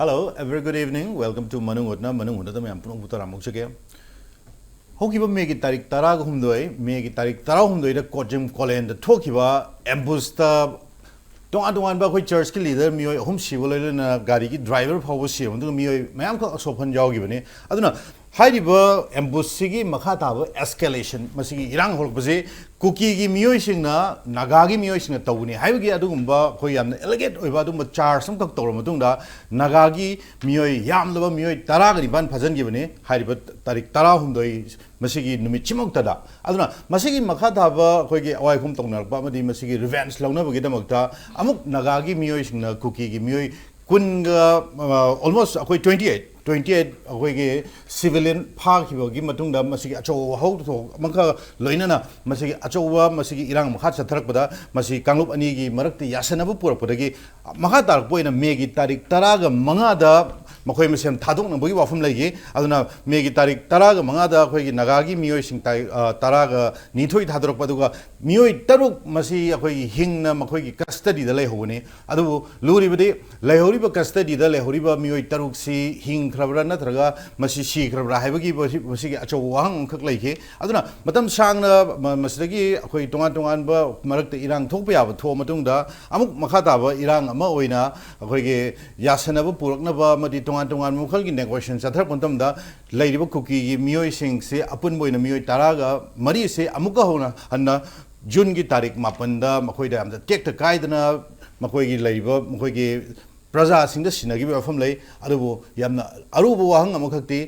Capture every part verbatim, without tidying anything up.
Hello, a very good evening. Welcome to ꯃꯅꯨꯡ ꯍꯨꯠꯅ, ꯃꯅꯨꯡ ꯍꯨꯠꯅꯗ ꯃꯌꯥꯝ ꯄꯨꯝꯅꯃꯛꯄꯨ ꯇꯔꯥꯝꯅ ꯑꯣꯛꯆꯒꯦ꯫ ꯍꯧꯈꯤꯕ ꯃꯦꯒꯤ ꯇꯥꯔꯤꯛ ꯇꯔꯥꯒ ꯍꯨꯝꯗꯣꯏ, ꯃꯦꯒꯤ ꯇꯥꯔꯤꯛ ꯇꯔꯥꯍꯨꯝꯗꯣꯏꯗ ꯀꯣꯆꯤꯝ ꯀꯣꯂꯦꯟꯗ ꯊꯣꯛꯈꯤꯕ ꯑꯦꯝꯕꯨꯁꯇ ꯇꯣꯉꯥꯟ ꯇꯣꯉꯥꯟꯕ ꯑꯩꯈꯣꯏ ꯆꯔꯆꯀꯤ ꯂꯤꯗꯔ ꯃꯤꯑꯣꯏ ꯑꯍꯨꯝ ꯁꯤꯕ ꯂꯣꯏꯅꯅ ꯒꯥꯔꯤꯒꯤ ꯗ꯭ꯔꯥꯏꯚꯔ ꯐꯥꯎꯕ ꯁꯤꯕ, ꯑꯗꯨꯒ ꯃꯤꯑꯣꯏ ꯃꯌꯥꯝꯈꯛ ꯑꯁꯣꯛ ꯑꯄꯟ ꯌꯥꯎꯈꯤꯕꯅꯤ꯫ ꯑꯗꯨꯅ ꯍꯥꯏꯔꯤꯕ ꯑꯦꯝꯕꯨꯁꯁꯤꯒꯤ ꯃꯈꯥ ꯇꯥꯕ ꯑꯦꯁꯀꯦꯂꯦꯁꯟ, ꯃꯁꯤꯒꯤ ꯏꯔꯥꯡ ꯍꯧꯔꯛꯄꯁꯤ ꯀꯨꯀꯤꯒꯤ ꯃꯤꯑꯣꯏꯁꯤꯡꯅ ꯅꯥꯒꯥꯒꯤ ꯃꯤꯑꯣꯏꯁꯤꯡꯅ ꯇꯧꯕꯅꯤ ꯍꯥꯏꯕꯒꯤ ꯑꯗꯨꯒꯨꯝꯕ ꯑꯩꯈꯣꯏ ꯌꯥꯝꯅ ꯑꯦꯂꯤꯒꯦꯠ ꯑꯣꯏꯕ ꯑꯗꯨꯒꯨꯝꯕ ꯆꯥꯔꯖ ꯑꯃꯈꯛ ꯇꯧꯔꯕ ꯃꯇꯨꯡꯗ, ꯅꯥꯒꯥꯒꯤ ꯃꯤꯑꯣꯏ ꯌꯥꯝꯂꯕ ꯃꯤꯑꯣꯏ ꯇꯔꯥꯒ ꯅꯤꯄꯥꯟ ꯐꯥꯖꯤꯟꯈꯤꯕꯅꯤ ꯍꯥꯏꯔꯤꯕ ꯇꯥꯔꯤꯛ ꯇꯔꯥꯍꯨꯝꯗꯣꯏ ꯃꯁꯤꯒꯤ ꯅꯨꯃꯤꯠꯁꯤꯃꯛꯇꯗ꯫ ꯑꯗꯨꯅ ꯃꯁꯤꯒꯤ ꯃꯈꯥ ꯊꯥꯕ ꯑꯩꯈꯣꯏꯒꯤ ꯑꯋꯥꯏ ꯑꯈꯨꯝ ꯇꯧꯅꯔꯛꯄ ꯑꯃꯗꯤ ꯃꯁꯤꯒꯤ ꯔꯤꯚꯦꯟꯖ ꯂꯧꯅꯕꯒꯤꯗꯃꯛꯇ ꯑꯃꯨꯛ ꯅꯥꯒꯥꯒꯤ ꯃꯤꯑꯣꯏꯁꯤꯡꯅ ꯀꯨꯀꯤꯒꯤ ꯃꯤꯑꯣꯏ ꯀꯨꯟꯒ, ꯑ, almost ꯑꯩꯈꯣꯏ twenty eight, twenty eight ꯑꯩꯈꯣꯏꯒꯤ ꯁꯤꯚꯤꯂꯤꯌꯟ ꯐꯥꯈꯤꯕꯒꯤ ꯃꯇꯨꯡꯗ ꯃꯁꯤꯒꯤ ꯑꯆꯧꯕ ꯋꯥꯍꯧ ꯊꯣꯛ ꯑꯃꯈꯛ ꯂꯣꯏꯅꯅ ꯃꯁꯤꯒꯤ ꯑꯆꯧꯕ, ꯃꯁꯤꯒꯤ ꯏꯔꯥꯡ ꯃꯈꯥ ꯆꯠꯊꯔꯛꯄꯗ ꯃꯁꯤ ꯀꯥꯡꯂꯨꯞ ꯑꯅꯤꯒꯤ ꯃꯔꯛꯇ ꯌꯥꯁꯟꯅꯕ ꯄꯨꯔꯛꯄꯗꯒꯤ ꯃꯈꯥ ꯇꯥꯔꯛꯄ ꯑꯣꯏꯅ ꯃꯦꯒꯤ ꯇꯥꯔꯤꯛ ꯇꯔꯥꯒ ꯃꯉꯥꯗ ꯃꯈꯣꯏ ꯃꯁꯦꯟ ꯊꯥꯗꯣꯛꯅꯕꯒꯤ ꯋꯥꯐꯝ ꯂꯩꯈꯤ꯫ ꯑꯗꯨꯅ ꯃꯦꯒꯤ ꯇꯥꯔꯤꯛ ꯇꯔꯥꯒ ꯃꯉꯥꯗ ꯑꯩꯈꯣꯏꯒꯤ ꯅꯥꯒꯥꯒꯤ ꯃꯤꯑꯣꯏꯁꯤꯡ ꯇꯥꯔꯤꯛ, ꯑ, ꯇꯔꯥꯒ ꯅꯤꯊꯣꯏ ꯊꯥꯗꯣꯔꯛꯄ, ꯑꯗꯨꯒ ꯃꯤꯑꯣꯏ ꯇꯔꯨꯛ ꯃꯁꯤ ꯑꯩꯈꯣꯏꯒꯤ ꯍꯤꯡꯅ ꯃꯈꯣꯏꯒꯤ ꯀꯁꯇꯗꯤꯗ ꯂꯩꯍꯧꯕꯅꯤ꯫ ꯑꯗꯨꯕꯨ ꯂꯨꯔꯤꯕꯗꯤ ꯂꯩꯍꯧꯔꯤꯕ ꯀꯁꯇꯗꯤꯗ ꯂꯩꯍꯧꯔꯤꯕ ꯃꯤꯑꯣꯏ ꯇꯔꯨꯛꯁꯤ ꯍꯤꯡꯈ꯭ꯔꯕ꯭ꯔꯥ ꯅꯠꯇ꯭ꯔꯒ ꯃꯁꯤ ꯁꯤꯈ꯭ꯔꯕ꯭ꯔꯥ ꯍꯥꯏꯕꯒꯤ ꯃꯁꯤ-, ꯃꯁꯤꯒꯤ ꯑꯆꯧꯕ ꯋꯥꯍꯪ ꯑꯃꯈꯛ ꯂꯩꯈꯤ꯫ ꯑꯗꯨꯅ ꯃꯇꯝ ꯁꯥꯡꯅ ꯃ-, ꯃꯁꯤꯗꯒꯤ ꯑꯩꯈꯣꯏ ꯇꯣꯉꯥꯟ ꯇꯣꯉꯥꯟꯕ ꯃꯔꯛꯇ ꯏꯔꯥꯡ ꯊꯣꯛꯄ ꯌꯥꯕ ꯊꯣꯛꯑ ꯃꯇꯨꯡꯗ ꯑꯃꯨꯛ ꯃꯈꯥ ꯇꯥꯕ ꯏꯔꯥꯡ ꯑꯃ ꯑꯣꯏꯅ ꯑꯩꯈꯣꯏꯒꯤ ꯌꯥꯁꯟꯅꯕ ꯄꯨꯔꯛꯅꯕ ꯑꯃꯗꯤ ꯇꯣꯉꯥꯟ ꯇꯣꯉꯥꯟꯕ ꯃꯈꯜꯒꯤ ꯅꯦꯒꯣꯁꯤꯌꯦꯁꯟ ꯆꯠꯊꯔꯛꯄ ꯃꯇꯝꯗ ꯂꯩꯔꯤꯕ ꯀꯨꯀꯤꯒꯤ ꯃꯤꯑꯣꯏꯁꯤꯡꯁꯤ ꯑꯄꯨꯟꯕ ꯑꯣꯏꯅ ꯃꯤꯑꯣꯏ ꯇꯔꯥꯒ ꯃꯔꯤꯁꯤ ꯑꯃꯨꯛꯀ ꯍꯧꯅ ꯍꯟꯅ ꯖꯨꯟꯒꯤ ꯇꯥꯔꯤꯛ ꯃꯥꯄꯟꯗ ꯃꯈꯣꯏꯗ ꯌꯥꯝꯅ ꯇꯦꯛꯇ ꯀꯥꯏꯗꯅ ꯃꯈꯣꯏꯒꯤ ꯂꯩꯔꯤꯕ ꯃꯈꯣꯏꯒꯤ ꯄ꯭ꯔꯖꯥꯁꯤꯡꯗ ꯁꯤꯟꯅꯈꯤꯕ ꯋꯥꯐꯝ ꯂꯩ꯫ ꯑꯗꯨꯕꯨ ꯌꯥꯝꯅ ꯑꯔꯨꯕ ꯋꯥꯍꯪ ꯑꯃꯈꯛꯇꯤ,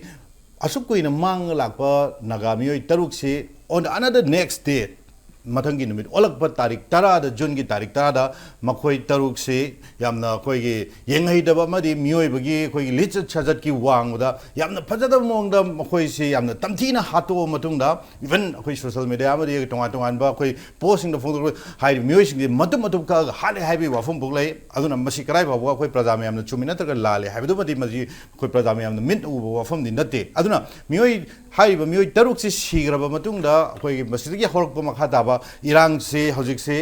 ꯑꯁꯨꯛ ꯀꯨꯏꯅ ꯃꯥꯡꯉ ꯂꯥꯛꯄ ꯅꯥꯒꯥ ꯃꯤꯑꯣꯏ ꯇꯔꯨꯛꯁꯤ on another next day, ꯃꯊꯪꯒꯤ ꯅꯨꯃꯤꯠ ꯑꯣꯜꯂꯛꯄ ꯇꯥꯔꯤꯛ ꯇꯔꯥꯗ, ꯖꯨꯟꯒꯤ ꯇꯥꯔꯤꯛ ꯇꯔꯥꯗ ꯃꯈꯣꯏ ꯇꯔꯨꯛꯁꯤ ꯌꯥꯝꯅ ꯑꯩꯈꯣꯏꯒꯤ ꯌꯦꯡꯍꯩꯗꯕ ꯑꯃꯗꯤ ꯃꯤꯑꯣꯏꯕꯒꯤ ꯑꯩꯈꯣꯏꯒꯤ ꯂꯤꯆꯠ ꯁꯥꯖꯠꯀꯤ ꯋꯥꯡꯃꯗ ꯌꯥꯝꯅ ꯐꯖꯗꯕ ꯃꯑꯣꯡꯗ ꯃꯈꯣꯏꯁꯤ ꯌꯥꯝꯅ ꯇꯝꯊꯤꯅ ꯍꯥꯠꯇꯣꯛꯑ ꯃꯇꯨꯡꯗ, ꯏꯚꯟ ꯑꯩꯈꯣꯏ ꯁꯣꯁꯤꯌꯦꯜ ꯃꯦꯗꯤꯌꯥ ꯑꯃꯗꯤ ꯇꯣꯉꯥꯟ ꯇꯣꯉꯥꯟꯕ ꯑꯩꯈꯣꯏ ꯄꯣꯁꯁꯤꯡꯗ ꯐꯣꯡꯗꯣꯛꯄ ꯍꯥꯏꯔꯤꯕ ꯃꯤꯑꯣꯏꯁꯤꯡꯁꯤ ꯃꯇꯨꯝ ꯃꯇꯨꯝ ꯀꯛꯑꯒ ꯍꯥꯠꯂꯦ ꯍꯥꯏꯕꯒꯤ ꯋꯥꯐꯝ ꯐꯥꯎ ꯂꯩ꯫ ꯑꯗꯨꯅ ꯃꯁꯤ ꯀꯗꯥꯏ ꯐꯥꯎꯕ ꯑꯩꯈꯣꯏ ꯄ꯭ꯔꯖꯥ ꯃꯌꯥꯝꯅ ꯆꯨꯝꯃꯤ ꯅꯠꯇ꯭ꯔꯒ ꯂꯥꯜꯂꯤ ꯍꯥꯏꯕꯗꯨꯃꯗꯤ ꯃꯁꯤ ꯑꯩꯈꯣꯏ ꯄ꯭ꯔꯖꯥ ꯃꯌꯥꯝꯅ ꯃꯤꯠ ꯎꯕ ꯋꯥꯐꯝꯗꯤ ꯅꯠꯇꯦ꯫ ꯑꯗꯨꯅ ꯃꯤꯑꯣꯏ, ꯍꯥꯏꯔꯤꯕ ꯃꯤꯑꯣꯏ ꯇꯔꯨꯛꯁꯤ ꯁꯤꯈ꯭ꯔꯕ ꯃꯇꯨꯡꯗ ꯑꯩꯈꯣꯏꯒꯤ ꯃꯁꯤꯗꯒꯤ ꯍꯧꯔꯛꯄ ꯃꯈꯥ ꯇꯥꯕ ꯏꯔꯥꯡꯁꯤ ꯍꯧꯖꯤꯛꯁꯤ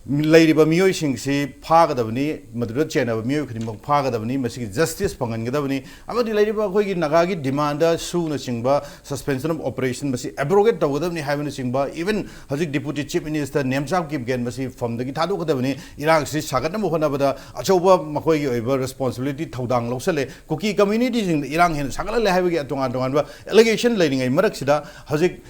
ꯂꯩꯔꯤꯕ ꯃꯤꯑꯣꯏꯁꯤꯡꯁꯤ ꯐꯥꯒꯗꯕꯅꯤ, ꯃꯗꯨꯗ ꯆꯦꯟꯅꯕ ꯃꯤꯑꯣꯏ ꯈꯨꯗꯤꯡꯃꯛ ꯐꯥꯒꯗꯕꯅꯤ, ꯃꯁꯤꯒꯤ ꯖꯁꯇꯤꯁ ꯐꯪꯍꯟꯒꯗꯕꯅꯤ, ꯑꯃꯗꯤ ꯂꯩꯔꯤꯕ ꯑꯩꯈꯣꯏꯒꯤ ꯅꯥꯒꯥꯒꯤ ꯗꯤꯃꯥꯟꯗ ꯁꯨꯅꯆꯤꯡꯕ ꯁꯁꯄꯦꯟꯁꯟ ꯑꯣꯐ ꯑꯣꯄꯔꯦꯁꯟ ꯃꯁꯤ ꯑꯦꯕ꯭ꯔꯣꯒꯦꯠ ꯇꯧꯒꯗꯕꯅꯤ ꯍꯥꯏꯕꯅꯆꯤꯡꯕ, ꯏꯚꯟ ꯍꯧꯖꯤꯛ ꯗꯤꯄꯨꯇꯤ ꯆꯤꯐ ꯃꯤꯅꯤꯁꯇꯔ ꯅꯦꯝꯆꯥꯞ ꯀꯤꯞꯒꯦꯟ ꯃꯁꯤ ꯐꯝꯗꯒꯤ ꯊꯥꯗꯣꯛꯀꯗꯕꯅꯤ, ꯏꯔꯥꯡꯁꯤ ꯁꯥꯒꯠꯅꯕ ꯍꯣꯠꯅꯕꯗ ꯑꯆꯧꯕ ꯃꯈꯣꯏꯒꯤ ꯑꯣꯏꯕ ꯔꯦꯁꯄꯣꯟꯁꯤꯕꯤꯂꯤꯇꯤ ꯊꯧꯗꯥꯡ ꯂꯧꯁꯜꯂꯦ, ꯀꯨꯀꯤ ꯀꯝꯃ꯭ꯌꯨꯅꯤꯇꯤꯁꯤꯡꯗ ꯏꯔꯥꯡ ꯍꯦꯟꯅ ꯁꯥꯒꯠꯍꯜꯂꯦ ꯍꯥꯏꯕꯒꯤ ꯇꯣꯉꯥꯟ ꯇꯣꯉꯥꯟꯕ ꯑꯦꯂꯤꯒꯦꯁꯟ ꯂꯩꯔꯤꯉꯩ ꯃꯔꯛꯁꯤꯗ ꯍꯧꯖꯤꯛ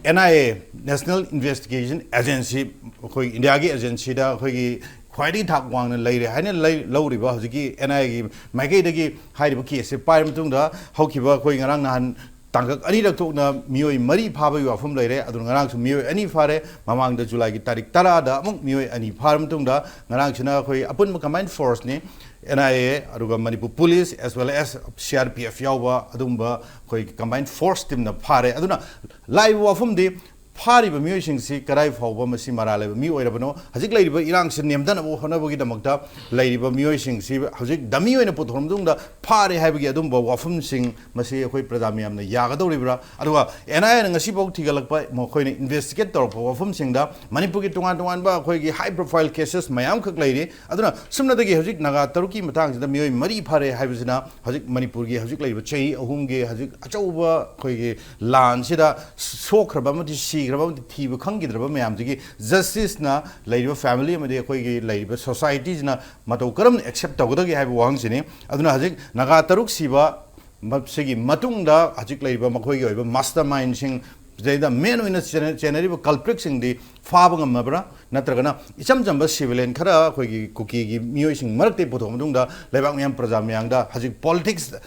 N I A, National Investigation Agency, ꯑꯩꯈꯣꯏ ꯏꯟꯗꯤꯌꯥꯒꯤ ꯑꯦꯖꯦꯟꯁꯤꯗ ꯑꯩꯈꯣꯏꯒꯤ ꯈ꯭ꯋꯥꯏꯗꯒꯤ ꯊꯥꯛ ꯋꯥꯡꯅ ꯂꯩꯔꯦ ꯍꯥꯏꯅ ꯂꯩ-, ꯂꯧꯔꯤꯕ ꯍꯧꯖꯤꯛꯀꯤ ꯑꯦꯟ ꯑꯥꯏ ꯑꯦꯒꯤ ꯃꯥꯏꯀꯩꯗꯒꯤ ꯍꯥꯏꯔꯤꯕ ꯀꯦꯁꯁꯦ ꯄꯥꯏꯔ ꯃꯇꯨꯡꯗ, ꯍꯧꯈꯤꯕ ꯑꯩꯈꯣꯏ ꯉꯔꯥꯡ ꯅꯍꯥꯟ ꯇꯥꯡꯀꯛ ꯑꯅꯤꯔꯛ ꯊꯣꯛꯅ ꯃꯤꯑꯣꯏ ꯃꯔꯤ ꯐꯥꯕꯒꯤ ꯋꯥꯐꯝ ꯂꯩꯔꯦ꯫ ꯑꯗꯨꯅ ꯉꯔꯥꯡꯁꯨ ꯃꯤꯑꯣꯏ ꯑꯅꯤ ꯐꯥꯔꯦ꯫ ꯃꯃꯥꯡꯗ ꯖꯨꯂꯥꯏꯒꯤ ꯇꯥꯔꯤꯛ ꯇꯔꯥꯗ ꯑꯃꯨꯛ ꯃꯤꯑꯣꯏ ꯑꯅꯤ ꯐꯥꯔ ꯃꯇꯨꯡꯗ, ꯉꯔꯥꯡꯁꯤꯅ ꯑꯩꯈꯣꯏ ꯑꯄꯨꯟꯕ ꯀꯝꯕꯥꯏꯟ ꯐꯣꯔꯁꯅꯤ, ꯑꯦꯟ ꯑꯥꯏ ꯑꯦ, ꯑꯗꯨꯒ Manipur police, as well as C R P F ꯌꯥꯎꯕ ꯑꯗꯨꯒꯨꯝꯕ ꯑꯩꯈꯣꯏ ꯀꯝꯕꯥꯏꯟ ꯐꯣꯔꯁ ꯇꯤꯝꯅ ꯐꯥꯔꯦ꯫ ꯑꯗꯨꯅ ꯂꯥꯛꯏꯕ ꯋꯥꯐꯝꯗꯤ, ꯐꯥꯔꯤꯕ ꯃꯤꯑꯣꯏꯁꯤꯡꯁꯤ ꯀꯗꯥꯏ ꯐꯥꯎꯕ ꯃꯁꯤ ꯃꯔꯥꯜ ꯂꯩꯕ ꯃꯤ ꯑꯣꯏꯔꯕꯅꯣ? ꯍꯧꯖꯤꯛ ꯂꯩꯔꯤꯕ ꯏꯔꯥꯡꯁꯤ ꯅꯦꯝꯊꯅꯕ ꯍꯣꯠꯅꯕꯒꯤꯗꯃꯛꯇ ꯂꯩꯔꯤꯕ ꯃꯤꯑꯣꯏꯁꯤꯡꯁꯤ ꯍꯧꯖꯤꯛ ꯗꯃꯤ ꯑꯣꯏꯅ ꯄꯨꯊꯣꯛꯂꯕ ꯃꯇꯨꯡꯗ ꯐꯥꯔꯦ ꯍꯥꯏꯕꯒꯤ ꯑꯗꯨꯝꯕ ꯋꯥꯐꯝꯁꯤꯡ ꯃꯁꯤ ꯑꯩꯈꯣꯏ ꯄ꯭ꯔꯖꯥ ꯃꯌꯥꯝꯅ ꯌꯥꯒꯗꯧꯔꯤꯕ꯭ꯔꯥ? ꯑꯗꯨꯒ ꯑꯦꯟ ꯑꯥꯏ ꯑꯦꯅ ꯉꯁꯤꯐꯥꯎ ꯊꯤꯒꯠꯂꯛꯄ, ꯃꯈꯣꯏꯅ ꯏꯟꯚꯦꯁꯇꯤꯒꯦꯠ ꯇꯧꯔꯛꯄ ꯋꯥꯐꯝꯁꯤꯡꯗ ꯃꯅꯤꯄꯨꯔꯒꯤ ꯇꯣꯉꯥꯟ ꯇꯣꯉꯥꯟꯕ ꯑꯩꯈꯣꯏꯒꯤ ꯍꯥꯏ ꯄ꯭ꯔꯣꯐꯥꯏꯜ ꯀꯦꯁꯦꯁ ꯃꯌꯥꯝꯈꯛ ꯂꯩꯔꯤ꯫ ꯑꯗꯨꯅ ꯁꯨꯞꯅꯇꯒꯤ ꯍꯧꯖꯤꯛ ꯅꯥꯒꯥ ꯇꯔꯨꯛꯀꯤ ꯃꯇꯥꯡꯁꯤꯗ ꯃꯤꯑꯣꯏ ꯃꯔꯤ ꯐꯥꯔꯦ ꯍꯥꯏꯕꯁꯤꯅ ꯍꯧꯖꯤꯛ ꯃꯅꯤꯄꯨꯔꯒꯤ ꯍꯧꯖꯤꯛ ꯂꯩꯔꯤꯕ ꯆꯍꯤ ꯑꯍꯨꯝꯒꯤ ꯍꯧꯖꯤꯛ ꯑꯆꯧꯕ ꯑꯩꯈꯣꯏꯒꯤ ꯂꯥꯟꯁꯤꯗ ꯁꯣꯛꯈ꯭ꯔꯕ ꯑꯃꯗꯤ ꯁꯤꯈ꯭ꯔꯕ ꯑꯃꯗꯤ ꯊꯤꯕ ꯈꯪꯈꯤꯗ꯭ꯔꯕ ꯃꯌꯥꯝꯁꯤꯒꯤ ꯖꯁꯇꯤꯁꯅ ꯂꯩꯔꯤꯕ ꯐꯦꯃꯤꯂꯤ ꯑꯃꯗꯤ ꯑꯩꯈꯣꯏꯒꯤ ꯂꯩꯔꯤꯕ ꯁꯣꯁꯥꯏꯇꯤꯁꯤꯅ ꯃꯇꯧ ꯀꯔꯝꯅ ꯑꯦꯛꯁꯦꯞ ꯇꯧꯒꯗꯒꯦ ꯍꯥꯏꯕ ꯋꯥꯍꯪꯁꯤꯅꯤ꯫ ꯑꯗꯨꯅ ꯍꯧꯖꯤꯛ ꯅꯥꯒꯥ ꯇꯔꯨꯛ ꯁꯤꯕ ꯃꯁꯤꯒꯤ ꯃꯇꯨꯡꯗ ꯍꯧꯖꯤꯛ ꯂꯩꯔꯤꯕ ꯃꯈꯣꯏꯒꯤ ꯑꯣꯏꯕ ꯃꯥꯁꯇꯔ ꯃꯥꯏꯟꯁꯤꯡ, ꯁꯤꯗꯩꯗ ꯃꯦꯟ ꯑꯣꯏꯅ ꯆꯦꯟꯅ-, ꯆꯦꯟꯅꯔꯤꯕ ꯀꯜꯄ꯭ꯔꯤꯠꯁꯤꯡꯗꯤ ꯐꯥꯕ ꯉꯝꯃꯕ꯭ꯔꯥ? ꯅꯠꯇ꯭ꯔꯒꯅ ꯏꯆꯝ ꯆꯝꯕ ꯁꯤꯚꯤꯂꯤꯌꯟ ꯈꯔ ꯑꯩꯈꯣꯏꯒꯤ ꯀꯨꯀꯤꯒꯤ ꯃꯤꯑꯣꯏꯁꯤꯡ ꯃꯔꯛꯇꯒꯤ ꯄꯨꯊꯣꯛꯑ ꯃꯇꯨꯡꯗ ꯂꯩꯕꯥꯛ ꯃꯤꯌꯥꯝ ꯄ꯭ꯔꯖꯥ ꯃꯌꯥꯝꯗ ꯍꯧꯖꯤꯛ ꯄꯣꯂꯤꯇꯤꯛꯁ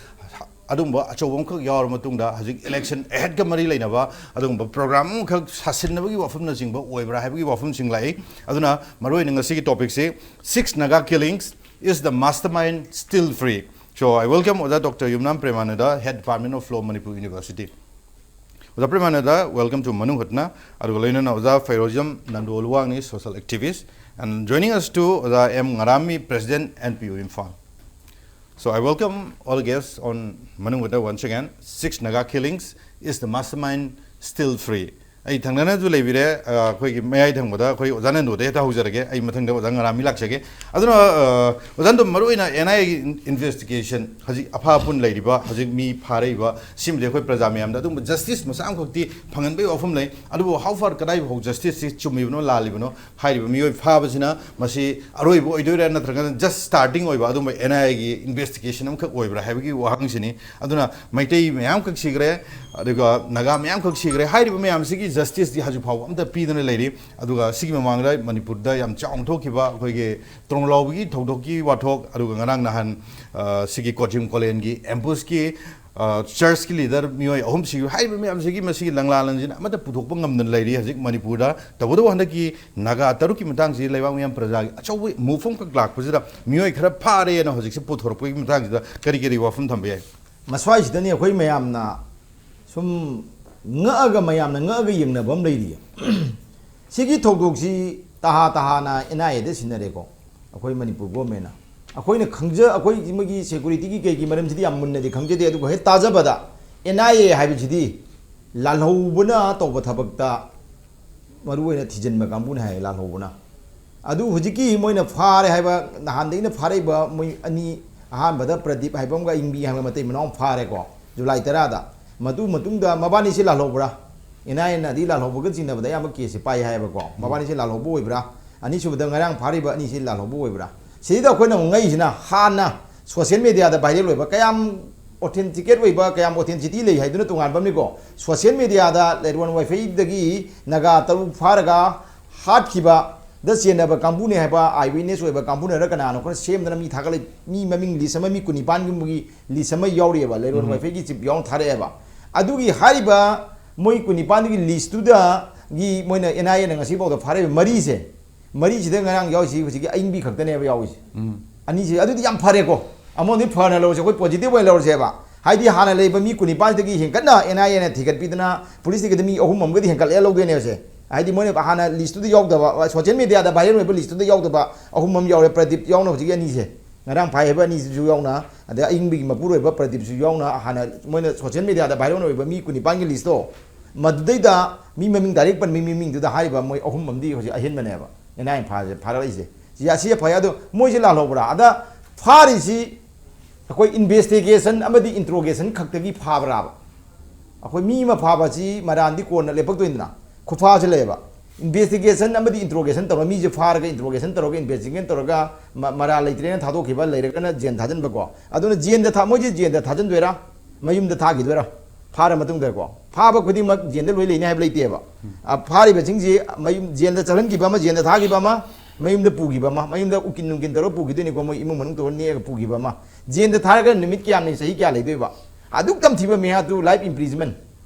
ꯑꯗꯨꯒꯨꯝꯕ ꯑꯆꯧꯕ ꯑꯃꯈꯛ ꯌꯥꯎꯔꯕ ꯃꯇꯨꯡꯗ ꯍꯧꯖꯤꯛ ꯏꯂꯦꯛꯁꯟ ꯑꯍꯦꯗꯀ ꯃꯔꯤ ꯂꯩꯅꯕ ꯑꯗꯨꯒꯨꯝꯕ ꯄ꯭ꯔꯣꯒ꯭ꯔꯥꯝ ꯑꯃꯈꯛ ꯁꯥꯁꯤꯟꯅꯕꯒꯤ ꯋꯥꯐꯝꯅꯆꯤꯡꯕ ꯑꯣꯏꯕ꯭ꯔꯥ ꯍꯥꯏꯕꯒꯤ ꯋꯥꯐꯝꯁꯤꯡ ꯂꯥꯛꯏ꯫ ꯑꯗꯨꯅ ꯃꯔꯨꯑꯣꯏꯅ ꯉꯁꯤꯒꯤ ꯇꯣꯄꯤꯛꯁꯤ, Six Naga killings, is the mastermind still free? So I welcome ꯑꯣꯖꯥ doctor Yumnam Premananda, Head Department of Law, Manipur University. ꯑꯣꯖꯥ ꯄ꯭ꯔꯦꯃꯥꯅꯟꯗ, welcome to ꯃꯅꯨꯡ ꯍꯨꯠꯅ꯫ ꯑꯗꯨꯒ ꯂꯣꯏꯅꯅ ꯑꯣꯖꯥ ꯐꯩꯔꯣꯖꯝ ꯅꯟꯗꯣꯂꯨꯋꯥꯡꯅꯤ, social activist, and joining us too ꯑꯣꯖꯥ M ꯉꯔꯥꯝꯃꯤ, President, N P O Imphal. So I welcome all guests on ꯃꯅꯨꯡ ꯍꯨꯠꯅ once again. Six Naga killings, is the mastermind still free? ꯑꯩ ꯊꯪꯅꯅꯁꯨ ꯂꯩꯕꯤꯔꯦ꯫ ꯑ, ꯑꯩꯈꯣꯏꯒꯤ ꯃꯌꯥꯏ ꯊꯪꯕꯗ ꯑꯩꯈꯣꯏ ꯑꯣꯖꯥ ꯅꯟꯗꯣꯗ ꯍꯦꯛꯇ ꯍꯧꯖꯔꯒꯦ꯫ ꯑꯩ ꯃꯊꯪꯗ ꯑꯣꯖꯥ ꯉꯔꯥꯃꯤ ꯂꯥꯛꯆꯒꯦ꯫ ꯑꯗꯨꯅ, ꯑ, ꯑꯣꯖꯥ ꯅꯟꯗꯣ, ꯃꯔꯨꯑꯣꯏꯅ ꯑꯦꯟ ꯑꯥꯏ ꯑꯦꯒꯤ ꯏꯟ-, ꯏꯟꯚꯦꯁꯇꯤꯒꯦꯁꯟ, ꯍꯧꯖꯤꯛ ꯑꯐꯥ ꯑꯄꯨꯟ ꯂꯩꯔꯤꯕ, ꯍꯧꯖꯤꯛ ꯃꯤ ꯐꯥꯔꯛꯏꯕ, ꯁꯤꯃꯗꯤ ꯑꯩꯈꯣꯏ ꯄ꯭ꯔꯖꯥ ꯃꯌꯥꯝꯗ ꯑꯗꯨꯒꯨꯝꯕ ꯖꯁꯇꯤꯁ ꯃꯆꯥ ꯑꯃꯈꯛꯇꯤ ꯐꯪꯍꯟꯕꯒꯤ ꯋꯥꯐꯝ ꯂꯩ꯫ ꯑꯗꯨꯕꯨ how far, ꯀꯗꯥꯏ ꯐꯥꯎ ꯖꯁꯇꯤꯁꯁꯤ ꯆꯨꯝꯃꯤꯕꯅꯣ, ꯂꯥꯜꯂꯤꯕꯅꯣ, ꯍꯥꯏꯔꯤꯕ ꯃꯤꯑꯣꯏ ꯐꯥꯕꯁꯤꯅ ꯃꯁꯤ ꯑꯔꯣꯏꯕ ꯑꯣꯏꯗꯣꯏꯔꯥ, ꯅꯠꯇ꯭ꯔꯒꯅ just starting ꯑꯣꯏꯕ ꯑꯗꯨꯝꯕ ꯑꯦꯟ ꯑꯥꯏ ꯑꯦꯒꯤ ꯏꯟꯚꯦꯁꯇꯤꯒꯦꯁꯟ ꯑꯃꯈꯛ ꯑꯣꯏꯕ꯭ꯔꯥ ꯍꯥꯏꯕꯒꯤ ꯋꯥꯍꯪꯁꯤꯅꯤ꯫ ꯑꯗꯨꯅ ꯃꯩꯇꯩ ꯃꯌꯥꯝꯈꯛ ꯁꯤꯈ꯭ꯔꯦ, ꯑꯗꯨꯒ ꯅꯥꯒꯥ ꯃꯌꯥꯝꯈꯛ ꯁꯤꯈ꯭ꯔꯦ꯫ ꯍꯥꯏꯔꯤꯕ ꯃꯌꯥꯝꯁꯤꯒꯤ ꯖꯁꯇꯤꯁꯇꯤ ꯍꯧꯖꯤꯛ ꯐꯥꯎꯕ ꯑꯝꯇ ꯄꯤꯗꯅ ꯂꯩꯔꯤ꯫ ꯑꯗꯨꯒ ꯁꯤꯒꯤ ꯃꯃꯥꯡꯗ ꯃꯅꯤꯄꯨꯔꯗ ꯌꯥꯝ ꯆꯥꯎꯅ ꯊꯣꯛꯈꯤꯕ ꯑꯩꯈꯣꯏꯒꯤ ꯇ꯭ꯔꯣꯡꯂꯥꯎꯕꯤꯒꯤ ꯊꯧꯗꯣꯛꯀꯤ ꯋꯥꯊꯣꯛ, ꯑꯗꯨꯒ ꯉꯔꯥꯡ ꯅꯍꯥꯟ, ꯑ, ꯁꯤꯒꯤ ꯀꯣꯆꯤꯝ ꯀꯣꯂꯦꯟꯒꯤ ꯑꯦꯝꯕꯨꯁꯀꯤ, ꯑ, ꯆꯔꯆꯀꯤ ꯂꯤꯗꯔ ꯃꯤꯑꯣꯏ ꯑꯍꯨꯝ ꯁꯤꯈꯤꯕ, ꯍꯥꯏꯔꯤꯕ ꯃꯌꯥꯝꯁꯤꯒꯤ ꯃꯁꯤꯒꯤ ꯂꯪꯂꯥ ꯂꯪꯖꯤꯟ ꯑꯃꯠꯇ ꯄꯨꯊꯣꯛꯄ ꯉꯝꯗꯅ ꯂꯩꯔꯤ ꯍꯧꯖꯤꯛ ꯃꯅꯤꯄꯨꯔꯗ꯫ ꯇꯧꯕꯇꯕꯨ ꯍꯟꯗꯛꯀꯤ ꯅꯥꯒꯥ ꯇꯔꯨꯛꯀꯤ ꯃꯇꯥꯡꯁꯤ ꯂꯩꯕꯥꯛ ꯃꯤꯌꯥꯝ ꯄ꯭ꯔꯖꯥꯒꯤ ꯑꯆꯧꯕ ꯃꯨꯞ ꯑꯃꯈꯛ ꯂꯥꯛꯄꯁꯤꯗ ꯃꯤꯑꯣꯏ ꯈꯔ ꯐꯥꯔꯦꯅ ꯍꯧꯖꯤꯛꯁꯦ ꯄꯨꯊꯣꯔꯛꯄꯒꯤ ꯃꯇꯥꯡꯁꯤꯗ ꯀꯔꯤ ꯀꯔꯤ ꯋꯥꯐꯝ ꯊꯝꯕ ꯌꯥꯏ? ꯃꯁ꯭ꯋꯥꯏꯁꯤꯗꯅꯤ ꯑꯩꯈꯣꯏ ꯃꯌꯥꯝꯅ ꯁꯨꯝ ꯉꯛꯑꯒ, ꯃꯌꯥꯝꯅ ꯉꯛꯑꯒ ꯌꯦꯡꯅꯕ ꯑꯃ ꯂꯩꯔꯤꯌꯦ꯫ ꯁꯤꯒꯤ ꯊꯧꯗꯣꯛꯁꯤ ꯇꯍꯥ ꯇꯍꯥꯅ ꯑꯦꯟ ꯑꯥꯏ ꯑꯦꯗ ꯁꯤꯟꯅꯔꯦꯀꯣ, ꯑꯩꯈꯣꯏ ꯃꯅꯤꯄꯨꯔ ꯒꯣꯔꯃꯦꯟꯅ꯫ ꯑꯩꯈꯣꯏꯅ ꯈꯪꯖ-, ꯑꯩꯈꯣꯏ ꯃꯣꯏꯒꯤ ꯁꯦꯀꯨꯔꯤꯇꯤꯒꯤ ꯀꯩꯒꯤ ꯃꯔꯝꯁꯤꯗꯤ ꯌꯥꯝ ꯃꯨꯟꯅꯗꯤ ꯈꯪꯖꯗꯦ, ꯑꯗꯨꯕꯨ ꯍꯦꯛ ꯇꯥꯖꯕꯗ ꯑꯦꯟ ꯑꯥꯏ ꯑꯦ ꯍꯥꯏꯕꯁꯤꯗꯤ ꯂꯥꯜꯍꯧꯕꯅ ꯇꯧꯕ ꯊꯕꯛꯇ ꯃꯔꯨꯑꯣꯏꯅ ꯊꯤꯖꯤꯟꯕ ꯀꯥꯡꯕꯨꯅ ꯍꯥꯏ, ꯂꯥꯜꯍꯧꯕꯅ꯫ ꯑꯗꯨ ꯍꯧꯖꯤꯛꯀꯤ ꯃꯣꯏꯅ ꯐꯥꯔꯦ ꯍꯥꯏꯕ, ꯅꯍꯥꯟꯗꯒꯤꯅ ꯐꯥꯔꯛꯏꯕ ꯃꯣꯏ ꯑꯅꯤ, ꯑꯍꯥꯟꯕꯗ ꯄ꯭ꯔꯗꯤꯞ ꯍꯥꯏꯕ ꯑꯃꯒ ꯑꯌꯤꯡꯕꯤ ꯍꯥꯏꯕ ꯃꯇꯩ ꯃꯅꯥꯎ ꯑꯃ ꯐꯥꯔꯦꯀꯣ, ꯖꯨꯂꯥꯏ ꯇꯔꯥꯗ꯫ ꯃꯗꯨ ꯃꯇꯨꯡꯗ ꯃꯕꯥꯅꯤꯁꯤ ꯂꯥꯜꯍꯧꯕ꯭ꯔꯥ? ꯑꯦꯟ ꯑꯥꯏ ꯑꯦꯅꯗꯤ ꯂꯥꯜꯍꯧꯕꯒ ꯆꯤꯡꯅꯕꯗ ꯑꯌꯥꯝꯕ ꯀꯦꯁꯁꯦ ꯄꯥꯏ ꯍꯥꯏꯌꯦꯕꯀꯣ꯫ ꯃꯕꯥꯅꯤꯁꯤ ꯂꯥꯜꯍꯧꯕ ꯑꯣꯏꯕ꯭ꯔꯥ? ꯑꯅꯤꯁꯨꯕꯗ ꯉꯔꯥꯡ ꯐꯥꯔꯤꯕ ꯑꯅꯤꯁꯤ ꯂꯥꯜꯍꯧꯕ ꯑꯣꯏꯕ꯭ꯔꯥ? ꯁꯤꯗ ꯑꯩꯈꯣꯏꯅ ꯑꯃꯨꯛ ꯉꯛꯏꯁꯤꯅ, ꯍꯥꯟꯅ ꯁꯣꯁꯤꯌꯦꯜ ꯃꯦꯗꯤꯌꯥꯗ ꯚꯥꯏꯔꯦꯜ ꯑꯣꯏꯕ, ꯀꯌꯥꯝ ꯑꯣꯊꯦꯟꯇꯤꯀꯦꯠ ꯑꯣꯏꯕ, ꯀꯌꯥꯝ ꯑꯣꯊꯦꯟꯇꯤꯁꯤꯇꯤ ꯂꯩ ꯍꯥꯏꯗꯨꯅ ꯇꯣꯉꯥꯟꯕ ꯑꯃꯅꯤꯀꯣ꯫ ꯁꯣꯁꯤꯌꯦꯜ ꯃꯦꯗꯤꯌꯥꯗ ꯂꯩꯔꯣꯟ ꯋꯥꯏꯐꯩꯗꯒꯤ ꯅꯥꯒꯥ ꯇꯔꯨꯛ ꯐꯥꯔꯒ ꯍꯥꯠꯈꯤꯕꯗ ꯆꯦꯟꯅꯕ ꯀꯥꯡꯕꯨꯅꯦ ꯍꯥꯏꯕ, ꯑꯥꯏ ꯋꯤꯠꯅꯦꯁ ꯑꯣꯏꯕ ꯀꯥꯡꯕꯨꯅꯔ ꯀꯅꯥꯅꯣ ꯈꯔ ꯁꯦꯝꯗꯅ ꯃꯤ ꯊꯥꯒꯠꯂꯛꯏ, ꯃꯤ ꯃꯃꯤꯡ ꯂꯤꯁ ꯑꯃ, ꯃꯤ ꯀꯨꯟꯅꯤꯄꯥꯟꯒꯨꯝꯕꯒꯤ ꯂꯤꯁ ꯑꯃ ꯌꯥꯎꯔꯤꯑꯕ, ꯂꯩꯔꯣꯟ ꯎꯝ꯫ ꯋꯥꯏꯐꯩꯒꯤ ꯆꯤꯞ ꯌꯥꯎꯅ ꯊꯥꯔꯛꯑꯦꯕ꯫ ꯑꯗꯨꯒꯤ ꯍꯥꯏꯔꯤꯕ ꯃꯣꯏ ꯀꯨꯟꯅꯤꯄꯥꯟꯗꯨꯒꯤ ꯂꯤꯁꯇꯨꯗꯒꯤ ꯃꯣꯏꯅ ꯑꯦꯟ ꯑꯥꯏ ꯑꯦꯅ ꯉꯁꯤꯐꯥꯎꯗ ꯐꯥꯔꯛꯏꯕ ꯃꯔꯤꯁꯦ, ꯃꯔꯤꯁꯤꯗ ꯉꯔꯥꯡ ꯌꯥꯎꯔꯤꯁꯤ ꯍꯧꯖꯤꯛꯀꯤ ꯑꯌꯤꯡꯕꯤ ꯈꯛꯇꯅꯦꯕ ꯌꯥꯎꯔꯤꯁꯦ꯫ ꯎꯝ꯫ ꯑꯅꯤꯁꯦ ꯑꯗꯨꯗꯤ ꯌꯥꯝ ꯐꯔꯦꯀꯣ꯫ ꯑꯃꯔꯣꯝꯗꯤ ꯐꯅ ꯂꯧꯔꯁꯦ, ꯑꯩꯈꯣꯏ ꯄꯣꯖꯤꯇꯤꯚ ꯑꯣꯏꯅ ꯂꯧꯔꯁꯦꯕ꯫ ꯍꯥꯏꯗꯤ ꯍꯥꯟꯅ ꯂꯩꯕ ꯃꯤ ꯀꯨꯟꯅꯤꯄꯥꯟꯗꯒꯤ ꯍꯦꯟꯒꯠꯅ ꯑꯦꯟ ꯑꯥꯏ ꯑꯦꯅ ꯊꯤꯒꯠꯄꯤꯗꯅ ꯄꯨꯂꯤꯁꯇꯒꯤꯗꯤ ꯃꯤ ꯑꯍꯨꯝ ꯑꯃꯒꯗꯤ ꯍꯦꯟꯒꯠꯂꯦ ꯂꯧꯗꯣꯏꯅꯦꯕꯁꯦ꯫ ꯍꯥꯏꯗꯤ ꯃꯣꯏꯅ ꯍꯥꯟꯅ ꯂꯤꯁꯇꯨꯗ ꯌꯥꯎꯗꯕ, ꯁꯣꯁꯤꯌꯦꯜ ꯃꯦꯗꯤꯌꯥꯗ ꯚꯥꯏꯔꯦꯜ ꯑꯣꯏꯕ ꯂꯤꯁꯇꯨꯗ ꯌꯥꯎꯗꯕ ꯑꯍꯨꯝ ꯑꯃ ꯌꯥꯎꯔꯦ, ꯄ꯭ꯔꯗꯤꯞ ꯌꯥꯎꯅ ꯍꯧꯖꯤꯛꯀꯤ ꯑꯅꯤꯁꯦ, ꯉꯔꯥꯡ ꯐꯥꯏ ꯍꯥꯏꯕ ꯑꯅꯤꯁꯤꯁꯨ ꯌꯥꯎꯅ, ꯑꯗꯩ ꯑꯌꯤꯡꯕꯤꯒꯤ ꯃꯄꯨꯔꯣꯏꯕ ꯄ꯭ꯔꯗꯤꯞꯁꯨ ꯌꯥꯎꯅ, ꯍꯥꯟꯅ ꯃꯣꯏꯅ ꯁꯣꯁꯤꯌꯦꯜ ꯃꯦꯗꯤꯌꯥꯗ ꯚꯥꯏꯔꯦꯜ ꯑꯣꯏꯕ ꯃꯤ ꯀꯨꯟꯅꯤꯄꯥꯟꯒꯤ ꯂꯤꯁꯇꯣ ꯃꯗꯨꯗꯩꯗ ꯃꯤ ꯃꯃꯤꯡ ꯗꯥꯏꯔꯦꯛ ꯄꯟꯕ ꯃꯤ ꯃꯃꯤꯡꯗꯨꯗ ꯍꯥꯏꯔꯤꯕ ꯃꯣꯏ ꯑꯍꯨꯝ ꯑꯃꯗꯤ ꯍꯧꯖꯤꯛ ꯑꯍꯦꯟꯕꯅꯦꯕ ꯑꯦꯟ ꯑꯥꯏ ꯑꯦꯅ ꯐꯥꯔꯛꯏꯁꯦ꯫ ꯁꯤ ꯑꯁꯤ ꯐꯩ꯫ ꯑꯗꯣ ꯃꯣꯏꯁꯦ ꯂꯥꯜꯍꯧꯕ꯭ꯔꯥ? ꯑꯗ ꯐꯥꯔꯤꯁꯤ ꯑꯩꯈꯣꯏ ꯏꯟꯚꯦꯁꯇꯤꯒꯦꯁꯟ ꯑꯃꯗꯤ ꯏꯟꯇ꯭ꯔꯣꯒꯦꯁꯟ ꯈꯛꯇꯒꯤ ꯐꯥꯕ꯭ꯔꯥꯕ? ꯑꯩꯈꯣꯏ ꯃꯤ ꯑꯃ ꯐꯥꯕꯁꯤ ꯃꯔꯥꯟꯗꯤ ꯀꯣꯟꯅ ꯂꯦꯞꯄꯛꯇꯣꯏꯅꯤꯅ, ꯈꯨꯐꯥꯁꯤ ꯂꯩꯌꯦꯕ꯫ ꯏꯟꯚꯦꯁꯇꯤꯒꯦꯁꯟ ꯑꯃꯗꯤ ꯏꯟꯇ꯭ꯔꯣꯒꯦꯁꯟ ꯇꯧꯔ ꯃꯤꯁꯦ ꯐꯥꯔꯒ, ꯏꯟꯇ꯭ꯔꯣꯒꯦꯁꯟ ꯇꯧꯔꯒ, ꯏꯟꯚꯦꯁꯇꯤꯒꯦꯁꯟ ꯇꯧꯔꯒ ꯃ- ꯃꯔꯥꯜ ꯂꯩꯇ꯭ꯔꯦꯅ ꯊꯥꯗꯣꯛꯈꯤꯕ, ꯂꯩꯔꯒꯅ ꯖꯦꯟ ꯊꯥꯖꯤꯟꯕꯀꯣ꯫ ꯑꯗꯨꯅ ꯖꯦꯟꯗ ꯊꯥ ꯃꯣꯏꯁꯦ ꯖꯦꯟꯗ ꯊꯥꯖꯤꯟꯗꯣꯏꯔꯥ, ꯃꯌꯨꯝꯗ ꯊꯥꯈꯤꯗꯣꯏꯔꯥ? ꯐꯥꯔ ꯃꯇꯨꯡꯗꯀꯣ, ꯐꯥꯕ ꯈꯨꯗꯤꯡꯃꯛ ꯖꯦꯟꯗ ꯂꯣꯏ ꯂꯩꯅꯤ ꯍꯥꯏꯕ ꯂꯩꯇꯦꯕ꯫ ꯎꯝ꯫ ꯑ, ꯐꯥꯔꯤꯕꯁꯤꯡꯁꯤ ꯃꯌꯨꯝ ꯖꯦꯟꯗ ꯆꯠꯍꯟꯈꯤꯕ ꯑꯃ, ꯖꯦꯟꯗ ꯊꯥꯈꯤꯕ ꯑꯃ, ꯃꯌꯨꯝꯗ ꯄꯨꯈꯤꯕ ꯑꯃ, ꯃꯌꯨꯝꯗ ꯎꯀꯤꯜ ꯅꯨꯡꯀꯤꯜ ꯇꯧꯔꯒ ꯄꯨꯈꯤꯗꯣꯏꯅꯤꯀꯣ, ꯃꯣꯏ ꯏꯃꯨꯡ ꯃꯅꯨꯡ ꯇꯧꯔ ꯅꯦꯛꯑꯒ ꯄꯨꯈꯤꯕ ꯑꯃ꯫ ꯖꯦꯟꯗ ꯊꯥꯔꯒ ꯅꯨꯃꯤꯠ ꯀꯌꯥꯝꯅꯤ, ꯆꯍꯤ ꯀꯌꯥ ꯂꯩꯗꯣꯏꯕ? ꯑꯗꯨꯛ ꯇꯝꯊꯤꯕ ꯃꯤꯍꯥꯠꯇꯨ life imprisonment,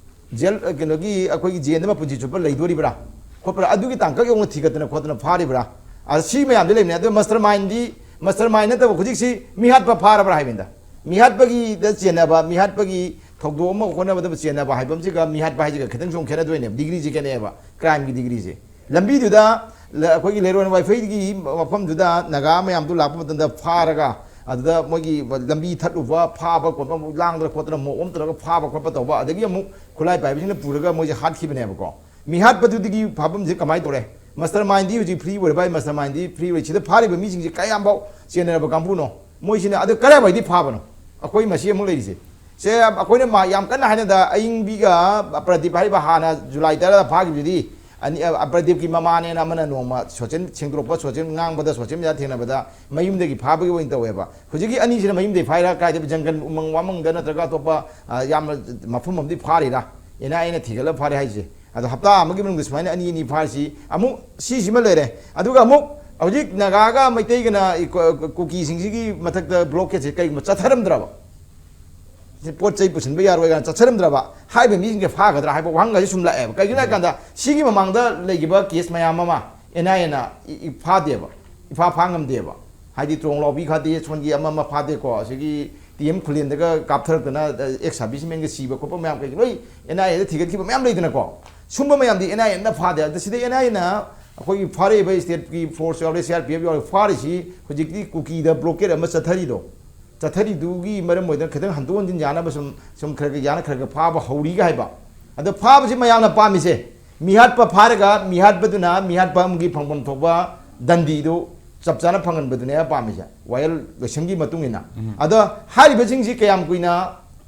ꯖꯦꯜ, ꯑ, ꯀꯩꯅꯣꯒꯤ ꯑꯩꯈꯣꯏꯒꯤ ꯖꯦꯟꯗ ꯃꯄꯨꯟꯁꯤ ꯆꯨꯞꯄ ꯂꯩꯗꯣꯔꯤꯕ꯭ꯔꯥ ꯈꯣꯠꯄ꯭ꯔꯥ? ꯑꯗꯨꯒꯤ ꯇꯥꯡꯀꯛ ꯌꯧꯅ ꯊꯤꯒꯠꯇꯅ ꯈꯣꯠꯇꯅ ꯐꯥꯔꯤꯕ꯭ꯔꯥ? ꯑ, ꯁꯤ ꯃꯌꯥꯝꯗꯤ ꯂꯩꯕꯅꯦ꯫ ꯑꯗꯣ ꯃꯁꯇꯔ ꯃꯥꯏꯟꯗꯤ, ꯃꯁꯇꯔ ꯃꯥꯏꯟ ꯅꯠꯇꯕ ꯍꯧꯖꯤꯛꯁꯤ ꯃꯤꯍꯥꯠꯄ ꯐꯥꯔꯕ꯭ꯔꯥ ꯍꯥꯏꯕꯅꯤꯗ꯫ ꯃꯤꯍꯥꯠꯄꯒꯤꯗ ꯆꯦꯟꯅꯕ, ꯃꯤꯍꯥꯠꯄꯒꯤ ꯊꯧꯗꯣꯛ ꯑꯃ ꯍꯣꯠꯅꯕꯗ ꯆꯦꯟꯅꯕ ꯍꯥꯏꯕ ꯑꯃꯁꯤꯒ ꯃꯤꯍꯥꯠꯄ ꯍꯥꯏꯁꯤꯒ ꯈꯤꯇꯪ ꯁꯨꯝ ꯈꯦꯠꯅꯗꯣꯏꯅꯦꯕ, ꯗꯤꯒ꯭ꯔꯤꯁꯦ ꯈꯦꯠꯅꯩꯑꯕ, ꯀ꯭ꯔꯥꯏꯝꯒꯤ ꯗꯤꯒ꯭ꯔꯤꯁꯦ꯫ ꯂꯝꯕꯤꯗꯨꯗ ꯂ- ꯑꯩꯈꯣꯏꯒꯤ ꯂꯩꯔꯣꯟ ꯋꯥꯏꯐꯩꯒꯤ ꯃꯐꯝꯗꯨꯗ ꯅꯥꯒꯥ ꯃꯌꯥꯝꯗꯨ ꯂꯥꯛꯄ ꯃꯇꯝꯗ ꯐꯥꯔꯒ, ꯑꯗꯨꯗ ꯃꯣꯏꯒꯤ ꯂꯝꯕꯤ ꯊꯠꯂꯨꯕ, ꯐꯥꯕ ꯈꯣꯠꯄ, ꯑꯃꯨꯛ ꯂꯥꯡꯗꯅ ꯈꯣꯠꯇꯅ ꯃꯣꯞ ꯑꯣꯝꯇꯧꯔꯒ ꯐꯥꯕ ꯈꯣꯠꯄ ꯇꯧꯕ, ꯑꯗꯒꯤ ꯑꯃꯨꯛ ꯈꯨꯠꯂꯥꯏ ꯄꯥꯏꯕꯁꯤꯡꯅ ꯄꯨꯔꯒ ꯃꯣꯏꯁꯦ ꯍꯥꯠꯈꯤꯕꯅꯦꯕꯀꯣ꯫ ꯃꯤꯍꯥꯠꯄꯗꯨꯗꯒꯤ ꯐꯥꯐꯝꯁꯦ ꯀꯃꯥꯏꯅ ꯇꯧꯔꯦ? ꯃꯁꯇꯔ ꯃꯥꯏꯟꯗꯤ ꯍꯧꯖꯤꯛ ꯐ꯭ꯔꯤ ꯑꯣꯏꯔꯕ ꯍꯥꯏ, ꯃꯁꯇꯔ ꯃꯥꯏꯟꯗꯤ ꯐ꯭ꯔꯤ ꯑꯣꯏ꯫ ꯁꯤꯗ ꯐꯥꯔꯤꯕ ꯃꯤꯁꯤꯡꯁꯦ ꯀꯌꯥꯝꯐꯥꯎ ꯆꯦꯟꯅꯔꯕ ꯀꯥꯡꯕꯨꯅꯣ? ꯃꯣꯏꯁꯤꯅ ꯑꯗꯨ ꯀꯗꯥꯏꯋꯥꯏꯗꯤ ꯐꯥꯕꯅꯣ? ꯑꯩꯈꯣꯏ ꯃꯁꯤ ꯑꯃꯨꯛ ꯂꯩꯔꯤꯁꯦ꯫ ꯁꯦ, ꯑꯩꯈꯣꯏꯅ ꯃꯥ ꯌꯥꯝ ꯀꯟꯅ ꯍꯥꯏꯅꯗ ꯑꯏꯪꯕꯤꯒ ꯄ꯭ꯔꯗꯤꯞ ꯍꯥꯏꯔꯤꯕ ꯍꯥꯟꯅ ꯖꯨꯂꯥꯏ ꯇꯔꯥꯗ ꯐꯥꯈꯤꯕꯗꯨꯗꯤ, ꯑꯅꯤ, ꯑ, ꯄ꯭ꯔꯗꯤꯞꯀꯤ ꯃꯃꯥꯅꯦꯅ ꯑꯃꯅ ꯅꯣꯡꯃ ꯁꯣꯁꯦꯜ ꯁꯦꯡꯗꯣꯔꯛꯄ, ꯁꯣꯁꯦꯜ ꯉꯥꯡꯕꯗ, ꯁꯣꯁꯦꯜ ꯃꯤꯗꯤꯌꯥ ꯊꯦꯡꯅꯕꯗ ꯃꯌꯨꯝꯗꯒꯤ ꯐꯥꯕꯒꯤ ꯑꯣꯏꯅ ꯇꯧꯋꯦꯕ꯫ ꯍꯧꯖꯤꯛꯀꯤ ꯑꯅꯤꯁꯤꯅ ꯃꯌꯨꯝꯗꯒꯤ ꯐꯥꯏꯔꯥ, ꯀꯥꯏꯗ ꯖꯪꯒꯜ ꯎꯃꯪ ꯋꯥꯃꯪꯗ ꯅꯠꯇ꯭ꯔꯒ ꯑꯇꯣꯞꯄ, ꯑ, ꯌꯥꯝꯅ ꯃꯐꯝ ꯑꯃꯗꯤ ꯐꯥꯔꯤꯔꯥ? ꯑꯦꯟ ꯑꯥꯏ ꯑꯦꯅ ꯊꯤꯒꯠꯂ ꯐꯥꯔꯦ ꯍꯥꯏꯁꯦ꯫ ꯑꯗꯣ ꯍꯞꯇꯥ ꯑꯃꯒꯤ ꯃꯅꯨꯡꯗ ꯁꯨꯃꯥꯏꯅ ꯑꯅꯤ ꯑꯅꯤ ꯐꯥꯔꯤꯁꯤ ꯑꯃꯨꯛ ꯁꯤꯁꯤꯃ ꯂꯩꯔꯦ꯫ ꯑꯗꯨꯒ ꯑꯃꯨꯛ ꯍꯧꯖꯤꯛ ꯅꯥꯒꯥꯒ ꯃꯩꯇꯩꯒꯅ ꯀꯨꯀꯤꯁꯤꯡꯁꯤꯒꯤ ꯃꯊꯛꯇ ꯕ꯭ꯂꯣꯀꯦꯠꯁꯦ ꯀꯩꯒꯨꯝꯕ ꯆꯠꯊꯔꯝꯗ꯭ꯔꯕ, ꯁꯤ ꯄꯣꯠ ꯆꯩ ꯄꯨꯁꯤꯟꯕ ꯌꯥꯔꯣꯏ ꯀꯥꯏꯅ ꯆꯠꯆꯔꯝꯗ꯭ꯔꯕ, ꯍꯥꯏꯔꯤꯕ ꯃꯤꯁꯤꯡꯁꯦ ꯐꯥꯒꯗ꯭ꯔꯥ ꯍꯥꯏꯕ ꯋꯥꯍꯪꯒꯁꯦ ꯁꯨꯝ ꯂꯥꯛꯑꯦꯕ꯫ ꯀꯩꯒꯤꯅꯣ ꯍꯥꯏ ꯀꯥꯟꯗ ꯁꯤꯒꯤ ꯃꯃꯥꯡꯗ ꯂꯩꯈꯤꯕ ꯀꯦꯁ ꯃꯌꯥꯝ ꯑꯃ ꯑꯦꯟ ꯑꯥꯏ ꯑꯦꯅ ꯏ- ꯏ- ꯐꯥꯗꯦꯕ, ꯏꯐꯥ ꯐꯥ ꯉꯝꯗꯦꯕ꯫ ꯍꯥꯏꯗꯤ ꯇ꯭ꯔꯣꯡ ꯂꯥꯎꯕꯤ ꯈꯥꯗꯦ, ꯁꯣꯟꯒꯤ ꯑꯃ ꯑꯃ ꯐꯥꯗꯦꯀꯣ, ꯑꯁꯤꯒꯤ ꯇꯤ ꯑꯦꯝ ꯈꯨꯂꯦꯟꯗꯒ ꯀꯥꯞꯊꯔꯛꯇꯅ, ꯑꯦꯛꯁ ꯁꯥꯔꯚꯤꯁ ꯃꯦꯟꯒ ꯁꯤꯕ ꯈꯣꯠꯄ ꯃꯌꯥꯝ ꯀꯩ ꯂꯣꯏ ꯑꯦꯟ ꯑꯥꯏ ꯑꯦꯗ ꯊꯤꯒꯠꯈꯤꯕ ꯃꯌꯥꯝ ꯂꯩꯗꯅꯀꯣ꯫ ꯁꯨꯝꯕ ꯃꯌꯥꯝꯗꯤ ꯑꯦꯟ ꯑꯥꯏ ꯑꯦꯅ ꯐꯥꯗꯦ꯫ ꯑꯗ ꯁꯤꯗ ꯑꯦꯟ ꯑꯥꯏ ꯑꯦꯅ ꯑꯩꯈꯣꯏꯒꯤ ꯐꯥꯔꯛꯏꯕ ꯁ꯭ꯇꯦꯠꯀꯤ ꯐꯣꯔꯁ ꯌꯥꯎꯔꯦ, ꯁꯤ ꯑꯥꯔ ꯄꯤ ꯑꯦꯐ ꯌꯥꯎꯔꯦ, ꯐꯥꯔꯤꯁꯤ ꯍꯧꯖꯤꯛꯇꯤ ꯀꯨꯀꯤꯗ ꯕ꯭ꯂꯣꯀꯦꯠ ꯑꯃ ꯆꯠꯊꯔꯤꯗꯣ, ꯆꯠꯊꯔꯤꯗꯨꯒꯤ ꯃꯔꯝ ꯑꯣꯏꯗꯅ ꯈꯤꯇꯪ ꯍꯟꯗꯣꯛ ꯍꯟꯖꯤꯟ ꯌꯥꯅꯕ ꯁꯨꯝ, ꯁꯨꯝ ꯈꯔ ꯈꯔ ꯌꯥꯅ ꯈꯔ ꯈꯔ ꯐꯥꯕ ꯍꯧꯔꯤꯒ ꯍꯥꯏꯕ꯫ ꯑꯗꯣ ꯐꯥꯕꯁꯤ ꯃꯌꯥꯝꯅ ꯄꯥꯝꯃꯤꯁꯦ, ꯃꯤꯍꯥꯠꯄ ꯐꯥꯔꯒ ꯃꯤꯍꯥꯠꯄꯗꯨꯅ ꯃꯤꯍꯥꯠꯄ ꯑꯃꯒꯤ ꯐꯪꯐꯝ ꯊꯣꯛꯄ ꯗꯟꯗꯤꯗꯨ ꯆꯞ ꯆꯥꯅ ꯐꯪꯍꯟꯕꯗꯨꯅꯦ ꯄꯥꯝꯃꯤꯁꯦ, ꯋꯥꯌꯦꯜ ꯂꯣꯏꯁꯪꯒꯤ ꯃꯇꯨꯡ ꯏꯟꯅ꯫ ꯎꯝ꯫ ꯑꯗꯣ ꯍꯥꯏꯔꯤꯕꯁꯤꯡꯁꯤ ꯀꯌꯥꯝ ꯀꯨꯏꯅ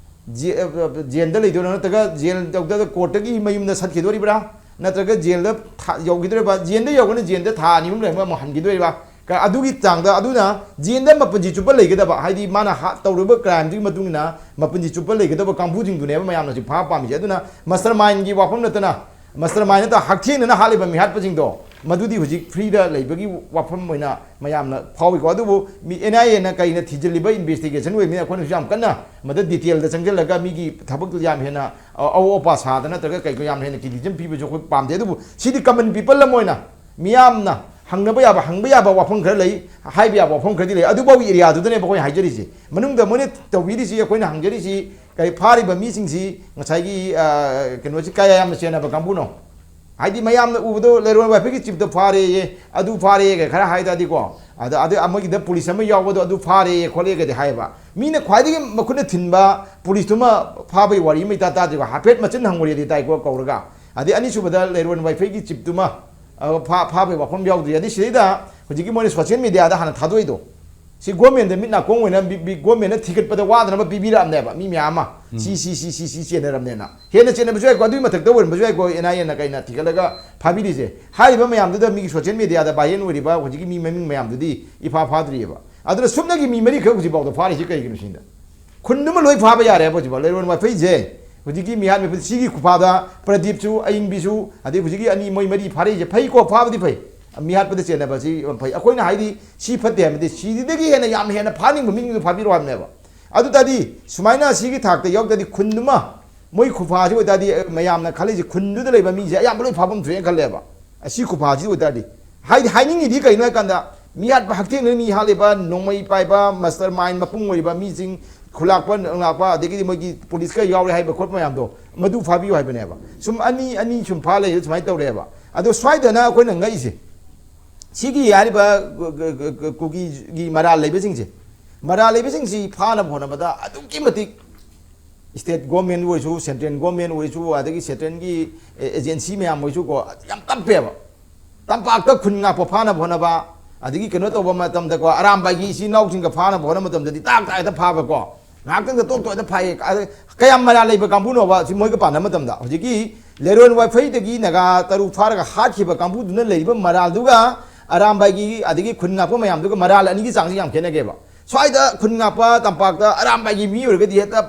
ꯖꯦ-, ꯑ, ꯖꯦꯜꯗ ꯂꯩꯗꯣꯏꯅꯣ, ꯅꯠꯇ꯭ꯔꯒ ꯖꯦꯜ ꯌꯧꯗ ꯀꯣꯔꯠꯇꯒꯤ ꯃꯌꯨꯝꯗ ꯁꯠꯈꯤꯗꯣꯔꯤꯕ꯭ꯔꯥ, ꯅꯠꯇ꯭ꯔꯒ ꯖꯦꯜꯗ ꯊꯥ-, ꯌꯧꯈꯤꯗꯣꯔꯤꯕ꯭ꯔꯥ? ꯖꯦꯜꯗ ꯌꯧꯒꯅꯤ, ꯖꯦꯜꯗ ꯊꯥ ꯑꯅꯤ ꯑꯍꯨꯝ ꯂꯩꯔꯒ ꯑꯃꯨꯛ ꯍꯟꯈꯤꯗꯣꯔꯤꯕ꯭ꯔꯥ? ꯀ-, ꯑꯗꯨꯒꯤ ꯆꯥꯡꯗ, ꯑꯗꯨꯅ ꯖꯦꯜꯗ ꯃꯄꯨꯟꯁꯤ ꯆꯨꯞꯄ ꯂꯩꯒꯗꯕ, ꯍꯥꯏꯗꯤ ꯃꯥꯅ ꯍꯥ-, ꯇꯧꯔꯤꯕ crimeꯗꯨꯒꯤ ꯃꯇꯨꯡ ꯏꯟꯅ ꯃꯄꯨꯟꯁꯤ ꯆꯨꯞꯄ ꯂꯩꯒꯗꯕ ꯀꯥꯡꯕꯨꯁꯤꯡꯗꯨꯅꯦꯕ ꯃꯌꯥꯝꯅ ꯍꯧꯖꯤꯛ ꯐꯥꯕ ꯄꯥꯝꯃꯤꯁꯦ꯫ ꯑꯗꯨꯅ mastermindꯒꯤ ꯋꯥꯐꯝ ꯅꯠꯇꯅ, mastermind ꯅꯠꯇ ꯍꯛꯊꯦꯡꯅꯅ ꯍꯥꯠꯂꯤꯕ ꯃꯤꯍꯥꯠꯄꯁꯤꯡꯗꯣ, ꯃꯗꯨꯗꯤ ꯍꯧꯖꯤꯛ freeꯗ ꯂꯩꯕꯒꯤ ꯋꯥꯐꯝ ꯑꯣꯏꯅ ꯃꯌꯥꯝꯅ ꯐꯥꯎꯏꯀꯣ꯫ ꯑꯗꯨꯕꯨ ꯃꯤ, NIAꯅ ꯀꯩꯅ ꯊꯤꯖꯤꯜꯂꯤꯕ investigation ꯑꯣꯏꯕꯅꯤꯅ ꯑꯩꯈꯣꯏꯅꯁꯨ ꯌꯥꯝ ꯀꯟꯅ ꯃꯗ detailꯗ ꯆꯪꯁꯤꯜꯂꯒ ꯃꯤꯒꯤ ꯊꯕꯛꯇꯨ ꯌꯥꯝ ꯍꯦꯟꯅ, ꯑ-, ꯑꯑꯣ ꯑꯄꯥ ꯁꯥꯗꯅ ꯅꯠꯇ꯭ꯔꯒ ꯀꯩꯒꯨꯝꯕ ꯌꯥꯝ ꯍꯦꯟꯅ criticism ꯄꯤꯕꯁꯨ ꯑꯩꯈꯣꯏ ꯄꯥꯝꯗꯦ꯫ ꯑꯗꯨꯕꯨ ꯁꯤꯗꯤ common people ꯑꯃ ꯑꯣꯏꯅ ꯃꯤꯌꯥꯝꯅ ꯍꯪꯅꯕ ꯌꯥꯕ, ꯍꯪꯕ ꯌꯥꯕ ꯋꯥꯐꯝ ꯈꯔ ꯂꯩ, ꯍꯥꯏꯕ ꯌꯥꯕ ꯋꯥꯐꯝ ꯈꯔꯗꯤ ꯂꯩ꯫ ꯑꯗꯨꯐꯥꯎꯒꯤ areaꯗꯨꯗꯅꯦꯕ ꯑꯩꯈꯣꯏꯅ ꯍꯥꯏꯖꯔꯤꯁꯤ꯫ ꯃꯅꯨꯡꯗ ꯃꯣꯏꯅ ꯇꯧꯕꯤꯔꯤꯁꯤ, ꯑꯩꯈꯣꯏꯅ ꯍꯪꯖꯔꯤꯁꯤ, ꯀꯔꯤ ꯐꯥꯔꯤꯕ ꯃꯤꯁꯤꯡꯁꯤ ꯉꯁꯥꯏꯒꯤ, ꯑ, ꯀꯩꯅꯣꯁꯤ ꯀꯌꯥ ꯌꯥꯝꯅ ꯆꯦꯟꯅꯕ ꯀꯥꯡꯕꯨꯅꯣ? ꯍꯥꯏꯗꯤ ꯃꯌꯥꯝꯅ ꯎꯕꯗꯣ ꯂꯩꯔꯣꯟ ꯋꯥꯏꯐꯩꯒꯤ chiefꯇꯣ ꯐꯥꯔꯦꯌꯦ, ꯑꯗꯨ ꯐꯥꯔꯦꯌꯦ ꯈꯔ ꯍꯥꯏ ꯇꯥꯔꯗꯤꯀꯣ, ꯑꯗ, ꯑꯗ ꯑꯃꯒꯤꯗ police ꯑꯃ ꯌꯥꯎꯕꯗꯣ ꯑꯗꯨ ꯐꯥꯔꯦꯌꯦ ꯈꯣꯠꯂꯦꯒꯗꯤ ꯍꯥꯏꯌꯦꯕ꯫ ꯃꯤꯅ ꯈ꯭ꯋꯥꯏꯗꯒꯤ ꯃꯈꯨꯠꯅ ꯊꯤꯟꯕ policeꯇꯨꯃ ꯐꯥꯕꯒꯤ ꯋꯥꯔꯤ ꯑꯃ ꯏꯇꯥ ꯇꯥꯗ꯭ꯔꯤꯀꯣ, ꯍꯥꯏꯐꯦꯠ ꯃꯆꯤꯟ ꯍꯪꯉꯨꯔꯦꯗꯤ ꯇꯥꯏꯀꯣ ꯀꯧꯔꯒ꯫ ꯑꯗꯩ ꯑꯅꯤꯁꯨꯕꯗ ꯂꯩꯔꯣꯟ ꯋꯥꯏꯐꯩꯒꯤ chiefꯇꯨꯃ, ꯑ, ꯐꯥ-, ꯐꯥꯕꯒꯤ ꯋꯥꯐꯝ ꯌꯥꯎꯗ꯭ꯔꯤ꯫ ꯑꯗꯩ ꯁꯤꯗꯩꯗ ꯍꯧꯖꯤꯛꯀꯤ ꯃꯣꯏꯅ social mediaꯗ ꯍꯥꯟꯅ ꯊꯥꯗꯣꯛꯏꯗꯣ, ꯁꯤ governmentꯗ ꯃꯤꯠ ꯅꯥꯀꯣꯡ ꯑꯣꯏꯅ ꯕꯤ-, ꯕꯤ-, governmentꯅ ꯊꯤꯒꯠꯄꯗ ꯋꯥꯗꯅꯕ ꯄꯤꯕꯤꯔꯛꯑꯕꯅꯦꯕ ꯃꯤ ꯃꯌꯥꯝ ꯑꯃ꯫ ꯎꯝ꯫ ꯁꯤ, ꯁꯤ, ꯁꯤ, ꯁꯤ, ꯁꯤ ꯆꯦꯟꯅꯔꯕꯅꯦꯅ꯫ ꯍꯦꯟꯅ ꯆꯦꯟꯅꯕꯁꯨ ꯌꯥꯏꯀꯣ, ꯑꯗꯨꯒꯤ ꯃꯊꯛꯇ ꯑꯣꯏꯔꯝꯕꯁꯨ ꯌꯥꯏꯀꯣ, NIAꯅ ꯀꯩꯅ ꯊꯤꯒꯠꯂꯒ ꯐꯥꯕꯤꯔꯤꯁꯦ꯫ ꯍꯥꯏꯔꯤꯕ ꯃꯌꯥꯝꯗꯨꯗ ꯃꯤꯒꯤ social mediaꯗ viral ꯑꯣꯏꯔꯤꯕ ꯍꯧꯖꯤꯛꯀꯤ ꯃꯤ ꯃꯃꯤꯡ ꯃꯌꯥꯝꯗꯨꯗꯤ ꯏꯐꯥ ꯐꯥꯗ꯭ꯔꯤꯑꯕ꯫ ꯑꯗꯨꯅ ꯁꯨꯞꯅꯒꯤ ꯃꯤ ꯃꯔꯤꯈꯛ ꯍꯧꯖꯤꯛꯐꯥꯎꯗ ꯐꯥꯔꯤꯁꯤ ꯀꯩꯒꯤꯅꯣ ꯁꯤꯗ? ꯈꯨꯟꯗꯨꯃ ꯂꯣꯏ ꯐꯥꯕ ꯌꯥꯔꯦꯕ ꯍꯧꯖꯤꯛꯐꯥꯎ꯫ ꯂꯩꯔꯣꯟ ꯋꯥꯏꯐꯩꯁꯦ ꯍꯧꯖꯤꯛꯀꯤ ꯃꯤꯍꯥꯠ ꯃꯤꯄꯨꯟ ꯁꯤꯒꯤ ꯈꯨꯐꯥꯗ ꯄ꯭ꯔꯗꯤꯞꯁꯨ, ꯑꯏꯪꯕꯤꯁꯨ, ꯑꯗꯩ ꯍꯧꯖꯤꯛꯀꯤ ꯑꯅꯤ, ꯃꯣꯏ ꯃꯔꯤ ꯐꯥꯔꯛꯏꯁꯦ ꯐꯩꯀꯣ, ꯐꯥꯕꯗꯤ ꯐꯩ꯫ ꯃꯤꯍꯥꯠꯄꯗ ꯆꯦꯟꯅꯕꯁꯤ ꯌꯥꯝ ꯐꯩ꯫ ꯑꯩꯈꯣꯏꯅ ꯍꯥꯏꯗꯤ ꯁꯤ ꯐꯠꯇꯦ ꯍꯥꯏꯕꯗꯤ ꯁꯤꯗꯒꯤ ꯍꯦꯟꯅ ꯌꯥꯝ ꯍꯦꯟꯅ ꯐꯥꯅꯤꯡꯕ ꯃꯤꯁꯤꯡꯗꯨ ꯐꯥꯕꯤꯔꯣ ꯍꯥꯏꯕꯅꯦꯕ꯫ ꯑꯗꯨ ꯇꯥꯔꯗꯤ ꯁꯨꯃꯥꯏꯅ ꯁꯤꯒꯤ ꯊꯥꯛꯇ ꯌꯥꯎꯗ꯭ꯔꯗꯤ ꯈꯨꯟꯗꯨꯃ ꯃꯣꯏ ꯈꯨꯐꯥꯁꯤ ꯑꯣꯏꯇꯥꯔꯗꯤ ꯃꯌꯥꯝꯅ ꯈꯜꯂꯤꯁꯦ ꯈꯨꯟꯗꯨꯗ ꯂꯩꯕ ꯃꯤꯁꯦ ꯑꯌꯥꯝꯕ ꯂꯣꯏ ꯐꯥꯐꯝ ꯊꯣꯛꯑꯦꯅ ꯈꯜꯂꯦꯕ꯫ ꯑꯁꯤ ꯈꯨꯐꯥꯁꯤ ꯑꯣꯏꯇꯥꯔꯗꯤ ꯍꯥꯏꯗꯤ ꯍꯥꯏꯅꯤꯡꯉꯤꯗꯤ ꯀꯩꯅꯣ ꯍꯥꯏꯀꯥꯟꯗ ꯃꯤ ꯍꯥꯠꯄ ꯍꯛꯊꯦꯡꯅꯅ ꯃꯤ ꯍꯥꯠꯂꯤꯕ ꯅꯣꯡꯃꯩ ꯄꯥꯏꯕ mastermind ꯃꯄꯨꯡ ꯑꯣꯏꯔꯤꯕ ꯃꯤꯁꯤꯡ ꯈꯨꯂꯥꯛꯄ ꯂꯥꯛꯄ ꯑꯗꯒꯤꯗꯤ ꯃꯣꯏꯒꯤ policeꯀ ꯌꯥꯎꯔꯦ ꯍꯥꯏꯕ ꯈꯣꯠꯄ ꯃꯌꯥꯝꯗꯣ ꯃꯗꯨ ꯐꯥꯕꯤꯌꯨ ꯍꯥꯏꯕꯅꯦꯕ꯫ ꯁꯨꯝ ꯑꯅꯤ ꯑꯅꯤ ꯁꯨꯝ ꯐꯥ ꯂꯩꯔꯦ ꯁꯨꯃꯥꯏꯅ ꯇꯧꯔꯦꯕ꯫ ꯑꯗꯣ ꯁ꯭ꯋꯥꯏꯗꯅ ꯑꯩꯈꯣꯏꯅ ꯉꯛꯏꯁꯦ ꯁꯤꯒꯤ ꯍꯥꯏꯔꯤꯕ ꯀꯨꯀꯤꯒꯤ ꯃꯔꯥꯜ ꯂꯩꯕꯁꯤꯡꯁꯦ, ꯃꯔꯥꯜ ꯂꯩꯕꯁꯤꯡꯁꯤ ꯐꯥꯅꯕ ꯍꯣꯠꯅꯕꯗ ꯑꯗꯨꯛꯀꯤ ꯃꯇꯤꯛ state government ꯑꯣꯏꯔꯁꯨ, central government ꯑꯣꯏꯔꯁꯨ, ꯑꯗꯒꯤ central ꯒꯤ agency ꯃꯌꯥꯝ ꯑꯣꯏꯔꯁꯨꯀꯣ, ꯌꯥꯝ ꯇꯞꯄꯦꯕ꯫ ꯇꯝꯄꯥꯛꯇ ꯈꯨꯟ ꯉꯥꯛꯄ ꯐꯥꯅꯕ ꯍꯣꯠꯅꯕ, ꯑꯗꯒꯤ ꯀꯩꯅꯣ ꯇꯧꯕ ꯃꯇꯝꯗꯀꯣ, ꯑꯔꯥꯝꯕꯥꯏꯒꯤ ꯏꯆꯤꯟ ꯏꯅꯥꯎꯁꯤꯡꯒ ꯐꯥꯅꯕ ꯍꯣꯠꯅꯕ ꯃꯇꯝꯗꯗꯤ ꯇꯥꯛ ꯇꯥꯛ ꯍꯦꯛꯇ ꯐꯥꯕꯀꯣ, ꯉꯥꯏꯍꯥꯛꯇꯪꯗ ꯇꯣꯛ ꯇꯣꯛ ꯍꯦꯛꯇ ꯐꯥꯏꯌꯦ꯫ ꯑꯗ ꯀꯌꯥꯝ ꯃꯔꯥꯜ ꯂꯩꯕ ꯀꯥꯡꯕꯨꯅꯣꯕ ꯁꯤ ꯃꯣꯏꯒ ꯄꯥꯟꯅꯕ ꯃꯇꯝꯗ? ꯍꯧꯖꯤꯛꯀꯤ ꯂꯦꯔꯣꯟ ꯋꯥꯏꯐꯩꯗꯒꯤ ꯅꯥꯒꯥ ꯇꯔꯨꯛ ꯐꯥꯔꯒ ꯍꯥꯠꯈꯤꯕ ꯀꯥꯡꯕꯨꯗꯨꯅ ꯂꯩꯔꯤꯕ ꯃꯔꯥꯜꯗꯨꯒ ꯑꯔꯥꯝꯕꯥꯏꯒꯤ ꯑꯗꯒꯤ ꯈꯨꯟ ꯉꯥꯛꯄ ꯃꯌꯥꯝꯗꯨꯒ ꯃꯔꯥꯜ ꯑꯅꯤꯒꯤ ꯆꯥꯡꯁꯤ ꯌꯥꯝ ꯈꯦꯠꯅꯒꯦꯕ꯫ ꯁ꯭ꯋꯥꯏꯗ ꯈꯨꯟ ꯉꯥꯛꯄ ꯇꯝꯄꯥꯛꯇ ꯑꯔꯥꯝꯕꯥꯏꯒꯤ ꯃꯤ ꯑꯣꯏꯔꯒꯗꯤ ꯍꯦꯛꯇ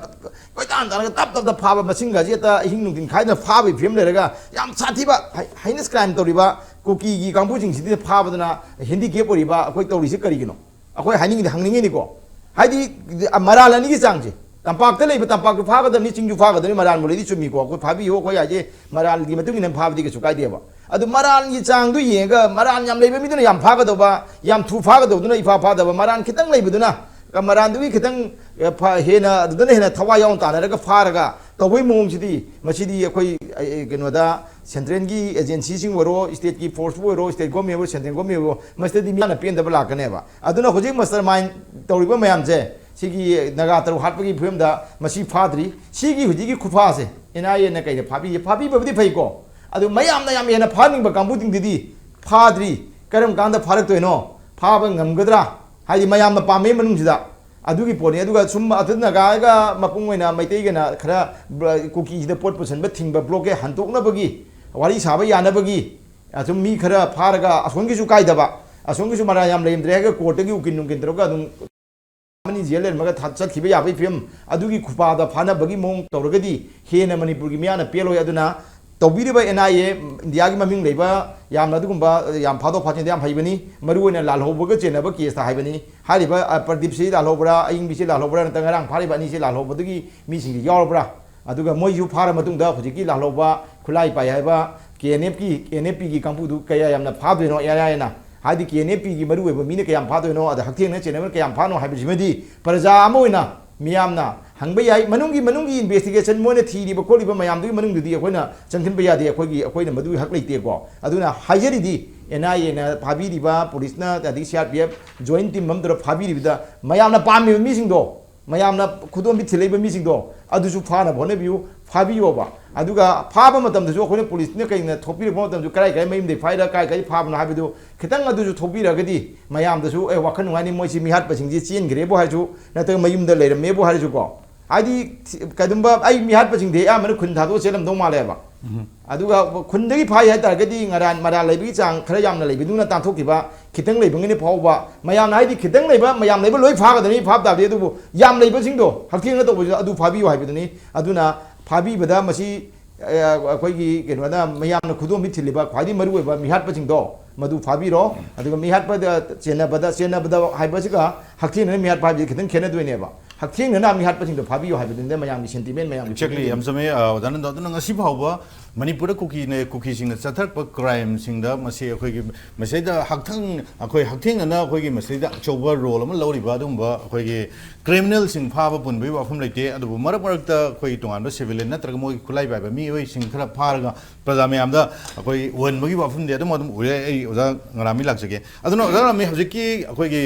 ꯀꯣꯏꯇꯥꯟ ꯇꯥꯟꯅꯒ ꯇꯞ ꯇꯞꯇ ꯐꯥꯕ, ꯃꯁꯤꯡꯒꯁꯦ ꯍꯦꯛꯇ ꯑꯍꯤꯡ ꯅꯨꯡꯊꯤꯟ ꯈꯥꯏꯗꯅ ꯐꯥꯕꯒꯤ ꯐꯤꯕꯝ ꯂꯩꯔꯒ, ꯌꯥꯝ ꯁꯥꯊꯤꯕ ꯍꯥꯏ-, heinous crime ꯇꯧꯔꯤꯕ ꯀꯨꯀꯤꯒꯤ ꯀꯥꯡꯕꯨꯁꯤꯡꯁꯤꯗꯤ ꯐꯥꯕꯗꯅ handicap ꯑꯣꯏꯔꯤꯕ ꯑꯩꯈꯣꯏ ꯇꯧꯔꯤꯁꯤ ꯀꯔꯤꯒꯤꯅꯣ? ꯑꯩꯈꯣꯏ ꯍꯥꯏꯅꯤꯡꯉꯤꯗꯤ, ꯍꯪꯅꯤꯡꯉꯤꯅꯤꯀꯣ꯫ ꯍꯥꯏꯗꯤ, ꯃꯔꯥꯜ ꯑꯅꯤꯒꯤ ꯆꯥꯡꯁꯦ, ꯇꯝꯄꯥꯛꯇ ꯂꯩꯕ ꯇꯝꯄꯥꯛꯁꯨ ꯐꯥꯒꯗꯕꯅꯤ, ꯆꯤꯡꯁꯨ ꯐꯥꯒꯗꯕꯅꯤ, ꯃꯔꯥꯜꯕꯨ ꯂꯩꯗꯤ ꯆꯨꯝꯃꯤꯀꯣ꯫ ꯑꯩꯈꯣꯏ ꯐꯥꯕꯤꯌꯨ, ꯑꯩꯈꯣꯏ ꯍꯥꯏꯁꯦ ꯃꯔꯥꯜꯒꯤ ꯃꯇꯨꯡ ꯏꯟꯅ ꯐꯥꯕꯗꯤ ꯀꯩꯁꯨ ꯀꯥꯏꯗꯦꯕ꯫ ꯑꯗꯨ ꯃꯔꯥꯜꯒꯤ ꯆꯥꯡꯗꯨ ꯌꯦꯡꯉꯒ, ꯃꯔꯥꯜ ꯌꯥꯝ ꯂꯩꯕ ꯃꯤꯗꯨꯅ ꯌꯥꯝ ꯐꯥꯒꯗꯧꯕ, ꯌꯥꯝ ꯊꯨ ꯐꯥꯒꯗꯧꯗꯨꯅ ꯏꯐꯥ ꯐꯥꯗꯕ, ꯃꯔꯥꯜ ꯈꯤꯇꯪ ꯂꯩꯕꯗꯨꯅ, ꯃꯔꯥꯜꯗꯨꯒꯤ ꯈꯤꯇꯪ, ꯑꯦ, ꯐ-, ꯍꯦꯟꯅ ꯑꯗꯨꯗꯅ ꯍꯦꯟꯅ ꯊꯋꯥꯏ ꯌꯥꯎꯅ ꯇꯥꯟꯅꯔꯒ ꯐꯥꯔꯒ ꯇꯧꯕꯒꯤ ꯃꯑꯣꯡꯁꯤꯗꯤ, ꯃꯁꯤꯗꯤ ꯑꯩꯈꯣꯏ, ꯑꯦ, ꯑꯦ, ꯀꯩꯅꯣꯗ, central ꯒꯤ agency ꯁꯤꯡ ꯑꯣꯏꯔꯣ, state ꯀꯤ force ꯄꯨ ꯑꯣꯏꯔꯣ, state government ꯑꯣꯏꯔꯣ, central government ꯑꯣꯏꯔꯣ, ꯃꯁꯤꯗꯗꯤ ꯃꯤꯌꯥꯝꯅ ꯄꯦꯟꯗꯕ ꯂꯥꯛꯀꯅꯦꯕ꯫ ꯑꯗꯨꯅ ꯍꯧꯖꯤꯛ mastermind ꯇꯧꯔꯤꯕ ꯃꯌꯥꯝꯁꯦ, ꯁꯤꯒꯤ ꯅꯥꯒꯥ ꯇꯔꯨꯛ ꯍꯥꯠꯄꯒꯤ ꯐꯤꯕꯝꯗ ꯃꯁꯤ ꯐꯥꯗ꯭ꯔꯤ꯫ ꯁꯤꯒꯤ ꯍꯧꯖꯤꯛꯀꯤ ꯈꯨꯐꯥꯁꯦ, NIA ꯅ ꯀꯩꯗ ꯐꯥꯕꯤ-, ꯐꯥꯕꯤꯕꯕꯨꯗꯤ ꯐꯩꯀꯣ, ꯑꯗꯨ ꯃꯌꯥꯝꯅ ꯌꯥꯝ ꯍꯦꯟꯅ ꯐꯥꯍꯟꯅꯤꯡꯕ ꯀꯥꯡꯕꯨꯁꯤꯡꯗꯨꯗꯤ ꯐꯥꯗ꯭ꯔꯤ꯫ ꯀꯔꯝ ꯀꯥꯟꯗ ꯐꯥꯔꯛꯇꯣꯏꯅꯣ? ꯐꯥꯕ ꯉꯝꯒꯗ꯭ꯔꯥ? ꯍꯥꯏꯗꯤ ꯃꯌꯥꯝꯅ ꯄꯥꯝꯃꯤ ꯃꯅꯨꯡꯁꯤꯗ꯫ ꯑꯗꯨꯒꯤ ꯄꯣꯠꯅꯤ꯫ ꯑꯗꯨꯒ ꯁꯨꯝ ꯑꯗꯨ ꯅꯥꯒꯥꯒ ꯃꯄꯨꯡ ꯑꯣꯏꯅ ꯃꯩꯇꯩꯒꯅ ꯈꯔ ꯕ-, ꯀꯨꯀꯤꯁꯤꯗ ꯄꯣꯠ ꯄꯨꯁꯟꯕ ꯊꯤꯡꯕ, blockade ꯍꯟꯗꯣꯛꯅꯕꯒꯤ, ꯋꯥꯔꯤ ꯁꯥꯕ ꯌꯥꯅꯕꯒꯤ, ꯑꯁꯨꯝ ꯃꯤ ꯈꯔ ꯐꯥꯔꯒ ꯑꯁꯣꯝꯒꯤꯁꯨ ꯀꯥꯏꯗꯕ, ꯑꯁꯣꯝꯒꯤꯁꯨ ꯃꯔꯥꯜ ꯌꯥꯝ ꯂꯩꯔꯝꯗ꯭ꯔꯦ ꯍꯥꯏꯔꯒ court ꯇꯒꯤ ꯎꯀꯤꯜ ꯅꯨꯡꯀꯤꯜ ꯇꯧꯔꯒ ꯑꯗꯨꯝ ꯑꯃꯅꯤ ꯖꯦꯜ ꯂꯩꯔꯝꯃꯒ ꯊꯥ-, ꯆꯠꯈꯤꯕ ꯌꯥꯕꯒꯤ ꯐꯤꯕꯝ, ꯑꯗꯨꯒꯤ ꯈꯨꯄꯥꯗ ꯐꯥꯅꯕꯒꯤ ꯃꯑꯣꯡ ꯇꯧꯔꯒꯗꯤ ꯍꯦꯟꯅ ꯃꯅꯤꯄꯨꯔꯒꯤ ꯃꯤꯌꯥꯝꯅ ꯄꯦꯜꯂꯣꯏ꯫ ꯑꯗꯨꯅ ꯇꯧꯕꯤꯔꯤꯕ NIA, ꯏꯟꯗꯤꯌꯥꯒꯤ ꯃꯃꯤꯡ ꯂꯩꯕ, ꯌꯥꯝꯅ ꯑꯗꯨꯒꯨꯝꯕ ꯌꯥꯝ ꯐꯥꯗꯣꯛ ꯐꯥꯖꯤꯟꯗ ꯌꯥꯝ ꯍꯩꯕꯅꯤ, ꯃꯔꯨꯑꯣꯏꯅ ꯂꯥꯜꯍꯧꯕꯒ ꯆꯦꯟꯅꯕ case ꯇ ꯍꯥꯏꯕꯅꯤ꯫ ꯍꯥꯏꯔꯤꯕ, ꯑ, ꯄ꯭ꯔꯗꯤꯞꯁꯤ ꯂꯥꯜꯍꯧꯕ꯭ꯔꯥ, ꯑꯏꯪꯕꯤꯁꯤ ꯂꯥꯜꯍꯧꯕ꯭ꯔꯥ, ꯅꯠꯇ꯭ꯔꯒ ꯉꯔꯥꯡ ꯐꯥꯔꯤꯕ ꯑꯅꯤꯁꯤ ꯂꯥꯜꯍꯧꯕꯗꯨꯒꯤ ꯃꯤꯁꯤꯡꯁꯤ ꯌꯥꯎꯔꯕ꯭ꯔꯥ? ꯑꯗꯨꯒ ꯃꯣꯏꯁꯨ ꯐꯥꯔ ꯃꯇꯨꯡꯗ ꯍꯧꯖꯤꯛꯀꯤ ꯂꯥꯜꯍꯧꯕ ꯈꯨꯠꯂꯥꯏ ꯄꯥꯏ ꯍꯥꯏꯕ KNF ꯀꯤ, KNF P ꯒꯤ ꯀꯥꯡꯕꯨꯗꯨ ꯀꯌꯥ ꯌꯥꯝꯅ ꯐꯥꯗꯣꯏꯅꯣ? ꯌꯥꯏ ꯌꯥꯏꯅ꯫ ꯍꯥꯏꯗꯤ KNF P ꯒꯤ ꯃꯔꯨꯑꯣꯏꯕ ꯃꯤꯅ ꯀꯌꯥꯝ ꯐꯥꯗꯣꯏꯅꯣ, ꯑꯗ ꯍꯛꯊꯦꯡꯅ ꯆꯦꯟꯅꯕꯅ ꯀꯌꯥꯝ ꯐꯥꯅꯣ ꯍꯥꯏꯕꯁꯤꯃꯗꯤ ꯄ꯭ꯔꯖꯥ ꯑꯃ ꯑꯣꯏꯅ ꯃꯤꯌꯥꯝꯅ ꯍꯪꯕ ꯌꯥꯏ꯫ ꯃꯅꯨꯡꯒꯤ, ꯃꯅꯨꯡꯒꯤ investigation ꯃꯣꯏꯅ ꯊꯤꯔꯤꯕ ꯈꯣꯠꯂꯤꯕ ꯃꯌꯥꯝꯗꯨꯒꯤ ꯃꯅꯨꯡꯗꯨꯗꯤ ꯑꯩꯈꯣꯏꯅ ꯆꯪꯁꯤꯟꯕ ꯌꯥꯗꯦ, ꯑꯩꯈꯣꯏꯒꯤ, ꯑꯩꯈꯣꯏꯅ ꯃꯗꯨꯒꯤ ꯍꯛ ꯂꯩꯇꯦꯀꯣ꯫ ꯑꯗꯨꯅ ꯍꯥꯏꯖꯔꯤꯗꯤ, NIA ꯅ ꯐꯥꯕꯤꯔꯤꯕ, ꯄꯨꯂꯤꯁꯅ ꯑꯗꯒꯤ CRPF joint team ꯑꯃ ꯇꯧꯔ ꯐꯥꯕꯤꯔꯤꯕꯗ ꯃꯌꯥꯝꯅ ꯄꯥꯝꯃꯤꯕ ꯃꯤꯁꯤꯡꯗꯣ ꯃꯌꯥꯝꯅ ꯈꯨꯗꯣꯝꯕꯤ ꯊꯤꯜꯂꯛꯏꯕ ꯃꯤꯁꯤꯡꯗꯣ ꯑꯗꯨꯁꯨ ꯐꯥꯅꯕ ꯍꯣꯠꯅꯕꯤꯌꯨ, ꯐꯥꯕꯤꯌꯣꯕ꯫ ꯑꯗꯨꯒ ꯐꯥꯕ ꯃꯇꯝꯗꯁꯨ ꯑꯩꯈꯣꯏꯅ ꯄꯨꯂꯤꯁꯅ ꯀꯩꯅ ꯊꯣꯛꯄꯤꯔꯛꯄ ꯃꯇꯝꯗꯁꯨ ꯀꯔꯥꯏ ꯀꯔꯥꯏ ꯃꯌꯨꯝꯗꯒꯤ ꯐꯥꯏꯔ ꯀꯥꯏ ꯀꯥꯏ ꯐꯥꯕꯅꯣ ꯍꯥꯏꯕꯗꯨ ꯈꯤꯇꯪ ꯑꯗꯨꯁꯨ ꯊꯣꯛꯄꯤꯔꯒꯗꯤ ꯃꯌꯥꯝꯗꯁꯨ ꯑꯦ ꯋꯥꯈꯜ ꯅꯨꯡꯉꯥꯏꯅꯤ, ꯃꯣꯏꯁꯤ ꯃꯤꯍꯥꯠꯄꯁꯤꯡꯁꯤ ꯆꯦꯟꯈ꯭ꯔꯦꯕꯨ ꯍꯥꯏꯔꯁꯨ ꯅꯠꯇ꯭ꯔꯒ ꯃꯌꯨꯝꯗ ꯂꯩꯔꯝꯃꯦꯕꯨ ꯍꯥꯏꯔꯁꯨꯀꯣ꯫ ꯍꯥꯏꯗꯤ ꯀꯩꯒꯨꯝꯕ ꯑꯩ ꯃꯤꯍꯥꯠꯄꯁꯤꯡꯗꯤ ꯑꯌꯥꯝꯕꯅ ꯈꯨꯟ ꯊꯥꯗꯣꯛꯑ ꯆꯦꯜꯂꯝꯗꯧ ꯃꯥꯜꯂꯦꯕ꯫ ꯑꯗꯨꯒ ꯈꯨꯟꯗꯒꯤ ꯐꯥꯏ ꯍꯥꯏꯇꯥꯔꯒꯗꯤ ꯉꯔꯥꯟ ꯃꯔꯥꯟ ꯂꯩꯕꯒꯤ ꯆꯥꯡ ꯈꯔ ꯌꯥꯝꯅ ꯂꯩꯕꯗꯨꯅ ꯇꯥꯟꯊꯣꯛꯈꯤꯕ, ꯈꯤꯇꯪ ꯂꯩꯕꯉꯩꯅ ꯐꯥꯎꯕ꯫ ꯃꯌꯥꯝꯅ ꯍꯥꯏꯗꯤ ꯈꯤꯇꯪ ꯂꯩꯕ, ꯃꯌꯥꯝ ꯂꯩꯕ ꯂꯣꯏ ꯐꯥꯒꯗꯕꯅꯤ, ꯐꯥꯕ ꯇꯥꯕꯗꯤ꯫ ꯑꯗꯨꯕꯨ ꯌꯥꯝ ꯂꯩꯕꯁꯤꯡꯗꯣ ꯍꯛꯊꯦꯡꯅ ꯇꯧꯕꯁꯤꯗ ꯑꯗꯨ ꯐꯥꯕꯤꯌꯨ ꯍꯥꯏꯕꯗꯨꯅꯤ꯫ ꯑꯗꯨꯅ ꯐꯥꯕꯤꯕꯗ ꯃꯁꯤ ꯑ, ꯑꯩꯈꯣꯏꯒꯤ ꯀꯩꯅꯣꯗ ꯃꯌꯥꯝꯅ ꯈꯨꯗꯣꯝꯕꯤ ꯊꯤꯜꯂꯤꯕ ꯈ꯭ꯋꯥꯏꯗꯒꯤ ꯃꯔꯨꯑꯣꯏꯕ ꯃꯤꯍꯥꯠꯄꯁꯤꯡꯗꯣ ꯃꯗꯨ ꯐꯥꯕꯤꯔꯣ꯫ ꯑꯗꯨꯒ ꯃꯤꯍꯥꯠꯄꯗ ꯆꯦꯟꯅꯕꯗ, ꯆꯦꯟꯅꯕꯗ ꯍꯥꯏꯕꯁꯤꯒ ꯍꯛꯊꯦꯡꯅꯅ ꯃꯤꯍꯥꯠꯄ ꯍꯥꯏꯕꯁꯤ ꯈꯤꯇꯪ ꯈꯦꯠꯅꯗꯣꯏꯅꯦꯕ꯫ ꯍꯛꯊꯦꯡꯅꯅ ꯃꯤꯍꯥꯠꯄꯁꯤꯡꯗꯣ ꯐꯥꯕꯤꯌꯨ ꯍꯥꯏꯕꯗꯨꯅꯤꯗ ꯃꯌꯥꯝꯒꯤ sentiment, ꯃꯌꯥꯝꯒꯤ Exactly, feeling꯫ ꯌꯥꯝ ꯆꯨꯝꯃꯦ꯫ ꯑ, ꯑꯣꯖꯥ ꯅꯟꯗꯣ, ꯑꯗꯨꯅ ꯉꯁꯤ ꯐꯥꯎꯕ ꯃꯅꯤꯄꯨꯔꯗ ꯀꯨꯀꯤꯅ, ꯀꯨꯀꯤꯁꯤꯡꯅ ꯆꯠꯊꯔꯛꯄ crimeꯁꯤꯡꯗ ꯃꯁꯤ ꯑꯩꯈꯣꯏꯒꯤ ꯃꯁꯤꯗ ꯍꯛꯊꯪ-, ꯑꯩꯈꯣꯏ ꯍꯛꯊꯦꯡꯅꯅ ꯑꯩꯈꯣꯏꯒꯤ ꯃꯁꯤꯗ ꯑꯆꯧꯕ role ꯑꯃ ꯂꯧꯔꯤꯕ ꯑꯗꯨꯒꯨꯝꯕ ꯑꯩꯈꯣꯏꯒꯤ criminalꯁꯤꯡ ꯐꯥꯕ ꯄꯨꯟꯕꯒꯤ ꯋꯥꯐꯝ ꯂꯩꯇꯦ꯫ ꯑꯗꯨꯕꯨ ꯃꯔꯛ ꯃꯔꯛꯇ ꯑꯩꯈꯣꯏ ꯇꯣꯉꯥꯟꯕ civilian ꯅꯠꯇ꯭ꯔꯒ ꯃꯣꯏꯒꯤ ꯈꯨꯠꯂꯥꯏ ꯄꯥꯏꯕ ꯃꯤꯑꯣꯏꯁꯤꯡ ꯈꯔ ꯐꯥꯔꯒ ꯄ꯭ꯔꯖꯥ ꯃꯌꯥꯝꯗ ꯑꯩꯈꯣꯏ ꯎꯍꯟꯕꯒꯤ ꯋꯥꯐꯝꯗꯤ ꯑꯗꯨꯝ ꯑꯗꯨꯝ ꯎꯔꯦ꯫ ꯑꯩ ꯑꯣꯖꯥ ꯉꯔꯥꯃꯤ ꯂꯥꯛꯆꯒꯦ꯫ ꯑꯗꯨꯅ ꯑꯣꯖꯥ ꯉꯔꯥꯃꯤ, ꯍꯧꯖꯤꯛꯀꯤ ꯑꯩꯈꯣꯏꯒꯤ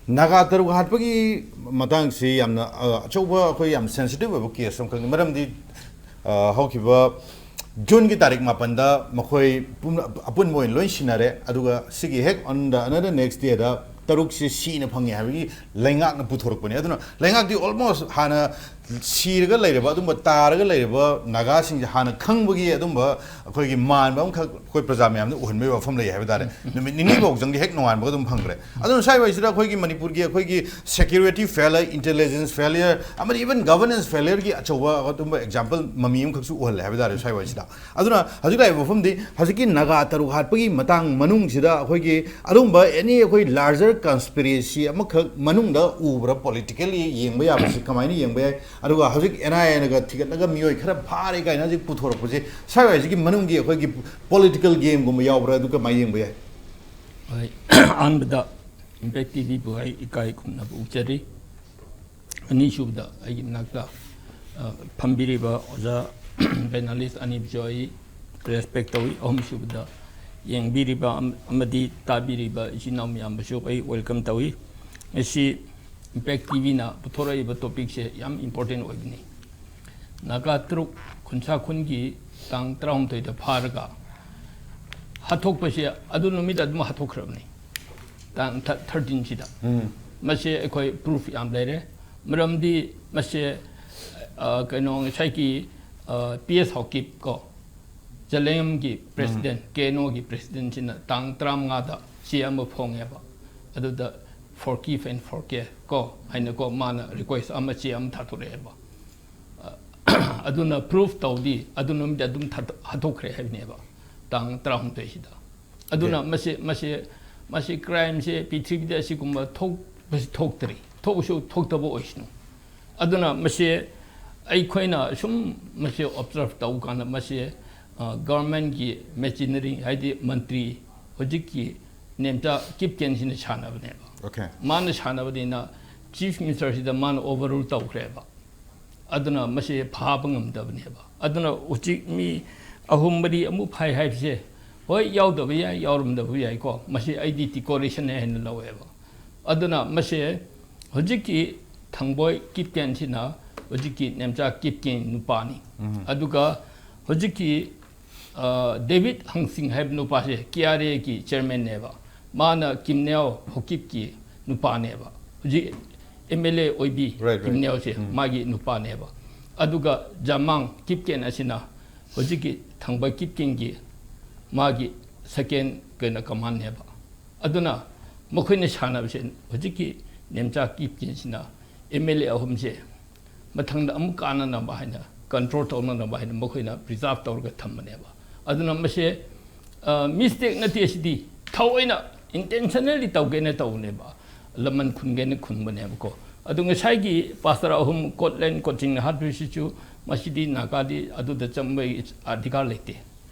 ꯅꯥꯒꯥ ꯇꯔꯨꯛ ꯍꯥꯠꯄꯒꯤ ꯃꯇꯥꯡꯁꯤ ꯌꯥꯝꯅ, ꯑ, ꯑꯆꯧꯕ, ꯑꯩꯈꯣꯏ ꯌꯥꯝ sensitive ꯑꯣꯏꯕ case ꯑꯃꯈꯛꯅꯤ꯫ ꯃꯔꯝꯗꯤ, ꯑ, ꯍꯧꯈꯤꯕ Juneꯒꯤ ꯇꯥꯔꯤꯛ ꯃꯥꯄꯟꯗ ꯃꯈꯣꯏ ꯄꯨꯝ-, ꯑꯄꯨꯟꯕ ꯑꯣꯏꯅ ꯂꯣꯏ ꯁꯤꯟꯅꯔꯦ꯫ ꯑꯗꯨꯒ ꯁꯤꯒꯤ ꯍꯦꯛ on the another next dayꯗ ꯇꯔꯨꯛꯁꯤ ꯁꯤꯅ ꯐꯪꯉꯦ ꯍꯥꯏꯕꯒꯤ ꯂꯩꯉꯥꯛꯅ ꯄꯨꯊꯣꯔꯛꯄꯅꯦ꯫ ꯑꯗꯨꯅ ꯂꯩꯉꯥꯛꯇꯤ almost ꯍꯥꯟꯅ ꯁꯤꯔꯒ ꯂꯩꯔꯕ, ꯑꯗꯨꯝꯕ ꯇꯥꯔꯒ ꯂꯩꯔꯕ ꯅꯥꯒꯥꯁꯤꯡꯁꯦ ꯍꯥꯟꯅ ꯈꯪꯕꯒꯤ ꯑꯗꯨꯝꯕ ꯑꯩꯈꯣꯏꯒꯤ ꯃꯥꯟꯕ ꯑꯃꯈꯛ ꯑꯩꯈꯣꯏ ꯄ꯭ꯔꯖꯥ ꯃꯌꯥꯝꯗ ꯎꯍꯟꯕꯒꯤ ꯋꯥꯐꯝ ꯂꯩ ꯍꯥꯏꯕ ꯇꯥꯔꯦ꯫ ꯅꯨꯃꯤꯠ ꯅꯤꯅꯤ ꯐꯥꯎ ꯆꯪꯗꯦ, ꯍꯦꯛ ꯅꯣꯡꯉꯥꯟꯕꯒ ꯑꯗꯨꯝ ꯐꯪꯈ꯭ꯔꯦ꯫ ꯑꯗꯨꯅ ꯁ꯭ꯋꯥꯏ ꯋꯥꯏꯁꯤꯗ ꯑꯩꯈꯣꯏꯒꯤ ꯃꯅꯤꯄꯨꯔꯒꯤ ꯑꯩꯈꯣꯏꯒꯤ security failure, intelligence failure, ꯑꯃꯗꯤ even governance failureꯒꯤ ꯑꯆꯧꯕ ꯑꯗꯨꯝꯕ example ꯃꯃꯤ ꯑꯃꯈꯛꯁꯨ ꯎꯍꯜꯂꯦ ꯍꯥꯏꯕ ꯇꯥꯔꯦ ꯁ꯭ꯋꯥꯏ ꯋꯥꯏꯁꯤꯗ꯫ ꯑꯗꯨꯅ ꯍꯧꯖꯤꯛ ꯂꯥꯛꯏꯕ ꯋꯥꯐꯝꯗꯤ, ꯍꯧꯖꯤꯛꯀꯤ ꯅꯥꯒꯥ ꯇꯔꯨꯛ ꯍꯥꯠꯄꯒꯤ ꯃꯇꯥꯡ ꯃꯅꯨꯡꯁꯤꯗ ꯑꯩꯈꯣꯏꯒꯤ ꯑꯗꯨꯝꯕ any ꯑꯩꯈꯣꯏ larger conspiracy ꯑꯃꯈꯛ ꯃꯅꯨꯡꯗ ꯎꯕ꯭ꯔꯥ? Politically ꯌꯦꯡꯕ ꯌꯥꯕꯁꯤ ꯀꯃꯥꯏꯅ ꯌꯦꯡꯕ ꯌꯥꯏ? ꯑꯗꯨꯒ ꯍꯧꯖꯤꯛ NIAꯅꯒ ꯊꯤꯒꯠꯂꯒ ꯃꯤꯑꯣꯏ ꯈꯔ ꯐꯥꯔꯦ ꯀꯥꯏꯅ ꯍꯧꯖꯤꯛ ꯄꯨꯊꯣꯔꯛꯄꯁꯦ, ꯁ꯭ꯋꯥꯏ ꯋꯥꯏꯁꯤꯒꯤ ꯃꯅꯨꯡꯒꯤ ꯑꯩꯈꯣꯏꯒꯤ political gameꯒꯨꯝꯕ ꯌꯥꯎꯕ꯭ꯔꯥ? ꯑꯗꯨ ꯀꯃꯥꯏꯅ ꯌꯦꯡꯕ ꯌꯥꯏ? ꯍꯣꯏ, ꯑꯍꯥꯟꯕꯗ Impact TVꯕꯨ ꯑꯩ ꯏꯀꯥꯏ ꯈꯨꯝꯅꯕ ꯎꯠꯆꯔꯤ꯫ ꯑꯅꯤꯁꯨꯕꯗ ꯑꯩꯒꯤ ꯃꯅꯥꯛꯇ, ꯑ, ꯐꯝꯕꯤꯔꯤꯕ ꯑꯣꯖꯥ panelist ꯑꯅꯤꯕꯨꯁꯨ ꯑꯩ respect ꯇꯧꯏ꯫ ꯑꯍꯨꯝꯁꯨꯕꯗ ꯌꯦꯡꯕꯤꯔꯤꯕ ꯑꯝ-, ꯑꯃꯗꯤ ꯇꯥꯕꯤꯔꯤꯕ ꯏꯆꯤꯟ ꯏꯅꯥꯎ ꯃꯌꯥꯝꯕꯨꯁꯨ ꯑꯩ welcome ꯇꯧꯏ꯫ ꯉꯁꯤ ꯏꯝꯄꯦꯛ ꯇꯤꯚꯤꯅ ꯄꯨꯊꯣꯔꯛꯏꯕ ꯇꯣꯄꯤꯛꯁꯦ ꯌꯥꯝ ꯏꯝꯄꯣꯔꯇꯦꯟ ꯑꯣꯏꯕꯅꯤ꯫ ꯅꯥꯒꯥ ꯇꯔꯨꯛ ꯈꯨꯟꯁꯥ ꯈꯨꯟꯒꯤ ꯇꯥꯡ ꯇꯔꯥꯍꯨꯝꯗꯣꯏꯗ ꯐꯥꯔꯒ ꯍꯥꯠꯇꯣꯛꯄꯁꯦ ꯑꯗꯨ ꯅꯨꯃꯤꯠ ꯑꯗꯨꯝ ꯍꯥꯠꯇꯣꯛꯈ꯭ꯔꯕꯅꯤ, ꯇꯥꯡ ꯊꯥꯔꯇꯤꯟꯁꯤꯗ꯫ ꯃꯁꯤ ꯑꯩꯈꯣꯏ ꯄ꯭ꯔꯨꯐ ꯌꯥꯝ ꯂꯩꯔꯦ꯫ ꯃꯔꯝꯗꯤ ꯃꯁꯦ, ꯑ, ꯀꯩꯅꯣ, ꯉꯁꯥꯏꯒꯤ, ꯑ, ꯄꯤ ꯑꯦꯁ ꯍꯥꯎꯀꯤꯞ ꯀꯣ, ꯖꯂꯦꯡꯒꯤ ꯄ꯭ꯔꯦꯁꯤꯗꯦꯟ, ꯀꯦ ꯑꯦꯟ ꯑꯣꯒꯤ ꯄ꯭ꯔꯦꯁꯤꯗꯦꯟꯁꯤꯅ ꯇꯥꯡ ꯇꯔꯥꯃꯉꯥꯗ ꯆꯦ ꯑꯃ ꯐꯣꯡꯉꯦꯕ꯫ ꯑꯗꯨꯗ "For keep and for care" ꯀꯣ ꯍꯥꯏꯅꯀꯣ, ꯃꯥꯅ ꯔꯤꯀ꯭ꯋꯦꯁ ꯑꯃ, ꯆꯦ ꯑꯃ ꯊꯥꯗꯣꯔꯛꯑꯦꯕ꯫ ꯑ, ꯑꯗꯨꯅ ꯄ꯭ꯔꯨꯐ ꯇꯧꯗꯤ ꯑꯗꯨ ꯅꯨꯃꯤꯠꯇ ꯑꯗꯨꯝ ꯊꯥꯗꯣꯛ-, ꯍꯥꯠꯇꯣꯛꯈ꯭ꯔꯦ ꯍꯥꯏꯕꯅꯦꯕ, ꯇꯥꯡ ꯇꯔꯥꯍꯨꯝꯗꯣꯏꯁꯤꯗ꯫ ꯑꯗꯨꯅ ꯃꯁꯤ, ꯃꯁꯤ, ꯃꯁꯤ ꯀ꯭ꯔꯥꯏꯝꯁꯦ ꯄ꯭ꯔꯤꯊꯤꯕꯤꯗ ꯑꯁꯤꯒꯨꯝꯕ ꯊꯣꯛꯄꯁꯤ ꯊꯣꯛꯇ꯭ꯔꯤ, ꯊꯣꯛꯁꯨ ꯊꯣꯛꯇꯕ ꯑꯣꯏꯁꯅꯨ꯫ ꯑꯗꯨꯅ ꯃꯁꯤ ꯑꯩꯈꯣꯏꯅ ꯁꯨꯝ ꯃꯁꯤ ꯑꯣꯕꯖꯔꯚ ꯇꯧ ꯀꯥꯟꯗ ꯃꯁꯤ, ꯑ, ꯒꯚꯔꯟꯃꯦꯟꯠꯀꯤ ꯃꯦꯆꯤꯅꯔꯤ, ꯍꯥꯏꯗꯤ ꯃꯟꯇ꯭ꯔꯤ ꯍꯧꯖꯤꯛꯀꯤ ꯅꯦꯝꯆꯥ ꯀꯤꯞꯀꯦꯟꯁꯤꯅ ꯁꯥꯟꯅꯕꯅꯦꯕ꯫ Okay. ꯃꯥꯅ ꯁꯥꯟꯅꯕꯅꯤꯅ ꯆꯤꯐ ꯃꯤꯅꯤꯁꯇꯔꯁꯤꯗ ꯃꯥꯅ ꯑꯣꯚꯔꯔꯨꯜ ꯇꯧꯈ꯭ꯔꯦꯕ꯫ ꯑꯗꯨꯅ ꯃꯁꯤ ꯐꯥꯕ ꯉꯝꯗꯕꯅꯦꯕ꯫ ꯑꯗꯨꯅ ꯍꯧꯖꯤꯛ ꯃꯤ ꯑꯍꯨꯝ ꯃꯔꯤ ꯑꯃꯨꯛ ꯐꯥꯏ ꯍꯥꯏꯕꯁꯦ, ꯍꯣꯏ, ꯌꯥꯎꯗꯕ ꯌꯥꯏ, ꯌꯥꯎꯔꯝꯗꯕ ꯌꯥꯏꯀꯣ, ꯃꯁꯤ ꯑꯩꯗꯤ ꯗꯤꯀꯣꯔꯦꯁꯟꯅꯦ ꯍꯥꯏꯅ ꯂꯧꯋꯦꯕ꯫ ꯑꯗꯨꯅ ꯃꯁꯤ ꯍꯧꯖꯤꯛꯀꯤ ꯊꯥꯡꯕꯣꯏ ꯀꯤꯞꯀꯦꯟꯁꯤꯅ ꯍꯧꯖꯤꯛꯀꯤ ꯅꯦꯝꯆꯥ ꯀꯤꯞꯀꯦꯟ ꯅꯨꯄꯥꯅꯤ꯫ ꯑꯗꯨꯒ ꯍꯧꯖꯤꯛꯀꯤ, ꯑ, ꯗꯦꯕꯤꯠ ꯍꯪꯁꯤꯡ ꯍꯥꯏꯕ ꯅꯨꯄꯥꯁꯦ ꯀꯦ ꯑꯥꯔ ꯑꯦꯒꯤ ꯆꯤꯌꯔꯃꯦꯟꯅꯦꯕ꯫ ꯃꯥꯅ ꯀꯤꯝꯅꯦꯌꯥꯎ ꯍꯣꯀꯤꯞꯀꯤ ꯅꯨꯄꯥꯅꯦꯕ, ꯍꯧꯖꯤꯛ ꯑꯦꯝ ꯑꯦꯜ ꯑꯦ ꯑꯣꯏꯕꯤ꯫ Right, right. ꯀꯤꯝꯅꯦꯌꯥꯎꯁꯦ ꯃꯥꯒꯤ ꯅꯨꯄꯥꯅꯦꯕ꯫ ꯑꯗꯨꯒ ꯖꯥꯃꯥꯡ ꯀꯤꯞꯀꯦꯟ ꯑꯁꯤꯅ ꯍꯧꯖꯤꯛꯀꯤ ꯊꯥꯡꯕꯣꯏ ꯀꯤꯞꯀꯦꯟꯒꯤ ꯃꯥꯒꯤ ꯁꯦꯀꯦꯟ ꯀꯩꯅꯣ ꯀꯃꯥꯟꯅꯦꯕ꯫ ꯑꯗꯨꯅ ꯃꯈꯣꯏꯅ ꯁꯥꯟꯅꯕꯁꯦ, ꯍꯧꯖꯤꯛꯀꯤ ꯅꯦꯝꯆꯥ ꯀꯤꯞꯀꯦꯟꯁꯤꯅ ꯑꯦꯝ ꯑꯦꯜ ꯑꯦ ꯑꯍꯨꯝꯁꯦ ꯃꯊꯪꯗ ꯑꯃꯨꯛ ꯀꯥꯟꯅꯅꯕ ꯍꯥꯏꯅ, ꯀꯟꯇ꯭ꯔꯣꯜ ꯇꯧꯅꯅꯕ ꯍꯥꯏꯅ ꯃꯈꯣꯏꯅ ꯄ꯭ꯔꯤꯖꯥꯔꯚ ꯇꯧꯔꯒ ꯊꯝꯕꯅꯦꯕ꯫ ꯑꯗꯨꯅ ꯃꯁꯦ, ꯑ, ꯃꯤꯁꯇꯦꯛ ꯅꯠꯇꯦ, ꯑꯁꯤꯗꯤ ꯊꯑꯣꯏꯅ ꯏꯟꯇꯦꯟꯁꯅꯦꯜꯂꯤ ꯇꯧꯒꯦꯅ ꯇꯧꯕꯅꯦꯕ, ꯂꯃꯟ ꯈꯨꯟꯒꯦꯅ ꯈꯨꯟꯕꯅꯦꯕꯀꯣ꯫ ꯑꯗꯨ ꯉꯁꯥꯏꯒꯤ ꯄꯥꯁꯇꯔ ꯑꯍꯨꯝ ꯀꯣꯠꯂꯦꯟ ꯀꯣꯆꯤꯡꯅ ꯍꯥꯠꯄꯁꯤꯁꯨ, ꯃꯁꯤꯗꯤ ꯅꯥꯒꯥꯗꯤ ꯑꯗꯨꯗ ꯆꯪꯕꯒꯤ ꯑꯙꯤꯀꯥꯔ ꯂꯩꯇꯦ꯫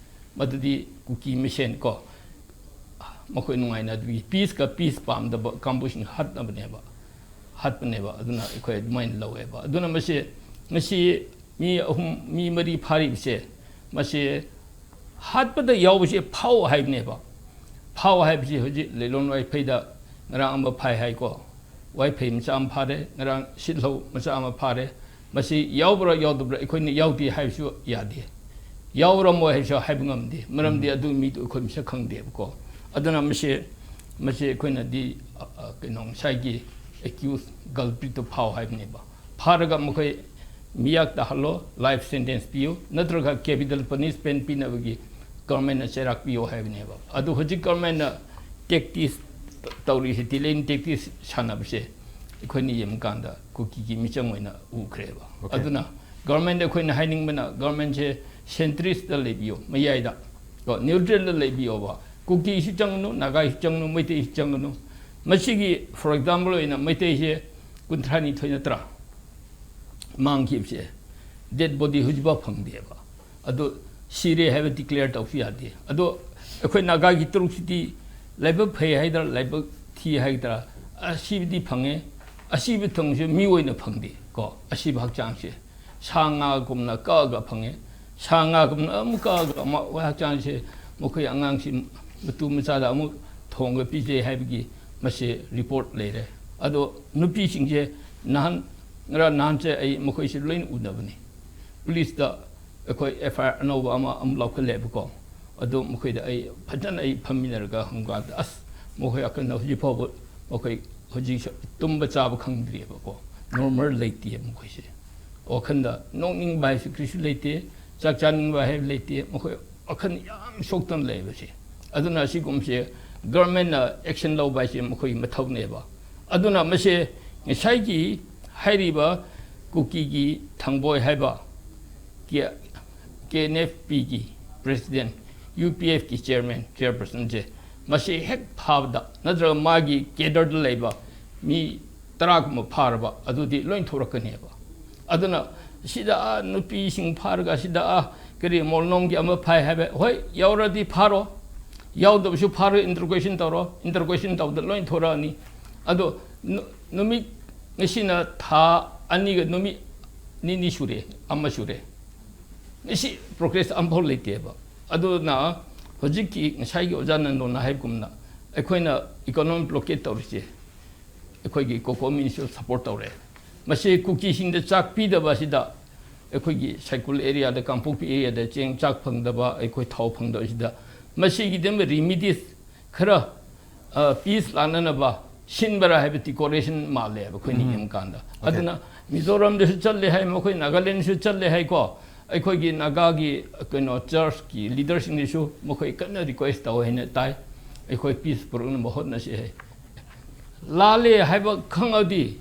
ꯃꯗꯨꯗꯤ ꯀꯨꯀꯤ ꯃꯁꯦꯟ ꯀꯣ, ꯃꯈꯣꯏ ꯅꯨꯡꯉꯥꯏꯅ ꯑꯗꯨꯒꯤ ꯄꯤꯁꯀ ꯄꯤꯁ ꯄꯥꯝꯗꯕ ꯀꯥꯡꯕꯨꯁꯤꯡ ꯍꯥꯠꯅꯕꯅꯦꯕ, ꯍꯥꯠꯄꯅꯦꯕ꯫ ꯑꯗꯨꯅ ꯑꯩꯈꯣꯏ ꯑꯗꯨꯃꯥꯏꯅ ꯂꯧꯋꯦꯕ꯫ ꯑꯗꯨꯅ ꯃꯁꯤ ꯉꯁꯤ ꯃꯤ ꯑꯍꯨꯝ, ꯃꯤ ꯃꯔꯤ ꯐꯥꯔꯤꯕꯁꯦ, ꯃꯁꯤ ꯍꯥꯠꯄꯗ ꯌꯥꯎꯕꯁꯦ ꯐꯥꯎ ꯍꯥꯏꯕꯅꯦꯕ꯫ ꯐꯥꯎ ꯍꯥꯏꯕꯁꯤ ꯍꯧꯖꯤꯛ ꯂꯤꯂꯣꯡ ꯋꯥꯏꯐꯩꯗ ꯉꯔꯥꯡ ꯑꯃ ꯐꯥꯏ ꯍꯥꯏꯀꯣ, ꯋꯥꯏꯐꯩ ꯃꯆꯥ ꯑꯃ ꯐꯥꯔꯦ, ꯉꯔꯥꯡ ꯁꯤꯠꯂꯧ ꯃꯆꯥ ꯑꯃ ꯐꯥꯔꯦ꯫ ꯃꯁꯤ ꯌꯥꯎꯕ꯭ꯔꯥ ꯌꯥꯎꯗꯕ꯭ꯔꯥ ꯑꯩꯈꯣꯏꯅ ꯌꯥꯎꯗꯦ ꯍꯥꯏꯕꯁꯨ ꯌꯥꯗꯦ, ꯌꯥꯎꯔꯝꯃꯣꯏ ꯍꯥꯏꯕꯁꯨ ꯍꯥꯏꯕ ꯉꯝꯗꯦ꯫ ꯃꯔꯝꯗꯤ ꯑꯗꯨ ꯃꯤꯗꯨ ꯑꯩꯈꯣꯏ ꯃꯁꯛ ꯈꯪꯗꯦꯕꯀꯣ꯫ ꯑꯗꯨꯅ ꯃꯁꯤ, ꯃꯁꯤ ꯑꯩꯈꯣꯏꯅꯗꯤ, ꯑ, ꯑ, ꯀꯩꯅꯣ, ꯉꯁꯥꯏꯒꯤ ꯑꯦꯀ꯭ꯌꯨꯁ ꯒꯜꯄ꯭ꯔꯤꯠꯇꯣ ꯐꯥꯎ ꯍꯥꯏꯕꯅꯦꯕ꯫ ꯐꯥꯔꯒ ꯃꯈꯣꯏ ꯃꯤꯌꯥꯛ ꯇꯥꯍꯜꯂꯣ, ꯂꯥꯏꯐ ꯁꯦꯟꯇꯦꯟꯁ ꯄꯤꯌꯨ, ꯅꯠꯇ꯭ꯔꯒ ꯀꯦꯄꯤꯇꯦꯜ ꯄꯅꯤꯁꯃꯦꯟ ꯄꯤꯅꯕꯒꯤ ꯒꯚꯔꯟꯃꯦꯟꯠꯅ ꯆꯩꯔꯥꯛ ꯄꯤꯌꯣ ꯍꯥꯏꯕꯅꯦꯕ꯫ ꯑꯗꯨ ꯍꯧꯖꯤꯛ ꯒꯚꯔꯟꯃꯦꯟꯠꯅ ꯇꯦꯛꯇꯤꯁ ꯇꯧꯔꯤꯁꯦ, ꯗꯤꯂꯦꯟ ꯇꯦꯛꯇꯤꯁ ꯁꯥꯟꯅꯕꯁꯦ ꯑꯩꯈꯣꯏꯅ ꯌꯦꯡꯕꯀꯥꯟꯗ ꯀꯨꯀꯤꯒꯤ ꯃꯤꯆꯪ ꯑꯣꯏꯅ ꯎꯈ꯭ꯔꯦꯕ꯫ Okay. ꯑꯗꯨꯅ ꯒꯚꯔꯟꯃꯦꯟꯠꯇ ꯑꯩꯈꯣꯏꯅ ꯍꯥꯏꯅꯤꯡꯕꯅ, ꯒꯚꯔꯟꯃꯦꯟꯠꯁꯦ ꯁꯦꯟꯇ꯭ꯔꯤꯁꯇ ꯂꯩꯕꯤꯌꯣ, ꯃꯌꯥꯏꯗ, ꯀꯣ, ꯅ꯭ꯌꯨꯇ꯭ꯔꯦꯜꯗ ꯂꯩꯕꯤꯌꯣꯕ꯫ ꯀꯨꯀꯤꯁꯨ ꯆꯪꯒꯅꯨ, ꯅꯥꯒꯥꯁꯨ ꯆꯪꯒꯅꯨ, ꯃꯩꯇꯩꯁꯨ ꯆꯪꯒꯅꯨ꯫ ꯃꯁꯤꯒꯤ, for example ꯑꯣꯏꯅ, ꯃꯩꯇꯩꯁꯦ ꯀꯨꯟꯊ꯭ꯔꯥꯅꯤꯊꯣꯏ ꯅꯠꯇ꯭ꯔꯥ ꯃꯥꯡꯈꯤꯕꯁꯦ? ꯗꯦꯠ ꯕꯣꯗꯤ ꯍꯧꯖꯤꯛꯐꯥꯎ ꯐꯪꯗꯦꯕ꯫ ꯑꯗꯣ ꯁꯤꯔꯦ ꯍꯥꯏꯕ ꯗꯤꯀ꯭ꯂꯦꯌꯔ ꯇꯧꯁꯨ ꯌꯥꯗꯦ꯫ ꯑꯗꯣ ꯑꯩꯈꯣꯏ ꯅꯥꯒꯥꯒꯤ ꯇꯔꯨꯛꯁꯤꯗꯤ ꯂꯥꯏꯕꯛ ꯐꯩ ꯍꯥꯏꯗ꯭ꯔꯥ, ꯂꯥꯏꯕꯛ ꯊꯤ ꯍꯥꯏꯒꯗ꯭ꯔꯥ, ꯑꯁꯤꯕꯗꯤ ꯐꯪꯉꯦ꯫ ꯑꯁꯤꯕ ꯊꯣꯡꯁꯦ ꯃꯤ ꯑꯣꯏꯅ ꯐꯪꯗꯦ ꯀꯣ, ꯑꯁꯤꯕ ꯍꯛꯆꯥꯡꯁꯦ꯫ ꯁꯥ ꯉꯥꯒꯨꯝꯅ ꯀꯛꯑꯒ ꯐꯪꯉꯦ꯫ ꯁꯥ ꯉꯥꯒꯨꯝꯅ ꯑꯃꯨꯛ ꯀꯛꯑꯒ ꯑꯃ ꯍꯛꯆꯥꯡꯁꯦ, ꯃꯈꯣꯏ ꯑꯉꯥꯡꯁꯤ ꯃꯇꯨ ꯃꯆꯥꯗ ꯑꯃꯨꯛ ꯊꯣꯡꯉꯒ ꯄꯤꯖꯩ ꯍꯥꯏꯕꯒꯤ ꯃꯁꯤ ꯔꯤꯄꯣꯔꯠ ꯂꯩꯔꯦ꯫ ꯑꯗꯣ ꯅꯨꯄꯤꯁꯤꯡꯁꯦ ꯅꯍꯥꯟ, ꯉꯔꯥꯡ ꯅꯍꯥꯟꯁꯦ ꯑꯩ ꯃꯈꯣꯏꯁꯦ ꯂꯣꯏꯅ ꯎꯅꯕꯅꯤ꯫ ꯄꯨꯂꯤꯁꯇ ꯑꯩꯈꯣꯏ ꯑꯦꯐ ꯑꯥꯏ ꯑꯥꯔ ꯑꯅꯧꯕ ꯑꯃ ꯑꯃꯨꯛ ꯂꯧꯈꯠꯂꯦꯕꯀꯣ꯫ ꯑꯗꯨ ꯃꯈꯣꯏꯗ ꯑꯩ ꯐꯖꯅ ꯑꯩ ꯐꯝꯃꯤꯟꯅꯔꯒ ꯍꯪꯀꯥꯟꯗ, ꯑꯁ, ꯃꯈꯣꯏ ꯑꯀꯟꯗ ꯍꯧꯖꯤꯛ ꯐꯥꯎꯕ ꯃꯈꯣꯏ ꯍꯧꯖꯤꯛꯁꯨ ꯇꯨꯝꯕ ꯆꯥꯕ ꯈꯪꯗ꯭ꯔꯤꯑꯕꯀꯣ, ꯅꯣꯔꯃꯦꯜ ꯂꯩꯇꯦ ꯃꯈꯣꯏꯁꯦ꯫ ꯋꯥꯈꯟꯗ ꯅꯣꯛꯅꯤꯡꯕ ꯍꯥꯏꯁꯨ ꯀꯔꯤꯁꯨ ꯂꯩꯇꯦ, ꯆꯥꯛ ꯆꯥꯅꯤꯡꯕ ꯍꯥꯏꯕ ꯂꯩꯇꯦ꯫ ꯃꯈꯣꯏ ꯋꯥꯈꯜ ꯌꯥꯝ ꯁꯣꯛꯇꯅ ꯂꯩꯕꯁꯦ꯫ ꯑꯗꯨꯅ ꯑꯁꯤꯒꯨꯝꯕꯁꯦ ꯒꯚꯔꯟꯃꯦꯟꯠꯅ ꯑꯦꯛꯁꯟ ꯂꯧꯕ ꯍꯥꯏꯁꯦ ꯃꯈꯣꯏꯒꯤ ꯃꯊꯧꯅꯦꯕ꯫ ꯑꯗꯨꯅ ꯃꯁꯦ ꯉꯁꯥꯏꯒꯤ ꯍꯥꯏꯔꯤꯕ ꯀꯨꯀꯤꯒꯤ ꯊꯥꯡꯕꯣꯏ ꯍꯥꯏꯕ ꯀꯦ, ꯀꯦ ꯑꯦꯟ ꯑꯦꯐ ꯄꯤꯒꯤ ꯄ꯭ꯔꯦꯁꯤꯗꯦꯟꯠ, ꯌꯨ ꯄꯤ ꯑꯦꯐꯀꯤ ꯆꯤꯌꯔꯃꯦꯟ, ꯆꯤꯌꯔꯄꯔꯁꯟꯁꯦ, ꯃꯁꯤ ꯍꯦꯛ ꯐꯥꯕꯗ ꯅꯠꯇ꯭ꯔꯒ ꯃꯥꯒꯤ ꯀꯦꯗꯔꯗ ꯂꯩꯕ ꯃꯤ ꯇꯔꯥꯒꯨꯝꯕ ꯐꯥꯔꯕ, ꯑꯗꯨꯗꯤ ꯂꯣꯏ ꯊꯣꯔꯛꯀꯅꯦꯕ꯫ ꯑꯗꯨꯅ ꯁꯤꯗ, ꯑꯥ, ꯅꯨꯄꯤꯁꯤꯡ ꯐꯥꯔꯒ ꯁꯤꯗ, ꯑꯥ, ꯀꯔꯤ ꯃꯣꯜꯅꯣꯡꯒꯤ ꯑꯃ ꯐꯥꯏ ꯍꯥꯏꯕ, ꯍꯣꯏ, ꯌꯥꯎꯔꯗꯤ ꯐꯥꯔꯣ, ꯌꯥꯎꯗꯕꯁꯨ ꯐꯥꯔꯣ, ꯏꯟꯇꯔꯣꯒꯦꯁꯟ ꯇꯧꯔꯣ, ꯏꯟꯇꯔꯣꯒꯦꯁꯟ ꯇꯧꯕꯗ ꯂꯣꯏ ꯊꯣꯔꯛꯑꯅꯤ꯫ ꯑꯗꯣ ꯅꯨ-, ꯅꯨꯃꯤꯠ, ꯉꯁꯤꯅ ꯊꯥ ꯑꯅꯤꯒ ꯅꯨꯃꯤꯠ ꯅꯤꯅꯤ ꯁꯨꯔꯦ, ꯑꯃ ꯁꯨꯔꯦ, ꯉꯁꯤ ꯄ꯭ꯔꯣꯒ꯭ꯔꯦꯁ ꯑꯃꯐꯥꯎ ꯂꯩꯇꯦꯕ꯫ ꯑꯗꯨꯅ ꯍꯧꯖꯤꯛꯀꯤ ꯉꯁꯥꯏꯒꯤ ꯑꯣꯖꯥ ꯅꯟꯗꯣꯅ ꯍꯥꯏꯕꯒꯨꯝꯅ ꯑꯩꯈꯣꯏꯅ ꯏꯀꯣꯅꯣꯃꯤ ꯕ꯭ꯂꯣꯀꯦꯠ ꯇꯧꯔꯤꯁꯦ, ꯑꯩꯈꯣꯏꯒꯤ COCOMIꯟꯁꯨ ꯁꯄꯣꯔꯠ ꯇꯧꯔꯦ꯫ ꯃꯁꯤ ꯀꯨꯀꯤꯁꯤꯡꯗ ꯆꯥꯛ ꯄꯤꯗꯕ ꯑꯁꯤꯗ, ꯑꯩꯈꯣꯏꯒꯤ ꯁꯥꯏꯀꯨꯜ ꯑꯦꯔꯤꯌꯥꯗ, ꯀꯥꯡꯄꯣꯛꯄꯤ ꯑꯦꯔꯤꯌꯥꯗ ꯆꯦꯡ ꯆꯥꯛ ꯐꯪꯗꯕ, ꯑꯩꯈꯣꯏ ꯊꯥꯎ ꯐꯪꯗꯕꯁꯤꯗ, ꯃꯁꯤꯒꯤꯗꯃꯛ ꯔꯤꯃꯤꯗꯤꯁ ꯈꯔ, ꯑ, ꯄꯤꯁ ꯂꯥꯟꯅꯅꯕ ꯁꯤꯟꯕꯔꯥ ꯍꯥꯏꯕ ꯗꯤꯀꯣꯔꯦꯁꯟ ꯃꯥꯜꯂꯦꯕ ꯑꯩꯈꯣꯏꯅ ꯎꯝ꯫ ꯌꯦꯡꯕ ꯀꯥꯟꯗ꯫ ꯑꯣꯀꯦ꯫ ꯑꯗꯨꯅ ꯃꯤꯖꯣꯔꯥꯝꯗꯁꯨ ꯆꯠꯂꯦ ꯍꯥꯏ, ꯃꯈꯣꯏ ꯅꯥꯒꯥꯂꯦꯟꯗꯁꯨ ꯆꯠꯂꯦ ꯍꯥꯏꯀꯣ꯫ ꯑꯩꯈꯣꯏꯒꯤ ꯅꯥꯒꯥꯒꯤ, ꯀꯩꯅꯣ, ꯆꯔꯆꯀꯤ ꯂꯤꯗꯔꯁꯤꯡꯗꯁꯨ ꯃꯈꯣꯏ ꯀꯟꯅ ꯔꯤꯀ꯭ꯋꯦꯁ ꯇꯧꯋꯦ ꯍꯥꯏꯅ ꯇꯥꯏ, ꯑꯩꯈꯣꯏ ꯄꯤꯁ ꯄꯨꯔꯛꯅꯕ ꯍꯣꯠꯅꯁꯤ ꯍꯥꯏ꯫ ꯂꯥꯜꯂꯦ ꯍꯥꯏꯕ ꯈꯪꯉꯗꯤ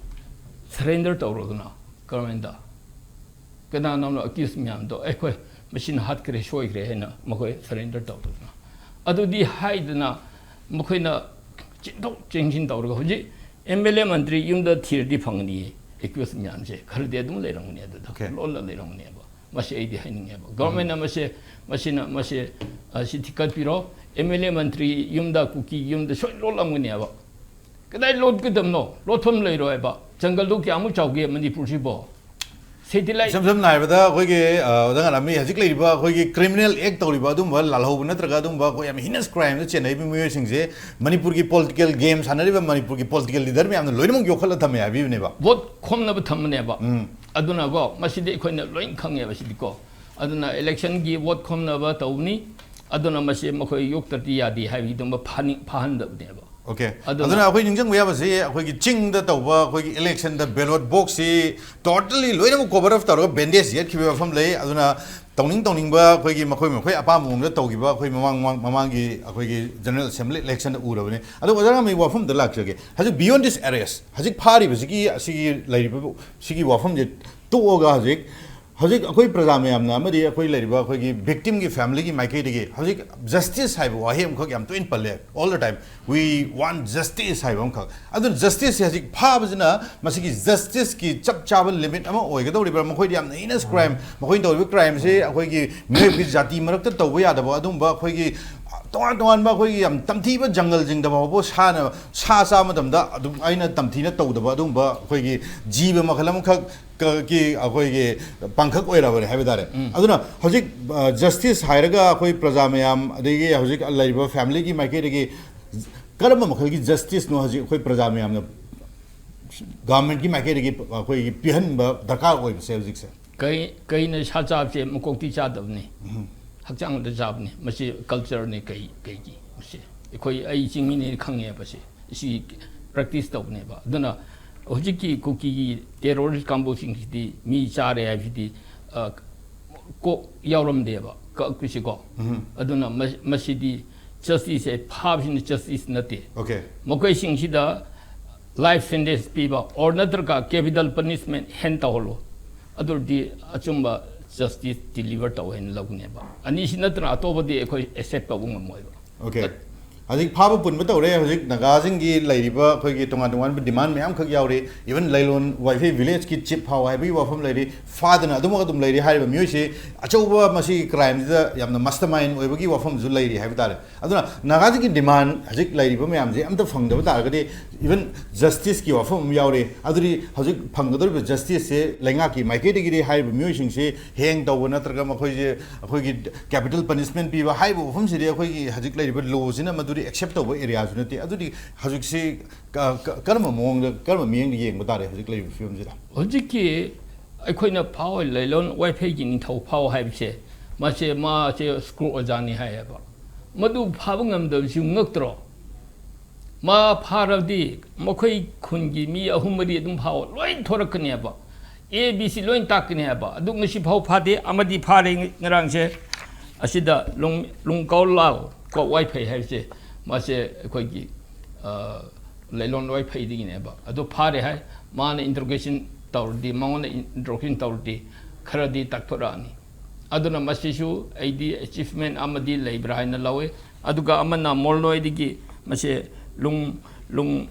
ꯁꯔꯦꯟꯗꯔ ꯇꯧꯔꯣꯗꯅ ꯒꯚꯔꯟꯃꯦꯟꯗ꯫ ꯀꯅꯥꯅꯣꯝꯅ ꯑꯦꯀ꯭ꯌꯨꯁ ꯃꯌꯥꯝꯗꯣ, "ꯑꯩꯈꯣꯏ ꯃꯁꯤꯅ ꯍꯥꯠꯈ꯭ꯔꯦ, ꯁꯣꯏꯈ꯭ꯔꯦ" ꯍꯥꯏꯅ ꯃꯈꯣꯏ ꯁꯔꯦꯟꯗꯔ ꯇꯧꯗꯅ꯫ ꯑꯗꯨꯗꯤ ꯍꯥꯏꯗꯅ ꯃꯈꯣꯏꯅ ꯆꯦꯟꯊꯣꯛ ꯆꯦꯟꯁꯤꯟ ꯇꯧꯔꯒ, ꯍꯧꯖꯤꯛ MLA ꯃꯟꯇ꯭ꯔꯤ ꯌꯨꯝꯗ ꯊꯤꯔꯗꯤ ꯐꯪꯒꯅꯤꯌꯦ꯫ ꯑꯦꯀ꯭ꯌꯨꯁ ꯃꯌꯥꯝꯁꯦ ꯈꯔꯗꯤ ꯑꯗꯨꯝ ꯂꯩꯔꯝꯒꯅꯤ ꯑꯗꯨꯗ, ꯑꯣꯀꯦ꯫ ꯂꯣꯠꯂ ꯂꯩꯔꯝꯒꯅꯦꯕ꯫ ꯃꯁꯤ ꯑꯩꯗꯤ ꯍꯥꯏꯅꯤꯡꯉꯦꯕ꯫ ꯒꯚꯔꯟꯃꯦꯟꯅ ꯃꯁꯦ, ꯃꯁꯤꯅ, ꯃꯁꯦ, ꯑ, ꯁꯤ ꯊꯤꯀꯠꯄꯤꯔꯣ꯫ MLA ꯃꯟꯇ꯭ꯔꯤ ꯌꯨꯝꯗ, ꯀꯨꯀꯤ ꯌꯨꯝꯗ ꯁꯣꯏ ꯂꯣꯠꯂꯝꯒꯅꯦꯕ꯫ ꯀꯗꯥꯏ ꯂꯣꯠꯀꯗꯕꯅꯣ? ꯂꯣꯠꯐꯝ ꯂꯩꯔꯣꯏ ꯍꯥꯏꯕ꯫ ꯖꯪꯒꯜꯗꯨ ꯀꯌꯥꯃꯨꯛ ꯆꯥꯎꯒꯦ ꯃꯅꯤꯄꯨꯔꯁꯤꯕꯣ? ꯁꯦꯇꯤꯂꯥꯏꯠ ꯏꯁꯝ ꯁꯝꯅ ꯍꯥꯏꯔꯕꯗ, ꯑꯩꯈꯣꯏꯒꯤ, ꯑ, ꯑꯣꯖꯥ ꯉꯥꯟꯂꯥꯝꯕꯤ, ꯍꯧꯖꯤꯛ ꯂꯩꯔꯤꯕ ꯑꯩꯈꯣꯏꯒꯤ ꯀ꯭ꯔꯤꯃꯤꯅꯦꯜ ꯑꯦꯛ ꯇꯧꯔꯤꯕ ꯑꯗꯨꯝꯕ ꯂꯥꯜꯍꯧꯕ ꯅꯠꯇ꯭ꯔꯒ ꯑꯗꯨꯝꯕ ꯑꯩꯈꯣꯏ ꯌꯥꯝ ꯍꯤꯅꯁ ꯀ꯭ꯔꯥꯏꯝꯗ ꯆꯦꯟꯅꯔꯤꯕ ꯃꯤꯑꯣꯏꯁꯤꯡꯁꯦ ꯃꯅꯤꯄꯨꯔꯒꯤ ꯄꯣꯂꯤꯇꯤꯀꯦꯜ ꯒꯦꯝ ꯁꯥꯟꯅꯔꯤꯕ ꯃꯅꯤꯄꯨꯔꯒꯤ ꯄꯣꯂꯤꯇꯤꯀꯦꯜ ꯂꯤꯗꯔ ꯃꯌꯥꯝꯅ ꯂꯣꯏꯅꯃꯛ ꯌꯣꯛꯈꯠꯂ ꯊꯝꯃꯦ ꯍꯥꯏꯕꯤꯕꯅꯦꯕ꯫ ꯚꯣꯠ ꯈꯣꯝꯅꯕ ꯊꯝꯕꯅꯦꯕ꯫ ꯎꯝ꯫ ꯑꯗꯨꯅꯀꯣ, ꯃꯁꯤꯗꯤ ꯑꯩꯈꯣꯏꯅ ꯂꯣꯏ ꯈꯪꯉꯦꯕ ꯁꯤꯗꯤꯀꯣ꯫ ꯑꯗꯨꯅ ꯏꯂꯦꯛꯁꯟꯒꯤ ꯚꯣꯠ ꯈꯣꯝꯅꯕ ꯇꯧꯕꯅꯤ, ꯑꯗꯨꯅ ꯃꯁꯤ ꯃꯈꯣꯏ ꯌꯣꯛꯇ꯭ꯔꯗꯤ ꯌꯥꯗꯦ ꯍꯥꯏꯕꯒꯤꯗꯃꯛ ꯐꯥꯅꯤꯡ-, ꯐꯥꯍꯟꯗꯕꯅꯦꯕ꯫ ꯑꯣꯀꯦ꯫ ꯑꯗꯨꯅ ꯑꯗꯨꯅ ꯑꯩꯈꯣꯏ ꯅꯤꯡꯁꯤꯡꯕ ꯌꯥꯕꯁꯤ, ꯑꯩꯈꯣꯏꯒꯤ ꯆꯤꯡꯗ ꯇꯧꯕ ꯑꯩꯈꯣꯏꯒꯤ ꯏꯂꯦꯛꯁꯟꯗ ꯕꯦꯂꯣꯠ ꯕꯣꯛꯁꯁꯤ ꯇꯣꯇꯦꯜꯂꯤ ꯂꯣꯏꯅꯃꯛ ꯀꯣꯚꯔ ꯑꯞ ꯇꯧꯔꯒ ꯕꯦꯟꯗꯦꯖ ꯌꯦꯠꯈꯤꯕ ꯃꯐꯝ ꯂꯩ꯫ ꯑꯗꯨꯅ ꯇꯧꯅꯤꯡ ꯇꯧꯅꯤꯡꯕ ꯑꯩꯈꯣꯏꯒꯤ ꯃꯈꯣꯏ ꯃꯈꯣꯏ ꯑꯄꯥꯝꯕ ꯃꯑꯣꯡꯗ ꯇꯧꯈꯤꯕ ꯑꯩꯈꯣꯏ ꯃꯃꯥꯡ, ꯃꯃꯥꯡ, ꯃꯃꯥꯡꯒꯤ ꯑꯩꯈꯣꯏꯒꯤ ꯖꯦꯅꯔꯦꯜ ꯑꯦꯁꯦꯝꯕ꯭ꯂꯤ ꯏꯂꯦꯛꯁꯟꯗ ꯎꯔꯕꯅꯤ꯫ ꯑꯗꯣ ꯑꯣꯖꯥ ꯉꯥꯟꯂꯥꯝꯕꯤ, ꯋꯥꯐꯝꯗ ꯂꯥꯛꯆꯒꯦ꯫ ꯍꯧꯖꯤꯛ beyond this arrest, ꯍꯧꯖꯤꯛ ꯐꯥꯔꯤꯕꯁꯤꯒꯤ, ꯑꯁꯤꯒꯤ ꯂꯩꯔꯤꯕ, ꯁꯤꯒꯤ ꯋꯥꯐꯝꯁꯦ ꯇꯣꯛꯑꯒ ꯍꯧꯖꯤꯛ, ꯍꯧꯖꯤꯛ ꯑꯩꯈꯣꯏ ꯄ꯭ꯔꯖꯥ ꯃꯌꯥꯝꯅ ꯑꯃꯗꯤ ꯑꯩꯈꯣꯏ ꯂꯩꯔꯤꯕ ꯑꯩꯈꯣꯏꯒꯤ ꯚꯤꯛꯇꯤꯝꯒꯤ ꯐꯦꯃꯤꯂꯤꯒꯤ ꯃꯥꯏꯀꯩꯗꯒꯤ ꯍꯧꯖꯤꯛ ꯖꯁꯇꯤꯁ ꯍꯥꯏꯕ ꯋꯥꯍꯩ ꯑꯃꯈꯛ ꯌꯥꯝ ꯇꯣꯏꯅ ꯄꯜꯂꯦ, all the time, "We want justice" ꯍꯥꯏꯕ ꯑꯃꯈꯛ꯫ ꯑꯗꯨꯅ ꯖꯁꯇꯤꯁꯁꯦ ꯍꯧꯖꯤꯛ ꯐꯥꯕꯁꯤꯅ ꯃꯁꯤꯒꯤ ꯖꯁꯇꯤꯁꯀꯤ ꯆꯞ ꯆꯥꯕ ꯂꯤꯃꯤꯠ ꯑꯃ ꯑꯣꯏꯒꯗꯧꯔꯤꯕ꯭ꯔꯥ? ꯃꯈꯣꯏꯗꯤ ꯌꯥꯝꯅ ꯍꯤꯅꯁ ꯀ꯭ꯔꯥꯏꯝ, ꯃꯈꯣꯏꯅ ꯇꯧꯔꯤꯕ ꯀ꯭ꯔꯥꯏꯝꯁꯦ ꯑꯩꯈꯣꯏꯒꯤ ꯃꯤꯑꯣꯏꯕꯒꯤ ꯖꯥꯇꯤ ꯃꯔꯛꯇ ꯇꯧꯕ ꯌꯥꯗꯕ ꯑꯗꯨꯝꯕ ꯑꯩꯈꯣꯏꯒꯤ ꯇꯣꯉꯥꯟ ꯇꯣꯉꯥꯟꯕ ꯑꯩꯈꯣꯏꯒꯤ ꯌꯥꯝ ꯇꯝꯊꯤꯕ ꯖꯪꯒꯜꯁꯤꯡꯗ ꯐꯥꯎꯕ ꯁꯥꯅ, ꯁꯥ ꯆꯥ ꯃꯇꯝꯗ ꯑꯗꯨꯝ ꯑꯩꯅ ꯇꯝꯊꯤꯅ ꯇꯧꯗꯕ ꯑꯗꯨꯝꯕ ꯑꯩꯈꯣꯏꯒꯤ ꯖꯤꯕ ꯃꯈꯜ ꯑꯃꯈꯛ ꯀ-, ꯀꯤ ꯑꯩꯈꯣꯏꯒꯤ ꯄꯥꯡꯈꯛ ꯑꯣꯏꯔꯕꯅꯦ ꯍꯥꯏꯕ ꯇꯥꯔꯦ꯫ ꯎꯝ꯫ ꯑꯗꯨꯅ ꯍꯧꯖꯤꯛ, ꯑ, ꯖꯁꯇꯤꯁ ꯍꯥꯏꯔꯒ ꯑꯩꯈꯣꯏ ꯄ꯭ꯔꯖꯥ ꯃꯌꯥꯝ, ꯑꯗꯒꯤ ꯍꯧꯖꯤꯛ ꯂꯩꯔꯤꯕ ꯐꯦꯃꯤꯂꯤꯒꯤ ꯃꯥꯏꯀꯩꯗꯒꯤ ꯀꯔꯝꯕ ꯃꯈꯜꯒꯤ ꯖꯁꯇꯤꯁꯅꯣ ꯍꯧꯖꯤꯛ ꯑꯩꯈꯣꯏ ꯄ꯭ꯔꯖꯥ ꯃꯌꯥꯝꯅ ꯒꯚꯔꯟꯃꯦꯟꯠꯀꯤ ꯃꯥꯏꯀꯩꯗꯒꯤ ꯑꯩꯈꯣꯏꯒꯤ ꯄꯤꯍꯟꯕ ꯗꯔꯀꯥꯔ ꯑꯣꯏꯕꯁꯦ ꯍꯧꯖꯤꯛꯁꯦ? ꯀꯩ ꯀꯩꯅ ꯁꯥ ꯆꯥꯕꯁꯦ ꯃꯀꯣꯛꯇꯤ ꯆꯥꯗꯕꯅꯤ, ꯍꯛꯆꯥꯡꯗ ꯆꯥꯕꯅꯤ꯫ ꯃꯁꯤ ꯀꯜꯆꯔꯅꯤ꯫ ꯀꯩ ꯀꯩꯒꯤ ꯃꯁꯤ ꯑꯩꯈꯣꯏ, ꯑꯩ ꯆꯤꯡꯃꯤꯅꯦꯅ ꯈꯪꯉꯦꯕ꯫ ꯁꯤ ꯁꯤ ꯄ꯭ꯔꯦꯛꯇꯤꯁ ꯇꯧꯕꯅꯦꯕ꯫ ꯑꯗꯨꯅ ꯍꯧꯖꯤꯛꯀꯤ ꯀꯨꯀꯤꯒꯤ ꯇꯦꯔꯣꯔꯤꯁ ꯀꯥꯡꯕꯨꯁꯤꯡꯁꯤꯗꯤ ꯃꯤ ꯆꯥꯔꯦ ꯍꯥꯏꯕꯁꯤꯗꯤ, ꯑ, ꯀꯣꯛ ꯌꯥꯎꯔꯝꯗꯦꯕ ꯀꯛꯄꯁꯤꯀꯣ꯫ ꯑꯗꯨꯅ ꯃ- ꯃꯁꯤꯗꯤ ꯖꯁꯇꯤꯁꯁꯦ, ꯐꯥꯕꯁꯤꯅ ꯖꯁꯇꯤꯁ ꯅꯠꯇꯦ꯫ Okay. ꯃꯈꯣꯏꯁꯤꯡꯁꯤꯗ ꯂꯥꯏꯐ ꯁꯦꯟꯇꯦꯟꯁ ꯄꯤꯕ ꯑꯣꯔ ꯅꯠꯇ꯭ꯔꯒ ꯀꯦꯄꯤꯇꯦꯜ ꯄꯅꯤꯁꯃꯦꯟꯠ ꯍꯦꯟ ꯇꯧꯍꯜꯂꯣ, ꯑꯗꯨ ꯑꯣꯏꯔꯗꯤ ꯑꯆꯨꯝꯕ ꯖꯁꯇꯤꯁ ꯗꯤꯂꯤꯚꯔ ꯇꯧꯋꯦ ꯍꯥꯏꯅ ꯂꯧꯒꯅꯦꯕ꯫ ꯑꯅꯤꯁꯤ ꯅꯠꯇꯅ ꯑꯇꯣꯞꯄꯗꯤ ꯑꯩꯈꯣꯏ ꯑꯦꯛꯁꯦꯞ ꯇꯧꯕ ꯉꯝꯃꯣꯏꯕ꯫ Okay. ꯍꯧꯖꯤꯛ ꯐꯥꯕ ꯄꯨꯟꯕ ꯇꯧꯔꯦ꯫ ꯍꯧꯖꯤꯛ ꯅꯥꯒꯥꯁꯤꯡꯒꯤ ꯂꯩꯔꯤꯕ ꯑꯩꯈꯣꯏꯒꯤ ꯇꯣꯉꯥꯟ ꯇꯣꯉꯥꯟꯕ ꯗꯤꯃꯥꯟ ꯃꯌꯥꯝꯈꯛ ꯌꯥꯎꯔꯤ꯫ ꯏꯚꯟ ꯂꯩꯂꯣꯟ ꯋꯥꯏꯐꯩ ꯚꯤꯂꯦꯖꯀꯤ ꯆꯤꯞ ꯐꯥꯎ ꯍꯥꯏꯕꯒꯤ ꯋꯥꯐꯝ ꯂꯩꯔꯤ꯫ ꯐꯥꯗꯅ ꯑꯗꯨꯃꯛ ꯑꯗꯨꯝ ꯂꯩꯔꯤ꯫ ꯍꯥꯏꯔꯤꯕ ꯃꯤꯑꯣꯏꯁꯤ ꯑꯆꯧꯕ ꯃꯁꯤꯒꯤ ꯀ꯭ꯔꯥꯏꯝꯁꯤꯗ ꯌꯥꯝꯅ ꯃꯁꯇꯔ ꯃꯥꯏꯟ ꯑꯣꯏꯕꯒꯤ ꯋꯥꯐꯝꯁꯨ ꯂꯩꯔꯤ ꯍꯥꯏꯕ ꯇꯥꯔꯦ꯫ ꯑꯗꯨꯅ ꯅꯥꯒꯥꯁꯤꯡꯒꯤ ꯗꯤꯃꯥꯟ ꯍꯧꯖꯤꯛ ꯂꯩꯔꯤꯕ ꯃꯌꯥꯝꯁꯦ ꯑꯝꯇ ꯐꯪꯗꯕ ꯇꯥꯔꯒꯗꯤ, ꯏꯚꯟ ꯖꯁꯇꯤꯁꯀꯤ ꯋꯥꯐꯝ ꯑꯃ ꯌꯥꯎꯔꯤ꯫ ꯑꯗꯨꯗꯤ ꯍꯧꯖꯤꯛ ꯐꯪꯒꯗꯧꯔꯤꯕ ꯖꯁꯇꯤꯁꯁꯦ ꯂꯩꯉꯥꯛꯀꯤ ꯃꯥꯏꯀꯩꯗꯒꯤꯗꯤ ꯍꯥꯏꯔꯤꯕ ꯃꯤꯑꯣꯏꯁꯤꯡꯁꯤ ꯍꯦꯡ ꯇꯧꯕ ꯅꯠꯇ꯭ꯔꯒ ꯃꯈꯣꯏꯁꯦ ꯑꯩꯈꯣꯏꯒꯤ ꯀꯦꯄꯤꯇꯦꯜ ꯄꯅꯤꯁꯃꯦꯟꯠ ꯄꯤꯕ ꯍꯥꯏꯔꯤꯕ ꯋꯥꯐꯝꯁꯤꯗꯤ ꯑꯩꯈꯣꯏꯒꯤ ꯍꯧꯖꯤꯛ ꯂꯩꯔꯤꯕ ꯂꯣꯁꯤꯅ ꯃꯗꯨꯗꯤ ꯑꯦꯛꯁꯦꯞ ꯇꯧꯕ ꯑꯦꯔꯤꯌꯥꯁꯨ ꯅꯠꯇꯦ꯫ ꯑꯗꯨꯗꯤ ꯍꯧꯖꯤꯛꯁꯤ ꯀ- ꯀ- ꯀꯔꯝꯕ ꯃꯑꯣꯡꯗ, ꯀꯔꯝꯕ ꯃꯤꯠꯌꯦꯡꯗ ꯌꯦꯡꯕ ꯇꯥꯔꯦ ꯍꯧꯖꯤꯛ ꯂꯩꯔꯤꯕ ꯐꯤꯕꯝꯁꯤꯗ? ꯍꯧꯖꯤꯛꯀꯤ ꯑꯩꯈꯣꯏꯅ ꯐꯥꯎ ꯂꯩꯂꯣꯟ ꯋꯥꯏꯐꯩꯒꯤ ꯅꯤꯡꯊꯧ ꯐꯥꯎ ꯍꯥꯏꯕꯁꯦ, ꯃꯥꯁꯦ, ꯃꯥꯁꯦ ꯁ꯭ꯀꯨꯜ ꯑꯣꯖꯥꯅꯤ ꯍꯥꯏꯌꯦꯕ꯫ ꯃꯗꯨ ꯐꯥꯕ ꯉꯝꯗꯕꯁꯤ ꯉꯛꯇ꯭ꯔꯣ? ꯃꯥ ꯐꯥꯔꯕꯗꯤ ꯃꯈꯣꯏ ꯈꯨꯟꯒꯤ ꯃꯤ ꯑꯍꯨꯝ ꯃꯔꯤ ꯑꯗꯨꯝ ꯐꯥꯎ ꯂꯣꯏ ꯊꯣꯔꯛꯀꯅꯦꯕ, ꯑꯦ ꯕꯤ ꯁꯤ ꯂꯣꯏ ꯇꯥꯛꯀꯅꯦꯕ꯫ ꯑꯗꯨ ꯉꯁꯤ ꯐꯥꯎ ꯐꯥꯗꯦ꯫ ꯑꯃꯗꯤ ꯐꯥꯔꯦ ꯉꯔꯥꯡꯁꯦ, ꯑꯁꯤꯗ ꯂꯨꯡ ꯂꯨꯡꯀꯧ ꯂꯥꯜ ꯀꯣ ꯋꯥꯏꯐꯩ ꯍꯥꯏꯕꯁꯦ, ꯃꯥꯁꯦ ꯑꯩꯈꯣꯏꯒꯤ, ꯑ, ꯂꯩꯂꯣꯟ ꯋꯥꯏꯐꯩꯗꯒꯤꯅꯦꯕ꯫ ꯑꯗꯨ ꯐꯥꯔꯦ ꯍꯥꯏ, ꯃꯥꯅ ꯏꯟꯇ꯭ꯔꯣꯒꯦꯁꯟ ꯇꯧꯔꯗꯤ, ꯃꯉꯣꯟꯗ ꯏꯟꯇ꯭ꯔꯣꯒꯦꯁꯟ ꯇꯧꯔꯗꯤ ꯈꯔꯗꯤ ꯇꯥꯛꯊꯣꯔꯛꯑꯅꯤ꯫ ꯑꯗꯨꯅ ꯃꯁꯤꯁꯨ ꯑꯩꯗꯤ ꯑꯦꯆꯤꯚꯃꯦꯟ ꯑꯃꯗꯤ ꯂꯩꯕ꯭ꯔꯥ ꯍꯥꯏꯅ ꯂꯧꯋꯤ꯫ ꯑꯗꯨꯒ ꯑꯃꯅ ꯃꯣꯜꯅꯣꯏꯗꯒꯤ ꯃꯁꯦ ꯂꯨꯡ ꯂꯨꯡ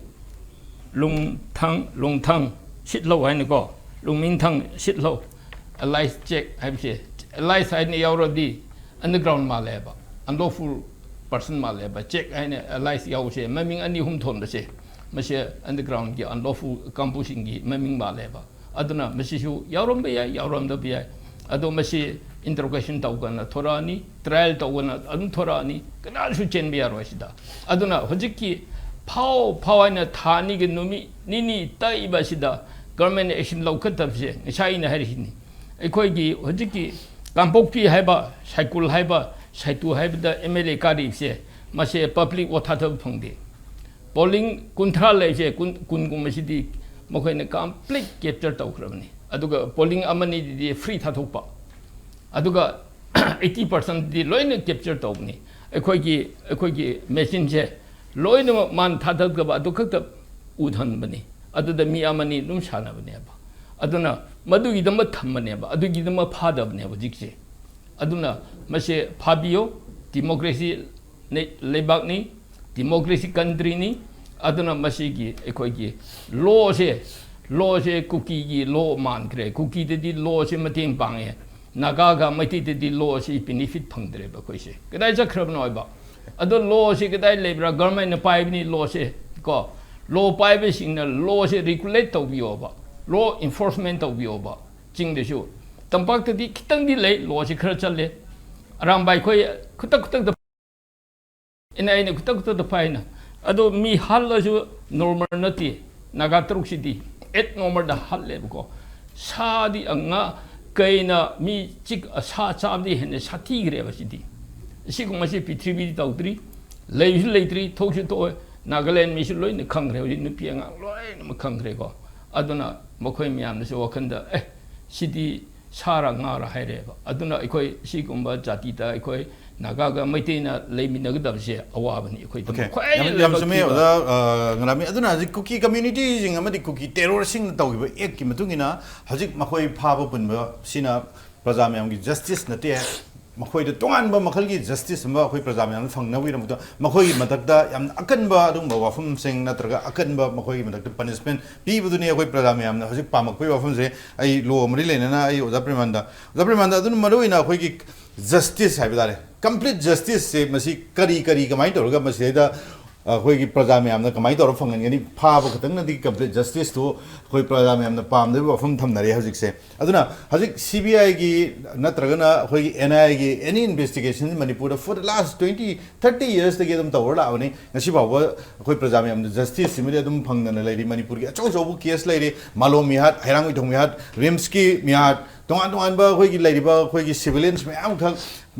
ꯂꯨꯡꯊꯪ ꯂꯨꯡꯊꯪ ꯁꯤꯠꯂꯧ ꯍꯥꯏꯅꯀꯣ, ꯂꯨꯡꯃꯤꯡꯊꯪ ꯁꯤꯠꯂꯧ, ꯑꯦꯂꯥꯏꯁ ꯆꯦꯛ ꯍꯥꯏꯕꯁꯦ, ꯑꯦꯂꯥꯏꯁ ꯍꯥꯏꯅ ꯌꯥꯎꯔꯗꯤ ꯑꯟꯗꯔꯒ꯭ꯔꯥꯎꯟ ꯃꯥꯜꯂꯦꯕ, ꯑꯟꯂꯣꯐꯨꯜ ꯄꯔꯁꯟ ꯃꯥꯜꯂꯦꯕ꯫ ꯆꯦꯛ ꯍꯥꯏꯅ ꯑꯦꯂꯥꯏꯁ ꯌꯥꯎꯕꯁꯦ, ꯃꯃꯤꯡ ꯑꯅꯤ ꯑꯍꯨꯝ ꯊꯣꯟꯕꯁꯦ, ꯃꯁꯦ ꯑꯟꯗꯔꯒ꯭ꯔꯥꯎꯟꯒꯤ ꯑꯟꯂꯣꯐꯨꯜ ꯀꯥꯡꯕꯨꯁꯤꯡꯒꯤ ꯃꯃꯤꯡ ꯃꯥꯜꯂꯦꯕ꯫ ꯑꯗꯨꯅ ꯃꯁꯤꯁꯨ ꯌꯥꯎꯔꯝꯕ ꯌꯥꯏ, ꯌꯥꯎꯔꯝꯗꯕ ꯌꯥꯏ꯫ ꯑꯗꯣ ꯃꯁꯤ ꯏꯟꯇꯔꯣꯒꯦꯁꯟ ꯇꯧꯒꯅ ꯊꯣꯔꯛꯑꯅꯤ, ꯇ꯭ꯔꯥꯏꯌꯦꯜ ꯇꯧꯒꯅ ꯑꯗꯨꯝ ꯊꯣꯔꯛꯑꯅꯤ, ꯀꯅꯥꯁꯨ ꯆꯦꯟꯕ ꯌꯥꯔꯣꯏ ꯁꯤꯗ꯫ ꯑꯗꯨꯅ ꯍꯧꯖꯤꯛꯀꯤ ꯐꯥꯎ ꯐꯥꯎ ꯍꯥꯏꯅ ꯊꯥ ꯑꯅꯤꯒꯤ ꯅꯨꯃꯤꯠ ꯅꯤꯅꯤ ꯇꯛꯏꯕ ꯑꯁꯤꯗ government action ꯂꯧꯈꯠꯇꯕꯁꯦ ꯉꯁꯥꯏ ꯑꯩꯅ ꯍꯥꯏꯔꯤꯁꯤꯅꯤ꯫ ꯑꯩꯈꯣꯏꯒꯤ ꯍꯧꯖꯤꯛꯀꯤ ꯀꯥꯡꯄꯣꯛꯄꯤ ꯍꯥꯏꯕ, ꯁꯥꯏꯀꯨꯜ ꯍꯥꯏꯕ, ꯁꯥꯏꯇꯨ ꯍꯥꯏꯕꯗ M L A ꯀꯥꯔꯤꯕꯁꯦ, ꯃꯁꯦ public vote ꯊꯥꯗꯕ ꯐꯪꯗꯦ꯫ Polling ꯀꯨꯟꯊ꯭ꯔꯥ ꯂꯩꯕꯁꯦ, ꯀꯨꯟ, ꯀꯨꯟꯒꯨꯝꯕꯁꯤꯗꯤ ꯃꯈꯣꯏꯅ complete capture ꯇꯧꯈ꯭ꯔꯕꯅꯤ꯫ ꯑꯗꯨꯒ polling ꯑꯃꯅꯤꯗꯤ free ꯊꯥꯗꯣꯛꯄ꯫ ꯑꯗꯨꯒ eighty percentꯗꯤ ꯂꯣꯏꯅ capture ꯇꯧꯕꯅꯤ꯫ ꯑꯩꯈꯣꯏꯒꯤ, ꯑꯩꯈꯣꯏꯒꯤ machineꯁꯦ ꯂꯣꯏꯅꯃꯛ ꯃꯥꯅ ꯊꯥꯗꯒꯗꯕ ꯑꯗꯨ ꯈꯛꯇ ꯎꯊꯟꯕꯅꯤ꯫ ꯑꯗꯨꯗ ꯃꯤ ꯑꯃꯅꯤ ꯑꯗꯨꯝ ꯁꯥꯟꯅꯕꯅꯦꯕ꯫ ꯑꯗꯨꯅ ꯃꯗꯨꯒꯤꯗꯃꯛ ꯊꯝꯕꯅꯦꯕ, ꯑꯗꯨꯒꯤꯗꯃꯛ ꯐꯥꯗꯕꯅꯦꯕ ꯍꯧꯖꯤꯛꯁꯦ꯫ ꯑꯗꯨꯅ ꯃꯁꯦ ꯐꯥꯕꯤꯌꯣ꯫ Democracy ꯅ-, ꯂꯩꯕꯥꯛꯅꯤ, democracy countryꯅꯤ꯫ ꯑꯗꯨꯅ ꯃꯁꯤꯒꯤ ꯑꯩꯈꯣꯏꯒꯤ lawꯁꯦ, lawꯁꯦ ꯀꯨꯀꯤꯒꯤ law ꯃꯥꯟꯈ꯭ꯔꯦ꯫ ꯀꯨꯀꯤꯗꯗꯤ lawꯁꯦ ꯃꯇꯦꯡ ꯄꯥꯡꯉꯦ, ꯅꯥꯒꯥꯒ ꯃꯩꯇꯩꯗꯗꯤ lawꯁꯤ benefit ꯐꯪꯗ꯭ꯔꯦꯕ ꯑꯩꯈꯣꯏꯁꯦ꯫ ꯀꯗꯥꯏ ꯆꯠꯈ꯭ꯔꯕꯅꯣ ꯍꯥꯏꯕ? ꯑꯗꯣ lawꯁꯤ ꯀꯗꯥꯏ ꯂꯩꯕ꯭ꯔꯥ? Governmentꯅ ꯄꯥꯏꯕꯅꯤ lawꯁꯦ, ꯀꯣ꯫ Law ꯄꯥꯏꯕꯁꯤꯡꯅ lawꯁꯦ regulate ꯇꯧꯕꯤꯌꯣꯕ, law enforcement ꯇꯧꯕꯤꯌꯣꯕ꯫ ꯆꯤꯡꯗꯁꯨ, ꯇꯝꯄꯥꯛꯇꯗꯤ ꯈꯤꯇꯪꯗꯤ ꯂꯩ, lawꯁꯤ ꯈꯔ ꯆꯠꯂꯦ꯫ ꯑꯔꯥꯝꯕꯥꯏ ꯈꯣꯏ ꯈꯨꯗꯛ ꯈꯨꯗꯛꯇ ꯑꯩꯅ, ꯑꯩꯅ ꯈꯨꯗꯛ ꯈꯨꯗꯛꯇ ꯐꯥꯏꯅ꯫ ꯑꯗꯣ ꯃꯤ ꯍꯥꯠꯂꯁꯨ normal ꯅꯠꯇꯦ꯫ ꯅꯥꯒꯥ ꯇꯔꯨꯛꯁꯤꯗꯤ eight normalꯗ ꯍꯥꯠꯂꯦꯕꯀꯣ꯫ ꯁꯥꯗꯤ ꯑꯉꯥ-, ꯀꯩꯅ ꯃꯤ ꯆꯤꯛ-, ꯁꯥ ꯆꯥꯕꯗꯤ ꯍꯦꯟꯅ ꯁꯥꯊꯤꯈ꯭ꯔꯦꯕ ꯁꯤꯗꯤ꯫ ꯑꯁꯤꯒꯨꯝꯕꯁꯤ ꯄ꯭ꯔꯤꯊꯤꯕꯤꯗꯤ ꯇꯧꯗ꯭ꯔꯤ, ꯂꯩꯁꯨ ꯂꯩꯇ꯭ꯔꯤ, ꯊꯣꯛꯁꯨ ꯊꯣꯛꯑꯣꯏ꯫ ꯅꯥꯒꯥꯂꯦꯟ ꯃꯤꯁꯨ ꯂꯣꯏꯅ ꯈꯪꯈ꯭ꯔꯦ, ꯍꯧꯖꯤꯛ ꯅꯨꯄꯤ ꯑꯉꯥꯡ ꯂꯣꯏꯅꯃꯛ ꯈꯪꯈ꯭ꯔꯦꯀꯣ꯫ ꯑꯗꯨꯅ ꯃꯈꯣꯏ ꯃꯌꯥꯝꯅꯁꯨ ꯋꯥꯈꯜꯗ, "ꯑꯦ, ꯁꯤꯗꯤ ꯁꯥꯔ ꯉꯥꯔ" ꯍꯥꯏꯔꯦꯕ꯫ ꯑꯗꯨꯅ ꯑꯩꯈꯣꯏ ꯁꯤꯒꯨꯝꯕ ꯖꯥꯇꯤꯗ ꯑꯩꯈꯣꯏ ꯅꯥꯒꯥꯒ ꯃꯩꯇꯩꯅ ꯂꯩꯃꯤꯟꯅꯒꯗꯕꯁꯦ ꯑꯋꯥꯕꯅꯤ ꯑꯩꯈꯣꯏꯗꯃꯛ꯫ Okay꯫ ꯈ꯭ꯋꯥꯏꯗꯒꯤ ꯌꯥꯝ, ꯌꯥꯝ ꯂꯥꯏꯕꯛ ꯆꯨꯝꯃꯦ, ꯊꯤꯕ꯫ ꯑꯣꯖꯥ, ꯑ, ꯉꯔꯥꯃꯤ꯫ ꯑꯗꯨꯅ ꯍꯧꯖꯤꯛ ꯀꯨꯀꯤ communityꯁꯤꯡ ꯑꯃꯗꯤ ꯀꯨꯀꯤ terrorꯁꯤꯡꯅ ꯇꯧꯈꯤꯕ actꯀꯤ ꯃꯇꯨꯡ ꯏꯟꯅ ꯍꯧꯖꯤꯛ ꯃꯈꯣꯏ ꯐꯥꯕ ꯄꯨꯟꯕ ꯁꯤꯅ ꯄ꯭ꯔꯖꯥ ꯃꯌꯥꯝꯒꯤ justice ꯅꯠꯇꯦ, ꯃꯈꯣꯏꯗ ꯇꯣꯉꯥꯟꯕ ꯃꯈꯜꯒꯤ justice ꯑꯃ ꯑꯩꯈꯣꯏ ꯄ꯭ꯔꯖꯥ ꯃꯌꯥꯝꯅ ꯐꯪꯅꯕꯒꯤꯗꯃꯛꯇ ꯃꯈꯣꯏꯒꯤ ꯃꯊꯛꯇ ꯌꯥꯝꯅ ꯑꯀꯟꯕ ꯑꯗꯨꯒꯨꯝꯕ ꯋꯥꯐꯝꯁꯤꯡ ꯅꯠꯇ꯭ꯔꯒ ꯑꯀꯟꯕ ꯃꯈꯣꯏꯒꯤ ꯃꯊꯛꯇ punishment ꯄꯤꯕꯗꯨꯅꯤ ꯑꯩꯈꯣꯏ ꯄ꯭ꯔꯖꯥ ꯃꯌꯥꯝꯅ ꯍꯧꯖꯤꯛ ꯄꯥꯝꯃꯛꯄꯒꯤ ꯋꯥꯐꯝꯁꯦ꯫ ꯑꯩ law ꯃꯔꯤ ꯂꯩꯅꯅ ꯑꯩ ꯑꯣꯖꯥ ꯄ꯭ꯔꯦꯃꯥꯅꯟꯗ, ꯑꯣꯖꯥ ꯄ꯭ꯔꯦꯃꯥꯅꯟꯗ, ꯑꯗꯨꯅ ꯃꯔꯨꯑꯣꯏꯅ ꯑꯩꯈꯣꯏꯒꯤ justice ꯍꯥꯏꯕ ꯇꯥꯔꯦ, complete justiceꯁꯦ ꯃꯁꯤ ꯀꯔꯤ, ꯀꯔꯤ, ꯀꯃꯥꯏꯅ ꯇꯧꯔꯒ ꯃꯁꯤꯗꯩꯗ ꯑꯩꯈꯣꯏꯒꯤ ꯄ꯭ꯔꯖꯥ ꯃꯌꯥꯝꯅ ꯀꯃꯥꯏꯅ ꯇꯧꯔ ꯐꯪꯍꯟꯒꯅꯤ? ꯐꯥꯕ ꯈꯛꯇꯪꯅꯗꯤ complete justice ꯇꯨ ꯑꯩꯈꯣꯏ ꯄ꯭ꯔꯖꯥ ꯃꯌꯥꯝꯅ ꯄꯥꯝꯗꯕꯒꯤ ꯋꯥꯐꯝ ꯊꯝꯅꯔꯦ ꯍꯧꯖꯤꯛꯁꯦ꯫ ꯑꯗꯨꯅ ꯍꯧꯖꯤꯛ C B I ꯒꯤ ꯅꯠꯇ꯭ꯔꯒꯅ ꯑꯩꯈꯣꯏꯒꯤ N I A ꯒꯤ any investigation ꯃꯅꯤꯄꯨꯔꯗ for the last twenty thirty years ꯇꯒꯤ ꯑꯗꯨꯝ ꯇꯧꯔ ꯂꯥꯛꯑꯕꯅꯤ꯫ ꯉꯁꯤ ꯐꯥꯎꯕ ꯑꯩꯈꯣꯏ ꯄ꯭ꯔꯖꯥ ꯃꯌꯥꯝꯗ justice ꯁꯤꯃꯗꯤ ꯑꯗꯨꯝ ꯐꯪꯗꯅ ꯂꯩꯔꯤ꯫ ꯃꯅꯤꯄꯨꯔꯒꯤ ꯑꯆꯧ ꯑꯆꯧꯕ case ꯂꯩꯔꯤ, ꯃꯥꯂꯣꯝ ꯃꯤꯍꯥꯠ, ꯍꯩꯔꯥꯡꯒꯣꯏꯊꯣꯡ ꯃꯤꯍꯥꯠ, ꯔꯤꯝꯁꯀꯤ ꯃꯤꯍꯥꯠ, ꯇꯣꯉꯥꯟ ꯇꯣꯉꯥꯟꯕ ꯑꯩꯈꯣꯏꯒꯤ ꯂꯩꯔꯤꯕ ꯑꯩꯈꯣꯏꯒꯤ civilians ꯃꯌꯥꯝꯈꯛ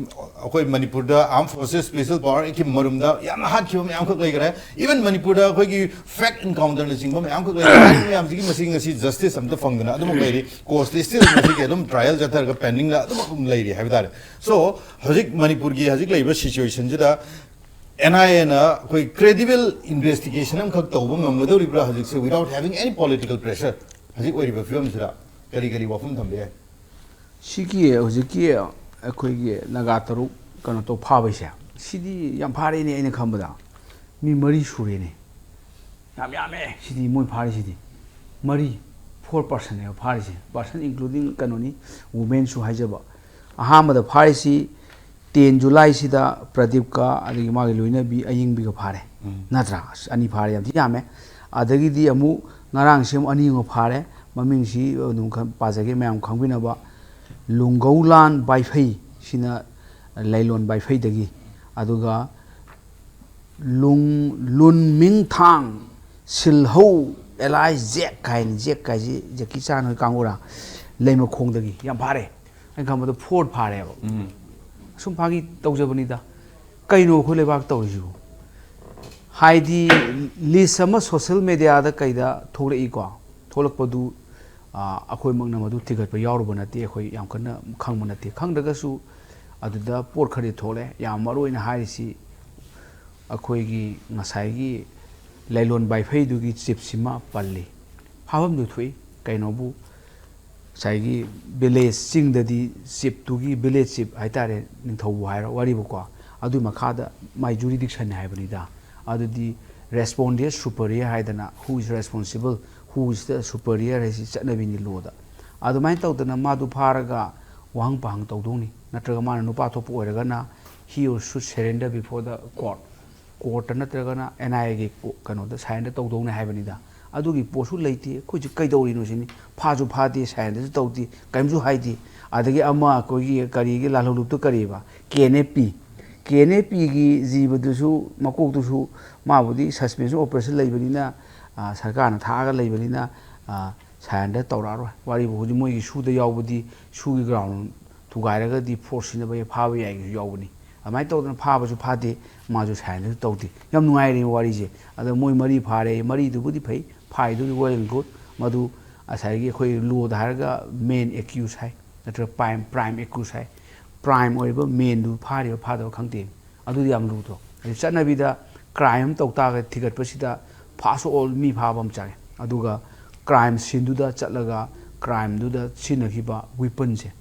ꯑꯩꯈꯣꯏ ꯃꯅꯤꯄꯨꯔꯗ Armed Forces Special Power Act ꯀꯤ ꯃꯔꯨꯝꯗ ꯌꯥꯝꯅ ꯍꯥꯠꯈꯤꯕ ꯃꯌꯥꯝꯈꯛ ꯂꯩꯈ꯭ꯔꯦ꯫ Even ꯃꯅꯤꯄꯨꯔꯗ ꯑꯩꯈꯣꯏꯒꯤ fake encounter ꯅꯆꯤꯡꯕ ꯃꯌꯥꯝꯈꯛ ꯂꯩꯈ꯭ꯔꯦ꯫ ꯍꯥꯏꯔꯤꯕ ꯃꯌꯥꯝꯁꯤꯒꯤ ꯃꯁꯤꯡ ꯉꯁꯤ justice ꯑꯝꯇ ꯐꯪꯗꯅ ꯑꯗꯨꯃꯛ ꯂꯩꯔꯤ꯫ Cause ꯇꯤ still ꯃꯁꯤꯒꯤ ꯑꯗꯨꯝ trial ꯆꯠꯊꯔꯒ pending ꯗ ꯑꯗꯨꯃꯛ ꯑꯗꯨꯝ ꯂꯩꯔꯤ ꯍꯥꯏꯕ ꯇꯥꯔꯦ꯫ So ꯍꯧꯖꯤꯛ ꯃꯅꯤꯄꯨꯔꯒꯤ ꯍꯧꯖꯤꯛ ꯂꯩꯔꯤꯕ situation ꯁꯤꯗ N I A ꯅ ꯑꯩꯈꯣꯏ credible investigation ꯑꯃꯈꯛ ꯇꯧꯕ ꯉꯝꯒꯗꯧꯔꯤꯕ꯭ꯔꯥ ꯍꯧꯖꯤꯛꯁꯦ, without having any political pressure? ꯍꯧꯖꯤꯛ ꯑꯣꯏꯔꯤꯕ ꯐꯤꯕꯝꯁꯤꯗ ꯀꯔꯤ ꯀꯔꯤ ꯋꯥꯐꯝ ꯊꯝꯕ ꯌꯥꯏ? ꯁꯤꯒꯤ ꯍꯧꯖꯤꯛꯀꯤ ꯑꯩꯈꯣꯏꯒꯤ ꯅꯥꯒꯥ ꯇꯔꯨꯛ ꯀꯩꯅꯣ ꯇꯧ ꯐꯥꯕꯩꯁꯦ, ꯁꯤꯗꯤ ꯌꯥꯝ ꯐꯥꯔꯦꯅꯦ꯫ ꯑꯩꯅ ꯈꯟꯕꯗ ꯃꯤ ꯃꯔꯤ ꯁꯨꯔꯦꯅꯦ꯫ ꯌꯥꯝ ꯌꯥꯝꯃꯦ ꯁꯤꯗꯤ ꯃꯣꯏ ꯐꯥꯔꯤꯁꯤꯗꯤ꯫ ꯃꯔꯤ, four person ꯅꯦꯕ ꯐꯥꯔꯤꯁꯦ, person including ꯀꯩꯅꯣꯅꯤ, women ꯁꯨ ꯍꯥꯏꯖꯕ꯫ ꯑꯍꯥꯟꯕꯗ ꯐꯥꯔꯤꯁꯤ ten July ꯁꯤꯗ ꯄ꯭ꯔꯗꯤꯞꯀ ꯑꯗꯒꯤ ꯃꯥꯒꯤ ꯂꯣꯏꯅꯕꯤ ꯑꯌꯤꯡꯕꯤꯒ ꯐꯥꯔꯦ꯫ ꯅꯠꯇ꯭ꯔꯥ? ꯑꯁ, ꯑꯅꯤ ꯐꯥꯔꯦ, ꯌꯥꯝ ꯊꯤ ꯌꯥꯝꯃꯦ꯫ ꯑꯗꯒꯤꯗꯤ ꯑꯃꯨꯛ ꯉꯔꯥꯡꯁꯤ ꯑꯃꯨꯛ ꯑꯅꯤ ꯑꯃ ꯐꯥꯔꯦ꯫ ꯃꯃꯤꯡꯁꯤ ꯑꯗꯨꯝ ꯈ- ꯄꯥꯖꯒꯦ, ꯃꯌꯥꯝ ꯈꯪꯕꯤꯅꯕ꯫ ꯂꯨꯡꯒꯧꯂꯥꯟ ꯕꯥꯏꯐꯩ, ꯁꯤꯅ ꯂꯩꯂꯣꯟ ꯕꯥꯏꯐꯩꯗꯒꯤ꯫ ꯑꯗꯨꯒ ꯂꯨꯡ ꯂꯨꯟꯃꯤꯡꯊꯥꯡ ꯁꯤꯜꯍꯧ ꯑꯦꯂꯥꯏ ꯖꯦꯛ ꯀꯥꯏꯅ, ꯖꯦꯛ ꯀꯥꯏꯁꯤ ꯖꯦꯀꯤ ꯆꯥꯟ ꯍꯣꯏ ꯀꯥꯡꯕꯨꯔꯥ, ꯂꯩꯃꯈꯣꯡꯗꯒꯤ꯫ ꯌꯥꯝ ꯐꯥꯔꯦ꯫ ꯑꯩꯅ ꯈꯟꯕꯗ four ꯐꯥꯔꯦꯕ꯫ ꯁꯨꯝ ꯐꯥꯒꯤ ꯇꯧꯖꯕꯅꯤꯗ꯫ ꯀꯩꯅꯣ ꯑꯩꯈꯣꯏ ꯂꯩꯕꯥꯛ ꯇꯧꯔꯤꯁꯤꯕꯨ? ꯍꯥꯏꯗꯤ list ꯑꯃ social media ꯗ ꯀꯩꯗ ꯊꯣꯛꯂꯛꯏꯀꯣ꯫ ꯊꯣꯛꯂꯛꯄꯗꯨ, ꯑ, ꯑꯩꯈꯣꯏꯃꯛꯅ ꯃꯗꯨ ꯊꯤꯒꯠꯄ ꯌꯥꯎꯔꯨꯕ ꯅꯠꯇꯦ, ꯑꯩꯈꯣꯏ ꯌꯥꯝ ꯀꯟꯅ ꯈꯪꯕ ꯅꯠꯇꯦ꯫ ꯈꯪꯗ꯭ꯔꯒꯁꯨ ꯑꯗꯨꯗ ꯄꯣꯠ ꯈꯔꯗꯤ ꯊꯣꯛꯂꯛꯑꯦ꯫ ꯌꯥꯝ ꯃꯔꯨ ꯑꯣꯏꯅ ꯍꯥꯏꯔꯤꯁꯤ ꯑꯩꯈꯣꯏꯒꯤ ꯉꯁꯥꯏꯒꯤ ꯂꯩꯂꯣꯟ ꯕꯥꯏꯐꯩꯗꯨꯒꯤ chief ꯁꯤꯃ ꯄꯜꯂꯤ꯫ ꯐꯥꯐꯝꯗꯨ ꯊꯣꯛꯏ꯫ ꯀꯩꯅꯣꯕꯨ ꯉꯁꯥꯏꯒꯤ village, ꯆꯤꯡꯗꯗꯤ chief ꯇꯨꯒꯤ, village chief ꯍꯥꯏꯇꯥꯔꯦ, ꯅꯤꯡꯊꯧꯕꯨ ꯍꯥꯏꯔꯣ, ꯋꯥꯔꯤꯕꯨꯀꯣ, ꯑꯗꯨꯒꯤ ꯃꯈꯥꯗ my jurisdiction ꯅꯤ ꯍꯥꯏꯕꯅꯤꯗ꯫ ꯑꯗꯨꯗꯤ respondeat superior ꯍꯥꯏꯗꯅ, who is responsible, who is the superior ꯍꯥꯏꯁꯤ ꯆꯠꯅꯕꯤꯅꯤ law ꯗ꯫ ꯑꯗꯨꯃꯥꯏꯅ ꯇꯧꯗꯅ ꯃꯥꯗꯨ ꯐꯥꯔꯒ ꯋꯥꯍꯪ ꯄꯥꯍꯪ ꯇꯧꯗꯧꯅꯤ꯫ ꯅꯠꯇ꯭ꯔꯒ ꯃꯥꯅ ꯅꯨꯄꯥ ꯊꯣꯛꯄ ꯑꯣꯏꯔꯒꯅ he or should surrender before the court꯫ ꯀꯣꯔꯠꯇ ꯅꯠꯇ꯭ꯔꯒꯅ ꯑꯦꯟ ꯑꯥꯏ ꯑꯦꯒꯤ ꯀꯩꯅꯣꯗ ꯁꯔꯦꯟꯗꯔ ꯇꯧꯗꯧꯅꯦ ꯍꯥꯏꯕꯅꯤꯗ꯫ ꯑꯗꯨꯒꯤ ꯄꯣꯠꯁꯨ ꯂꯩꯇꯦ꯫ ꯑꯩꯈꯣꯏꯁꯨ ꯀꯩꯗꯧꯔꯤꯅꯣ ꯁꯤꯅꯤ꯫ ꯐꯥꯁꯨ ꯐꯥꯗꯦ, ꯁꯔꯦꯟꯗꯔꯁꯨ ꯇꯧꯗꯦ, ꯀꯔꯤꯝꯁꯨ ꯍꯥꯏꯗꯦ꯫ ꯑꯗꯒꯤ ꯑꯃ ꯑꯩꯈꯣꯏꯒꯤ ꯀꯔꯤꯒꯤ ꯂꯥꯜꯍꯧꯂꯨꯞꯇꯣ ꯀꯔꯤꯕ, ꯀꯦ N A P, K N A ꯄꯤꯒꯤ ꯖꯤꯕꯗꯨꯁꯨ, ꯃꯀꯣꯛꯇꯨꯁꯨ, ꯃꯥꯕꯨꯗꯤ ꯁꯁꯄꯦꯟꯁꯟ ꯑꯣꯄꯔꯦꯁꯟ ꯂꯩꯕꯅꯤꯅ, ꯁꯔꯀꯥꯔꯅ ꯊꯥꯛꯑꯒ ꯂꯩꯕꯅꯤꯅ, ꯁꯔꯦꯟꯗꯔ ꯇꯧꯔꯛꯑꯔꯣꯏ꯫ ꯋꯥꯔꯤꯕꯨ ꯍꯧꯖꯤꯛ ꯃꯣꯏꯒꯤ ꯁꯨꯗ ꯌꯥꯎꯕꯗꯤ, ꯁꯨꯒꯤ ꯒ꯭ꯔꯥꯎꯟ ꯊꯨꯒꯥꯏꯔꯒꯗꯤ ꯐꯣꯔꯁ ꯁꯤꯖꯤꯟꯅꯕ ꯍꯦꯛ ꯐꯥꯕ ꯌꯥꯏꯁꯨ ꯌꯥꯎꯕꯅꯤ꯫ ꯑꯗꯨꯃꯥꯏꯅ ꯇꯧꯗꯅ ꯐꯥꯕꯁꯨ ꯐꯥꯗꯦ, ꯃꯥꯁꯨ ꯁꯔꯦꯟꯗꯔꯁꯨ ꯇꯧꯗꯦ꯫ ꯌꯥꯝ ꯅꯨꯡꯉꯥꯏꯔꯦ ꯋꯥꯔꯤꯁꯦ꯫ ꯑꯗꯣ ꯃꯣꯏ ꯃꯔꯤ ꯐꯥꯔꯦ, ꯃꯔꯤꯗꯨꯕꯨꯗꯤ ꯐꯩ, ꯐꯥꯏꯗꯨꯗꯤ well and good꯫ ꯃꯗꯨ ꯉꯁꯥꯏꯒꯤ ꯑꯩꯈꯣꯏ ꯂꯣꯗ ꯍꯥꯏꯔꯒ ꯃꯦꯟ ꯑꯦꯀ꯭ꯌꯨꯁ ꯍꯥꯏ, ꯅꯠꯇ꯭ꯔꯒ ꯄ꯭ꯔꯥꯏꯝ, ꯄ꯭ꯔꯥꯏꯝ ꯑꯦꯀ꯭ꯌꯨꯁ ꯍꯥꯏ꯫ ꯄ꯭ꯔꯥꯏꯝ ꯑꯣꯏꯔꯤꯕ ꯃꯦꯟꯗꯨ ꯐꯥꯔꯤꯕ ꯐꯥꯗꯕ ꯈꯪꯗꯦ꯫ ꯑꯗꯨꯗꯤ ꯌꯥꯝ ꯂꯨꯗ꯭ꯔꯣ? ꯍꯥꯏꯗꯤ ꯆꯠꯅꯕꯤꯗ ꯀ꯭ꯔꯥꯏꯝ ꯑꯃ ꯇꯧ ꯇꯥꯔꯒꯗꯤ ꯊꯤꯒꯠꯄꯁꯤꯗ ꯐꯥꯁ ꯑꯣꯜ ꯃꯤ ꯐꯥꯕ ꯑꯃ ꯆꯪꯉꯦ꯫ ꯑꯗꯨꯒ ꯀ꯭ꯔꯥꯏꯝ ꯁꯤꯟꯗꯨꯗ ꯆꯠꯂꯒ ꯀ꯭ꯔꯥꯏꯝꯗꯨꯗ ꯁꯤꯖꯤꯟꯅꯈꯤꯕ ꯋꯤꯄꯟꯁꯦ,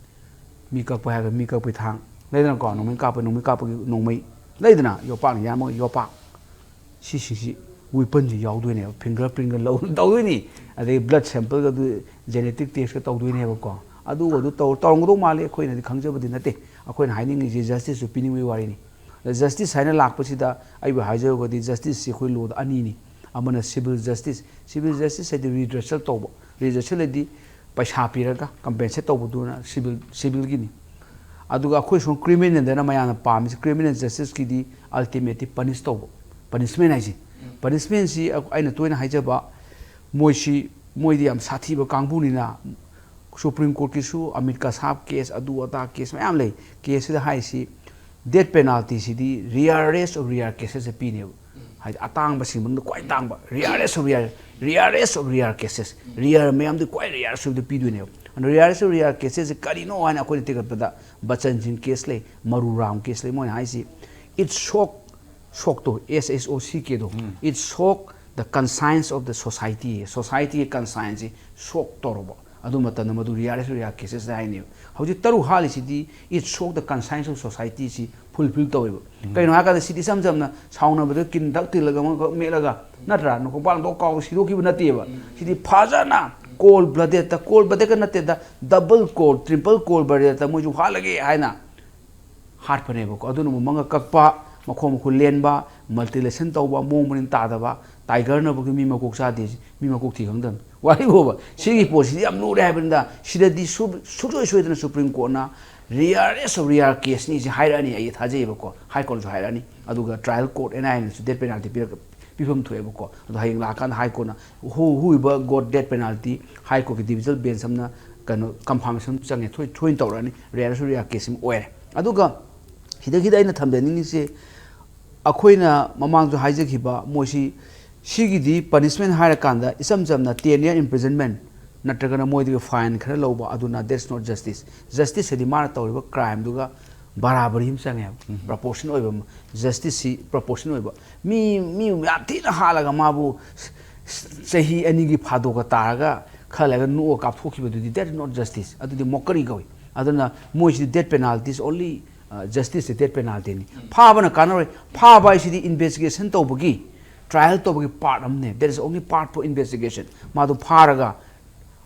ꯃꯤ ꯀꯛꯄ ꯍꯥꯏꯔꯒ ꯃꯤ ꯀꯛꯄꯒꯤ ꯊꯥꯡ ꯂꯩꯗꯅꯀꯣ, ꯅꯣꯡꯃꯩ ꯀꯥꯞꯄ, ꯅꯣꯡꯃꯩ ꯀꯥꯞꯄꯒꯤ ꯅꯣꯡꯃꯩ ꯂꯩꯗꯅ, ꯌꯣꯄꯥꯛꯅ ꯌꯥꯝꯃꯒ ꯌꯣꯄꯥꯛ, ꯁꯤꯁꯤꯡꯁꯤ ꯋꯤꯄꯟꯁꯤ ꯌꯥꯎꯗꯣꯏꯅꯦꯕ꯫ ꯐꯤꯡꯒꯔ ꯄ꯭ꯔꯤꯟꯒ ꯂꯧ ꯇꯧꯗꯣꯏꯅꯤ, ꯑꯗꯩ ꯕ꯭ꯂꯗ ꯁꯦꯝꯄꯜꯒ ꯑꯗꯨ ꯖꯦꯅꯦꯇꯤꯛ ꯇꯦꯁꯀ ꯇꯧꯗꯣꯏꯅꯦꯕꯀꯣ꯫ ꯑꯗꯨ ꯑꯗꯨ ꯇꯧ ꯇꯧꯔꯝꯒꯗꯧ ꯃꯥꯜꯂꯤ, ꯑꯩꯈꯣꯏꯅꯗꯤ ꯈꯪꯖꯕꯗꯤ ꯅꯠꯇꯦ꯫ ꯑꯩꯈꯣꯏꯅ ꯍꯥꯏꯅꯤꯡꯉꯤꯁꯦ ꯖꯁꯇꯤꯁꯁꯨ ꯄꯤꯅꯤꯡꯕꯒꯤ ꯋꯥꯔꯤꯅꯤ꯫ ꯖꯁꯇꯤꯁ ꯍꯥꯏꯅ ꯂꯥꯛꯄꯁꯤꯗ ꯑꯩꯕꯨ ꯍꯥꯏꯖꯔꯒꯗꯤ ꯖꯁꯇꯤꯁꯁꯤ ꯑꯩꯈꯣꯏ ꯂꯣꯗ ꯑꯅꯤꯅꯤ꯫ ꯑꯃꯅ ꯁꯤꯚꯤꯜ ꯖꯁꯇꯤꯁ, ꯁꯤꯚꯤꯜ ꯖꯁꯇꯤꯁ ꯍꯥꯏꯗꯤ ꯔꯤꯗ꯭ꯔꯦꯁꯦꯜ ꯇꯧꯕ, ꯔꯤꯗ꯭ꯔꯦꯁꯦꯜ ꯍꯥꯏꯗꯤ ꯄꯩꯁꯥ ꯄꯤꯔꯒ ꯀꯝꯄꯦꯟꯁꯦꯠ ꯇꯧꯕꯗꯨꯅ ꯁꯤꯚꯤꯜ, ꯁꯤꯚꯤꯜꯒꯤꯅꯤ꯫ ꯑꯗꯨꯒ ꯑꯩꯈꯣꯏ ꯁꯣꯝ ꯀ꯭ꯔꯤꯃꯤꯅꯦꯜꯗꯅ ꯃꯌꯥꯝꯅ ꯄꯥꯝꯃꯤꯁꯦ, ꯀ꯭ꯔꯤꯃꯤꯅꯦꯜ ꯖꯁꯇꯤꯁꯀꯤꯗꯤ ꯑꯜꯇꯤꯃꯦꯠꯂꯤ ꯄꯅꯤꯁ ꯇꯧꯕ, ꯄꯅꯤꯁꯃꯦꯟ ꯍꯥꯏꯁꯦ꯫ ꯄꯅꯤꯁꯃꯦꯟꯁꯤ ꯑꯩꯅ ꯇꯣꯏꯅ ꯍꯥꯏꯖꯕ, ꯃꯣꯏꯁꯤ, ꯃꯣꯏꯗꯤ ꯌꯥꯝ ꯁꯥꯊꯤꯕ ꯀꯥꯡꯕꯨꯅꯤꯅ, ꯁꯨꯄ꯭ꯔꯤꯝ ꯀꯣꯔꯠꯀꯤꯁꯨ ꯑꯃꯤꯠ ꯀꯁꯥꯞ ꯀꯦꯁ, ꯑꯗꯨ ꯑꯗꯥ ꯀꯦꯁ ꯃꯌꯥꯝ ꯂꯩ꯫ ꯀꯦꯁꯁꯤꯗ ꯍꯥꯏꯔꯤꯁꯤ, ꯗꯦꯠ ꯄꯦꯅꯥꯜꯇꯤꯁꯤꯗꯤ rarest of rare cases ꯄꯤꯅꯦꯕ꯫ ꯍꯥꯏꯗꯤ ꯑꯇꯥꯡꯕꯁꯤꯡ ꯃꯅꯨꯡꯗ ꯈ꯭ꯋꯥꯏ ꯇꯥꯡꯕ, rarest of rare, rarest of rare cases, rare ꯃꯌꯥꯝꯗꯤ ꯈ꯭ꯋꯥꯏ rarest ꯑꯣꯏꯕꯗ ꯄꯤꯗꯣꯏꯅꯦꯕ꯫ ꯑꯗꯣ rarest of rare cases ꯀꯔꯤꯅꯣ ꯍꯥꯏꯅ ꯑꯩꯈꯣꯏꯅ ꯊꯤꯒꯠꯄꯗ, ꯕꯆꯟ ꯁꯤꯡ ꯀꯦꯁ ꯂꯩ, ꯃꯔꯨ ꯔꯥꯝ ꯀꯦꯁ ꯂꯩ꯫ ꯃꯣꯏꯅ ꯍꯥꯏꯁꯤ, it shock, ꯁꯣꯛꯇꯣ, S H O C Kꯗꯣ, it shock the conscience of the society, ꯁꯣꯁꯥꯏꯇꯤꯒꯤ ꯀꯟꯁꯥꯏꯟꯁꯁꯤ ꯁꯣꯛ ꯇꯧꯔꯕ꯫ ꯑꯗꯨ ꯃꯇꯝꯗ ꯃꯗꯨ rarest of rare cases ꯍꯥꯏꯅꯦꯕ꯫ ꯍꯧꯖꯤꯛ ꯇꯔꯨꯛ ꯍꯥꯠꯂꯤꯁꯤꯗꯤ it shock the conscience of society ꯁꯤ ꯐꯨꯜꯐꯤꯜ ꯇꯧꯋꯦꯕ꯫ ꯀꯩꯅꯣ ꯍꯥꯏꯔꯀꯥꯟꯗ ꯁꯤꯗꯤ ꯏꯆꯝ ꯆꯝꯅ ꯁꯥꯎꯅꯕꯗ ꯀꯤꯟ ꯊꯛ ꯊꯤꯜꯂꯒ ꯑꯃꯈꯛ ꯃꯦꯠꯂꯒ, ꯅꯠꯇ꯭ꯔꯥ, ꯅꯀꯣꯡꯄꯥꯟꯗꯣ ꯀꯥꯎ ꯁꯤꯗꯣꯛꯈꯤꯕ ꯅꯠꯇꯦꯕ꯫ ꯁꯤꯗꯤ ꯐꯖꯅ cold bloodedꯇ, cold bloodedꯀ ꯅꯠꯇꯦꯗ, double cold, triple cold bloodedꯇ ꯃꯣꯏꯁꯨ ꯍꯥꯠꯂꯒꯦ ꯍꯥꯏꯅ ꯍꯥꯠꯄꯅꯦꯕꯀꯣ꯫ ꯑꯗꯨꯅ ꯑꯃꯨꯛ ꯃꯉꯛ ꯀꯛꯄ, ꯃꯈꯣꯡ ꯃꯈꯨꯠ ꯂꯦꯟꯕ, ꯃꯜꯇꯤꯂꯦꯁꯟ ꯇꯧꯕ, ꯃꯑꯣꯡ ꯃꯔꯤꯟ ꯇꯥꯗꯕ, ꯇꯥꯏꯒꯔꯅꯕꯨꯒꯤ ꯃꯤ ꯃꯀꯣꯛ ꯆꯥꯗꯦ, ꯃꯤ ꯃꯀꯣꯛ ꯊꯤ ꯈꯪꯗꯕꯅꯤ꯫ ꯋꯥꯔꯤꯕꯣꯕ, ꯁꯤꯒꯤ ꯄꯣꯠꯁꯤꯗꯤ ꯌꯥꯝ ꯂꯨꯔꯦ ꯍꯥꯏꯕꯅꯤꯗ꯫ ꯁꯤꯗꯗꯤ ꯁꯨ-, ꯁꯨꯡꯁꯣꯏ ꯁꯣꯏꯗꯅ ꯁꯨꯄ꯭ꯔꯤꯝ ꯀꯣꯔꯠꯅ rarest of rare caseꯅꯤ ꯁꯤ ꯍꯥꯏꯔꯛꯑꯅꯤ, ꯑꯩ ꯊꯥꯖꯩꯌꯦꯕꯀꯣ꯫ ꯍꯥꯏ ꯀꯣꯔꯠꯅꯁꯨ ꯍꯥꯏꯔꯛꯑꯅꯤ꯫ ꯑꯗꯨꯒ ꯇ꯭ꯔꯥꯏꯌꯦꯜ ꯀꯣꯔꯠ ꯑꯦꯟ ꯑꯥꯏ ꯑꯦꯅꯁꯨ ꯗꯦꯠ ꯄꯦꯅꯥꯜꯇꯤ ꯄꯤꯔꯛ-, ꯄꯤꯐꯝ ꯊꯣꯛꯑꯦꯕꯀꯣ꯫ ꯑꯗꯣ ꯍꯌꯦꯡ ꯂꯥꯛꯑꯀꯥꯟꯗ ꯍꯥꯏ ꯀꯣꯔꯠꯅ who, who got death penalty, high ꯀꯣꯔꯠꯀꯤ ꯗꯤꯚꯤꯖꯅꯦꯜ ꯕꯦꯟꯁ ꯑꯃꯅ ꯀꯩꯅꯣ ꯀꯟꯐꯥꯔꯃꯦꯁꯟ ꯆꯪꯉꯦ, ꯊꯣꯏ-, ꯊꯣꯏꯅ ꯇꯧꯔꯛꯑꯅꯤ꯫ Rarest of rare case ꯑꯃ ꯑꯣꯏꯔꯦ꯫ ꯑꯗꯨꯒ ꯁꯤꯗꯒꯤꯗ ꯑꯩꯅ ꯊꯝꯖꯅꯤꯡꯉꯤꯁꯦ, ꯑꯩꯈꯣꯏꯅ ꯃꯃꯥꯡꯁꯨ ꯍꯥꯏꯖꯈꯤꯕ, ꯃꯣꯏꯁꯤ, ꯁꯤꯒꯤꯗꯤ ꯄꯅꯤꯁꯃꯦꯟ ꯍꯥꯏꯔꯀꯥꯟꯗ ꯏꯆꯝ ꯆꯝꯅ ten year imprisonment ꯅꯠꯇ꯭ꯔꯒꯅ ꯃꯣꯏꯗꯒꯤ ꯐꯥꯏꯟ ꯈꯔ ꯂꯧꯕ, ꯑꯗꯨꯅ that's not justice꯫ ꯖꯁꯇꯤꯁ ꯍꯥꯏꯗꯤ ꯃꯥꯅ ꯇꯧꯔꯤꯕ ꯀ꯭ꯔꯥꯏꯝꯗꯨꯒ ꯕꯔꯥꯕꯔꯤ ꯑꯃ ꯆꯪꯉꯦꯕ, ꯄ꯭ꯔꯣꯄꯣꯔꯁꯟ ꯑꯣꯏꯕ ꯑꯃ, ꯖꯁꯇꯤꯁꯁꯤ ꯄ꯭ꯔꯣꯄꯣꯔꯁꯟ ꯑꯣꯏꯕ꯫ ꯃꯤ, ꯃꯤ ꯌꯥꯝ ꯊꯤꯅ ꯍꯥꯠꯂꯒ ꯃꯥꯕꯨ ꯆꯍꯤ ꯑꯅꯤꯒꯤ ꯐꯥꯗꯣꯛꯀ ꯇꯥꯔꯒ ꯈꯔ ꯂꯩꯔꯒ ꯅꯣꯛꯑ ꯀꯥꯞꯊꯣꯛꯈꯤꯕꯗꯨꯗꯤ, that is not justice, ꯑꯗꯨꯗꯤ mockery ꯀꯧꯏ꯫ ꯑꯗꯨꯅ ꯃꯣꯏꯁꯤꯗꯤ death penalty is only, ꯖꯁꯇꯤꯁꯁꯦ ꯗꯦꯠ ꯄꯦꯅꯥꯜꯇꯤꯅꯤ꯫ ꯐꯥꯕꯅ ꯀꯥꯟꯅꯔꯣꯏ꯫ ꯐꯥꯕ ꯍꯥꯏꯁꯤꯗꯤ ꯏꯟꯚꯦꯁꯇꯤꯒꯦꯁꯟ ꯇꯧꯕꯒꯤ, ꯇ꯭ꯔꯥꯏꯌꯦꯜ ꯇꯧꯕꯒꯤ ꯄꯥꯔꯠ ꯑꯃꯅꯦ꯫ That is only part for investigation꯫ ꯃꯥꯗꯣ ꯐꯥꯔꯒ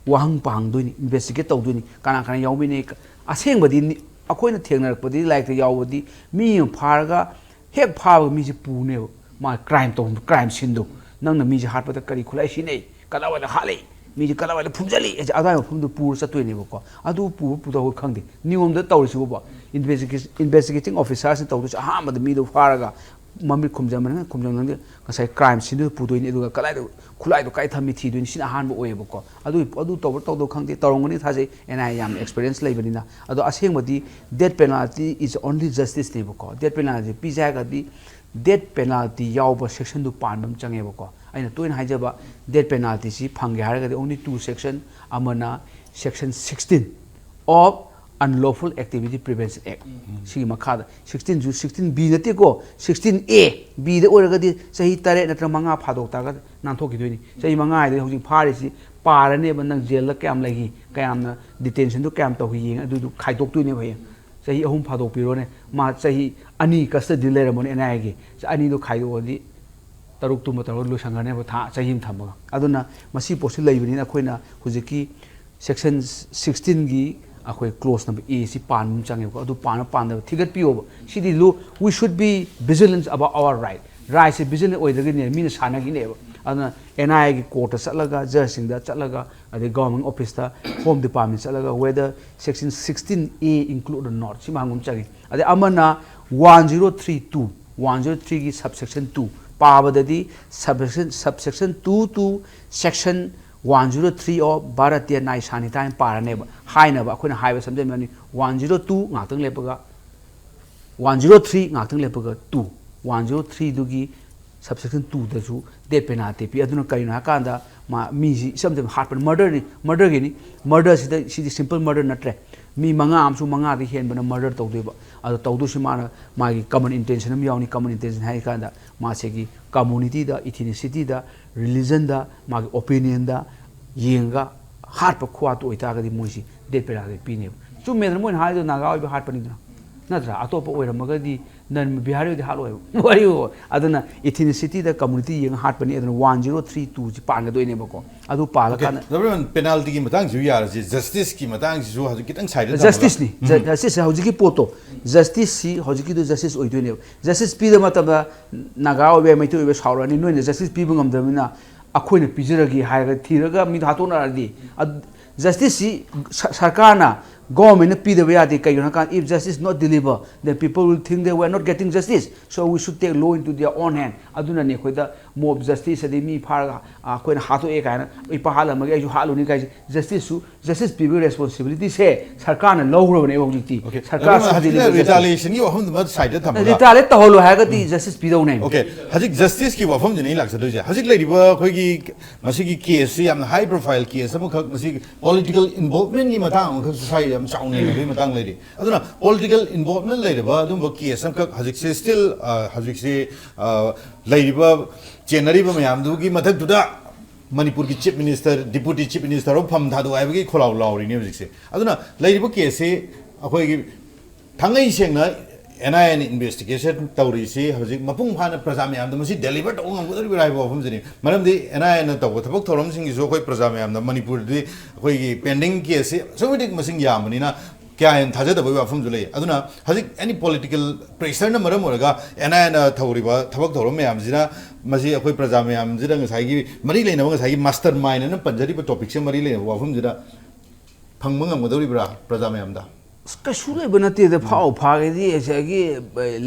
ꯋꯥꯍꯪ ꯄꯥꯡꯗꯣꯏꯅꯤ, ꯏꯟꯚꯦꯁꯇꯤꯒꯦꯠ ꯇꯧꯗꯣꯏꯅꯤ, ꯀꯅꯥ ꯀꯅꯥ ꯌꯥꯎꯃꯤꯟꯅꯩ꯫ ꯑꯁꯦꯡꯕꯗꯤ ꯅꯤ-, ꯑꯩꯈꯣꯏꯅ ꯊꯦꯡꯅꯔꯛꯄꯗꯤ, ꯂꯥꯏꯔꯤꯛꯇ ꯌꯥꯎꯕꯗꯤ, ꯃꯤ ꯑꯃ ꯐꯥꯔꯒ ꯍꯦꯛ ꯐꯥꯕꯒ ꯃꯤꯁꯦ ꯄꯨꯅꯦꯕ꯫ ꯃꯥ ꯀ꯭ꯔꯥꯏꯝ ꯇꯧꯐꯝ, ꯀ꯭ꯔꯥꯏꯝ ꯁꯤꯟꯗꯣ, ꯅꯪꯅ ꯃꯤꯁꯦ ꯍꯥꯠꯄꯗ ꯀꯔꯤ ꯈꯨꯠꯂꯥꯏ ꯁꯤꯖꯤꯟꯅꯩ, ꯀꯗꯥꯏꯋꯥꯏꯗ ꯍꯥꯠꯂꯤ, ꯃꯤꯁꯦ ꯀꯗꯥꯏꯋꯥꯏꯗ ꯐꯨꯝꯖꯜꯂꯤ ꯍꯥꯏꯁꯦ, ꯑꯗꯨꯋꯥꯏ ꯃꯐꯝꯗꯣ ꯄꯨꯔ ꯆꯠꯇꯣꯏꯅꯦꯕꯀꯣ꯫ ꯑꯗꯨ ꯄꯨꯕ ꯄꯨꯊꯣꯛꯄ ꯈꯪꯗꯦ꯫ ꯅꯤꯌꯣꯝꯗ ꯇꯧꯔꯤꯁꯤꯕꯨꯕ, ꯏꯟꯚꯦꯁꯇꯤꯒꯦꯁꯟ, ꯏꯟꯚꯦꯁꯇꯤꯒꯦꯇꯤꯡ ꯑꯣꯐꯤꯁꯥꯔꯁꯤꯅ ꯇꯧꯗꯣꯏꯁꯦ, ꯑꯍꯥꯟꯕꯗ ꯃꯤꯗꯣ ꯐꯥꯔꯒ ꯃꯃꯤꯠ ꯈꯨꯝꯖꯟꯕꯅ, ꯈꯨꯝꯖꯟ ꯈꯪꯗꯦ, ꯉꯁꯥꯏ ꯀ꯭ꯔꯥꯏꯝ ꯁꯤꯟꯗꯨꯗ ꯄꯨꯗꯣꯏꯅꯤ, ꯑꯗꯨꯒ ꯀꯗꯥꯏꯗ, ꯈꯨꯠꯂꯥꯏꯗꯣ ꯀꯥꯏ ꯊꯝꯃꯤ ꯊꯤꯗꯣꯏꯅꯤ꯫ ꯁꯤꯅ ꯑꯍꯥꯟꯕ ꯑꯣꯏꯌꯦꯕꯀꯣ꯫ ꯑꯗꯨ, ꯑꯗꯨ ꯇꯧꯕ꯭ꯔꯥ ꯇꯧꯗꯕ ꯈꯪꯗꯦ, ꯇꯧꯔꯝꯒꯅꯤ ꯊꯥꯖꯩ꯫ ꯑꯦꯟ ꯑꯥꯏ ꯑꯦ ꯌꯥꯝꯅ ꯑꯦꯛꯁꯄꯤꯔꯤꯌꯦꯟꯁ ꯂꯩꯕꯅꯤꯅ꯫ ꯑꯗꯣ ꯑꯁꯦꯡꯕꯗꯤ death penalty is only justice ꯅꯦꯕꯀꯣ꯫ Death penalty ꯄꯤꯖꯦ ꯍꯥꯏꯔꯒꯗꯤ death penalty ꯌꯥꯎꯕ ꯁꯦꯛꯁꯟꯗꯨ ꯄꯥꯟꯕ ꯑꯃ ꯆꯪꯉꯦꯕꯀꯣ꯫ ꯑꯩꯅ ꯇꯣꯏꯅ ꯍꯥꯏꯖꯕ, death penalty ꯁꯤ ꯐꯪꯒꯦ ꯍꯥꯏꯔꯒꯗꯤ only two section, ꯑꯃꯅ section sixteen of Unlawful Activity Prevention Act꯫ ꯁꯤꯒꯤ ꯃꯈꯥꯗ sixteen ꯁꯨ, sixteen B ꯅꯠꯇꯦꯀꯣ, sixteen A꯫ B ꯗ ꯑꯣꯏꯔꯒꯗꯤ ꯆꯍꯤ ꯇꯔꯦꯠ ꯅꯠꯇ꯭ꯔꯒ ꯃꯉꯥ ꯐꯥꯗꯣꯛ ꯇꯥꯔꯒ ꯅꯥꯟꯊꯣꯛꯈꯤꯗꯣꯏꯅꯤ꯫ ꯆꯍꯤ ꯃꯉꯥ ꯍꯥꯏꯗꯨꯗꯤ ꯍꯧꯖꯤꯛ ꯐꯥꯔꯤꯁꯤ ꯄꯥꯔꯅꯦꯕ, ꯅꯪ ꯖꯦꯜꯗ ꯀꯌꯥꯝ ꯂꯩꯈꯤ, ꯀꯌꯥꯝꯅ ꯗꯤꯇꯦꯟꯁꯟꯗꯨ ꯀꯌꯥꯝ ꯇꯧꯈꯤ ꯌꯦꯡꯉꯦ, ꯑꯗꯨꯗꯨ ꯈꯥꯏꯗꯣꯛꯇꯣꯏꯅꯦꯕ ꯍꯌꯦꯡ꯫ ꯆꯍꯤ ꯑꯍꯨꯝ ꯐꯥꯗꯣꯛꯄꯤꯔꯣꯅꯦ, ꯃꯥ ꯆꯍꯤ ꯑꯅꯤ ꯀꯁꯇꯗꯤ ꯂꯩꯔꯝꯃꯅꯤ ꯑꯦꯟ ꯑꯥꯏ ꯑꯦꯒꯤ꯫ ꯑꯅꯤꯗꯣ ꯈꯥꯏꯗꯣꯛꯑꯗꯤ ꯇꯔꯨꯛꯇꯨꯃ ꯇꯧꯔꯒ ꯂꯣꯏꯁꯟꯈ꯭ꯔꯅꯦꯕ, ꯊꯥ ꯆꯍꯤ ꯑꯃ ꯊꯝꯃꯒ꯫ ꯑꯗꯨꯅ ꯃꯁꯤ ꯄꯣꯠꯁꯤ ꯂꯩꯕꯅꯤꯅ ꯑꯩꯈꯣꯏꯅ ꯍꯧꯖꯤꯛꯀꯤ section sixteen ꯒꯤ ꯑꯩꯈꯣꯏ ꯀ꯭ꯂꯣꯖ ꯅꯝꯕꯔ ꯑꯦ ꯁꯤ ꯄꯥꯟꯕ ꯑꯃ ꯆꯪꯉꯦꯕꯀꯣ꯫ ꯑꯗꯨ ꯄꯥꯟꯕ ꯄꯥꯟꯗꯕ ꯊꯤꯒꯠꯄꯤꯌꯣꯕ꯫ ꯁꯤꯗꯤ ꯂꯨ, we should be vigilant about our right. ꯔꯥꯏꯠꯁꯦ ꯚꯤꯖꯤꯂꯦꯟ ꯑꯣꯏꯗ꯭ꯔꯒꯗꯤꯅꯦ ꯃꯤꯅ ꯁꯥꯟꯅꯈꯤꯅꯦꯕ꯫ ꯑꯗꯨꯅ ꯑꯦꯟ ꯑꯥꯏ ꯑꯦꯒꯤ ꯀꯣꯔꯠꯇ ꯆꯠꯂꯒ, ꯖꯖꯁꯤꯡꯗ ꯆꯠꯂꯒ, ꯑꯗꯩ ꯒꯚꯔꯟꯃꯦꯟ ꯑꯣꯐꯤꯁꯇ, ꯍꯣꯝ ꯗꯤꯄꯥꯔꯠꯃꯦꯟ ꯆꯠꯂꯒ, whether section sixteen A include or not, ꯁꯤ ꯍꯪꯕ ꯑꯃ ꯆꯪꯉꯤ꯫ ꯑꯗꯩ ꯑꯃꯅ one zero three two, one zero three ꯒꯤ subsection two ꯄꯥꯕꯗꯗꯤ, subsection, subsection two to section one zero three of Bharatiya Nyayasanghitain ꯄꯥꯔꯅꯦꯕ꯫ ꯍꯥꯏꯅꯕ ꯑꯩꯈꯣꯏꯅ ꯍꯥꯏꯕ ꯁꯝꯖꯟꯕꯅꯤ꯫ One zero two ꯉꯥꯛꯇꯪ ꯂꯦꯞꯄꯒ, one zero three ꯉꯥꯛꯇꯪ ꯂꯦꯞꯄꯒ two, one zero three ꯗꯨꯒꯤ subsection two ꯗꯁꯨ death penalty ꯄꯤ꯫ ꯑꯗꯨꯅ ꯀꯔꯤꯅꯣ ꯍꯥꯏꯀꯥꯟꯗ, ꯃꯥ, ꯃꯤꯁꯤ ꯏꯆꯝ ꯆꯝꯅ ꯍꯥꯠꯄꯅꯤ, ꯃꯔꯗꯔꯅꯤ, ꯃꯔꯗꯔꯒꯤꯅꯤ꯫ ꯃꯔꯗꯔꯁꯤꯗ, ꯁꯤꯗꯤ ꯁꯤꯝꯄꯜ ꯃꯔꯗꯔ ꯅꯠꯇ꯭ꯔꯦ꯫ ꯃꯤ ꯃꯉꯥ ꯑꯃꯁꯨ ꯃꯉꯥꯗꯤ ꯍꯦꯟꯕꯅ ꯃꯔꯗꯔ ꯇꯧꯗꯣꯏꯕ꯫ ꯑꯗꯣ ꯇꯧꯗꯣꯏꯁꯤ ꯃꯥꯅ ꯃꯥꯒꯤ ꯀꯃꯟ ꯏꯟꯇꯦꯟꯁꯟ ꯑꯃ ꯌꯥꯎꯅꯤ꯫ ꯀꯃꯟ ꯏꯟꯇꯦꯟꯁꯟ ꯍꯥꯏ ꯀꯥꯟꯗ ꯃꯥꯁꯤꯒꯤ ꯀꯝꯃꯨꯅꯤꯇꯤꯗ, ꯏꯊꯤꯅꯤꯁꯤꯇꯤꯗ, ꯔꯤꯂꯤꯖꯟꯗ, ꯃꯥꯒꯤ ꯑꯣꯄꯤꯅꯤꯌꯟꯗ ꯌꯦꯡꯉꯒ ꯍꯥꯠꯄ ꯈꯨꯍꯥꯠꯇꯨ ꯑꯣꯏꯇꯥꯔꯒꯗꯤ ꯃꯣꯏꯁꯤ death penalty ꯄꯤꯅꯦꯕ꯫ ꯆꯨꯝꯃꯦꯗꯅ ꯃꯣꯏꯅ ꯍꯥꯏꯗꯣ, ꯅꯥꯒꯥ ꯑꯣꯏꯕ ꯍꯥꯠꯄꯅꯤꯗꯅ, ꯅꯠꯇ꯭ꯔꯥ? ꯑꯇꯣꯞꯄ ꯑꯣꯏꯔꯝꯃꯒꯗꯤ ꯅꯟ ꯕꯤꯍꯥꯔꯤ ꯑꯣꯏꯗꯤ ꯍꯥꯠꯂꯣꯏꯕ꯫ ꯋꯥꯔꯤꯕꯨ꯫ ꯑꯗꯨꯅ ꯏꯊꯤꯅꯤꯁꯤꯇꯤꯗ, ꯀꯝꯃꯨꯅꯤꯇꯤ ꯌꯦꯡꯉ ꯍꯥꯠꯄꯅꯤ꯫ ꯑꯗꯨꯅ one zero three two ꯁꯤ ꯄꯥꯟꯒꯗꯣꯏꯅꯦꯕꯀꯣ꯫ ꯑꯗꯨ ꯄꯥꯜꯂꯀꯥꯟꯗ ꯄꯦꯅꯥꯜꯇꯤꯒꯤ ꯃꯇꯥꯡꯁꯤꯁꯨ ꯌꯥꯔꯁꯤ, ꯖꯁꯇꯤꯁꯀꯤ ꯃꯇꯥꯡꯁꯤꯁꯨ ꯍꯧꯖꯤꯛ ꯈꯤꯇꯪ ꯁꯥꯏꯗ ꯖꯁꯇꯤꯁꯅꯤ꯫ ꯖꯁꯇꯤꯁꯁꯦ ꯍꯧꯖꯤꯛꯀꯤ ꯄꯣꯠꯇꯣ, ꯖꯁꯇꯤꯁꯁꯤ ꯍꯧꯖꯤꯛꯀꯤꯗꯨ ꯖꯁꯇꯤꯁ ꯑꯣꯏꯗꯣꯏꯅꯦꯕ꯫ ꯖꯁꯇꯤꯁ ꯄꯤꯗꯕ ꯃꯇꯝꯗ ꯅꯥꯒꯥ ꯑꯣꯏꯕ ꯌꯥꯏ, ꯃꯩꯇꯩ ꯑꯣꯏꯕ ꯁꯥꯎꯔꯛꯑꯅꯤ, "ꯅꯣꯏꯅ ꯖꯁꯇꯤꯁ ꯄꯤꯕ ꯉꯝꯗꯕꯅꯤꯅ ꯑꯩꯈꯣꯏꯅ ꯄꯤꯖꯔꯒꯦ" ꯍꯥꯏꯔꯒ ꯊꯤꯔꯒ ꯃꯤꯗꯣ ꯍꯥꯠꯇꯣꯛꯅꯔꯗꯤ꯫ ꯑꯗ-, ꯖꯁꯇꯤꯁꯁꯤ ꯁ-, ꯁꯔꯀꯥꯔꯅ, ꯒꯣꯚꯔꯟꯃꯦꯟꯠꯅ ꯄꯤꯗꯕ ꯌꯥꯗꯦ꯫ ꯀꯩꯒꯤꯅꯣ ꯍꯥꯏꯀꯥꯟꯗ, if justice not deliver, then people will think that we are not getting justice, so we should take law into their own hand꯫ ꯑꯗꯨꯅꯅꯦ ꯑꯩꯈꯣꯏꯗ ꯃꯣꯕ ꯖꯁꯇꯤꯁ, ꯑꯗꯩ ꯃꯤ ꯐꯥꯔꯒ, ꯑ, ꯑꯩꯈꯣꯏꯅ ꯍꯥꯠꯇꯣꯛꯑꯦ ꯀꯥꯏꯅ, "ꯏꯄꯥ ꯍꯥꯠꯂꯝꯃꯒꯦ ꯑꯩꯁꯨ ꯍꯥꯠꯂꯨꯅꯤ" ꯀꯥꯏꯁꯦ, ꯖꯁꯇꯤꯁꯁꯨ, ꯖꯁꯇꯤꯁ ꯄꯤꯕꯒꯤ ꯔꯦꯁꯄꯣꯟꯁꯤꯕꯤꯂꯤꯇꯤꯁꯦ ꯁꯔꯀꯥꯔꯅ ꯂꯧꯈ꯭ꯔꯕꯅꯦꯕ ꯍꯧꯖꯤꯛꯇꯤ꯫ ꯑꯣꯀꯦ꯫ ꯁꯔꯀꯥꯔ ꯑꯗꯨꯅ should ꯍꯧꯖꯤꯛꯀꯤ deliver justice꯫ ꯔꯤꯇꯥꯂꯤꯌꯦꯁꯟꯒꯤ ꯋꯥꯐꯝꯗꯨꯃ ꯁꯥꯏꯗ ꯊꯝꯃꯒ, ꯔꯤꯇꯥꯂꯤꯌꯦꯠ ꯇꯧꯍꯜꯂꯣ ꯍꯥꯏꯔꯒꯗꯤ ꯖꯁꯇꯤꯁ ꯄꯤꯗꯧꯅꯦ꯫ ꯑꯣꯀꯦ, ꯍꯧꯖꯤꯛ ꯖꯁꯇꯤꯁꯀꯤ ꯋꯥꯐꯝꯁꯤꯅꯦ ꯑꯩꯅ ꯂꯥꯛꯆꯗꯣꯏꯁꯦ꯫ ꯍꯧꯖꯤꯛ ꯂꯩꯔꯤꯕ ꯑꯩꯈꯣꯏꯒꯤ ꯃꯁꯤꯒꯤ ꯀꯦꯁꯁꯤ ꯌꯥꯝꯅ ꯍꯥꯏ ꯄ꯭ꯔꯣꯐꯥꯏꯜ ꯀꯦꯁ ꯑꯃꯈꯛ, ꯃꯁꯤ ꯄꯣꯂꯤꯇꯤꯀꯦꯜ ꯏꯟꯚꯣꯜꯚꯃꯦꯟꯠꯀꯤ ꯃꯇꯥꯡ ꯑꯃꯈꯛꯁꯨ ꯁ꯭ꯋꯥꯏꯗ ꯌꯥꯝ ꯆꯥꯎꯅ ꯌꯦꯡꯅꯕꯒꯤ ꯃꯇꯥꯡ ꯂꯩꯔꯤ꯫ ꯑꯗꯨꯅ ꯄꯣꯂꯤꯇꯤꯀꯦꯜ ꯏꯟꯚꯣꯜꯚꯃꯦꯟꯠ ꯂꯩꯔꯕ ꯑꯗꯨꯝꯕ ꯀꯦꯁ ꯑꯃꯈꯛ ꯍꯧꯖꯤꯛꯁꯦ ꯁ꯭ꯇꯤꯜ, ꯑ, ꯍꯧꯖꯤꯛꯁꯦ, ꯑ, ꯂꯩꯔꯤꯕ, ꯆꯦꯟꯅꯔꯤꯕ ꯃꯌꯥꯝꯗꯨꯒꯤ ꯃꯊꯛꯇꯨꯗ ꯃꯅꯤꯄꯨꯔꯒꯤ chief minister, deputy chief minister ꯑꯃ ꯐꯝ ꯊꯥꯗꯣꯛ ꯍꯥꯏꯕꯒꯤ ꯈꯣꯜꯂꯥꯎ ꯂꯥꯎꯔꯤꯅꯦ ꯍꯧꯖꯤꯛꯁꯦ꯫ ꯑꯗꯨꯅ ꯂꯩꯔꯤꯕ ꯀꯦꯁꯁꯤ ꯑꯩꯈꯣꯏꯒꯤ ꯊꯥꯡꯉꯩ ꯁꯦꯡꯅ ꯑꯦꯟ ꯑꯥꯏ ꯑꯦꯅ ꯏꯟꯚꯦꯁꯇꯤꯒꯦꯁꯟ ꯇꯧꯔꯤꯁꯤ ꯍꯧꯖꯤꯛ ꯃꯄꯨꯡ ꯐꯥꯅ ꯄ꯭ꯔꯖꯥ ꯃꯌꯥꯝꯗ ꯃꯁꯤ ꯗꯦꯂꯤꯚꯔ ꯇꯧꯕ ꯉꯝꯒꯗꯧꯔꯤꯕ꯭ꯔꯥ ꯍꯥꯏꯕ ꯋꯥꯐꯝꯁꯤꯅꯤ꯫ ꯃꯔꯝꯗꯤ ꯑꯦꯟ ꯑꯥꯏ ꯑꯦꯅ ꯇꯧꯕ ꯊꯕꯛ ꯊꯧꯔꯝꯁꯤꯡꯒꯤꯁꯨ ꯑꯩꯈꯣꯏ ꯄ꯭ꯔꯖꯥ ꯃꯌꯥꯝꯗ ꯃꯅꯤꯄꯨꯔꯗꯗꯤ ꯑꯩꯈꯣꯏꯒꯤ ꯄꯦꯟꯗꯤꯡ ꯀꯦꯁꯁꯤ ꯑꯁꯨꯛꯀꯤ ꯃꯇꯤꯛ ꯃꯁꯤꯡ ꯌꯥꯝꯕꯅꯤꯅ ꯀꯌꯥ ꯍꯦꯟꯅ ꯊꯥꯖꯗꯕꯒꯤ ꯋꯥꯐꯝꯁꯨ ꯂꯩ꯫ ꯑꯗꯨꯅ ꯍꯧꯖꯤꯛ ꯑꯦꯅꯤ ꯄꯣꯂꯤꯇꯤꯀꯦꯜ ꯄ꯭ꯔꯦꯁꯔꯅ ꯃꯔꯝ ꯑꯣꯏꯔꯒ ꯑꯦꯟ ꯑꯥꯏ ꯑꯦꯅ ꯇꯧꯔꯤꯕ ꯊꯕꯛ ꯊꯧꯔꯝ ꯃꯌꯥꯝꯁꯤꯅ ꯃꯁꯤ ꯑꯩꯈꯣꯏ ꯄ꯭ꯔꯖꯥ ꯃꯌꯥꯝꯁꯤꯗ ꯉꯁꯥꯏꯒꯤ ꯃꯔꯤ ꯂꯩꯅꯕ, ꯉꯁꯥꯏꯒꯤ ꯃꯥꯁꯇꯔ ꯃꯥꯏꯟ ꯑꯅ ꯄꯟꯖꯔꯤꯕ ꯇꯣꯄꯤꯛꯁꯦ ꯃꯔꯤ ꯂꯩꯅꯕ ꯋꯥꯐꯝꯁꯤꯗ ꯐꯪꯕ ꯉꯝꯒꯗꯧꯔꯤꯕ꯭ꯔꯥ ꯄ꯭ꯔꯖꯥ ꯃꯌꯥꯝꯗ? ꯑꯁ, ꯀꯩꯁꯨ ꯂꯩꯕ ꯅꯠꯇꯦꯗ꯫ ꯐꯥꯎ ꯐꯥꯒꯗꯤ ꯉꯁꯥꯏꯒꯤ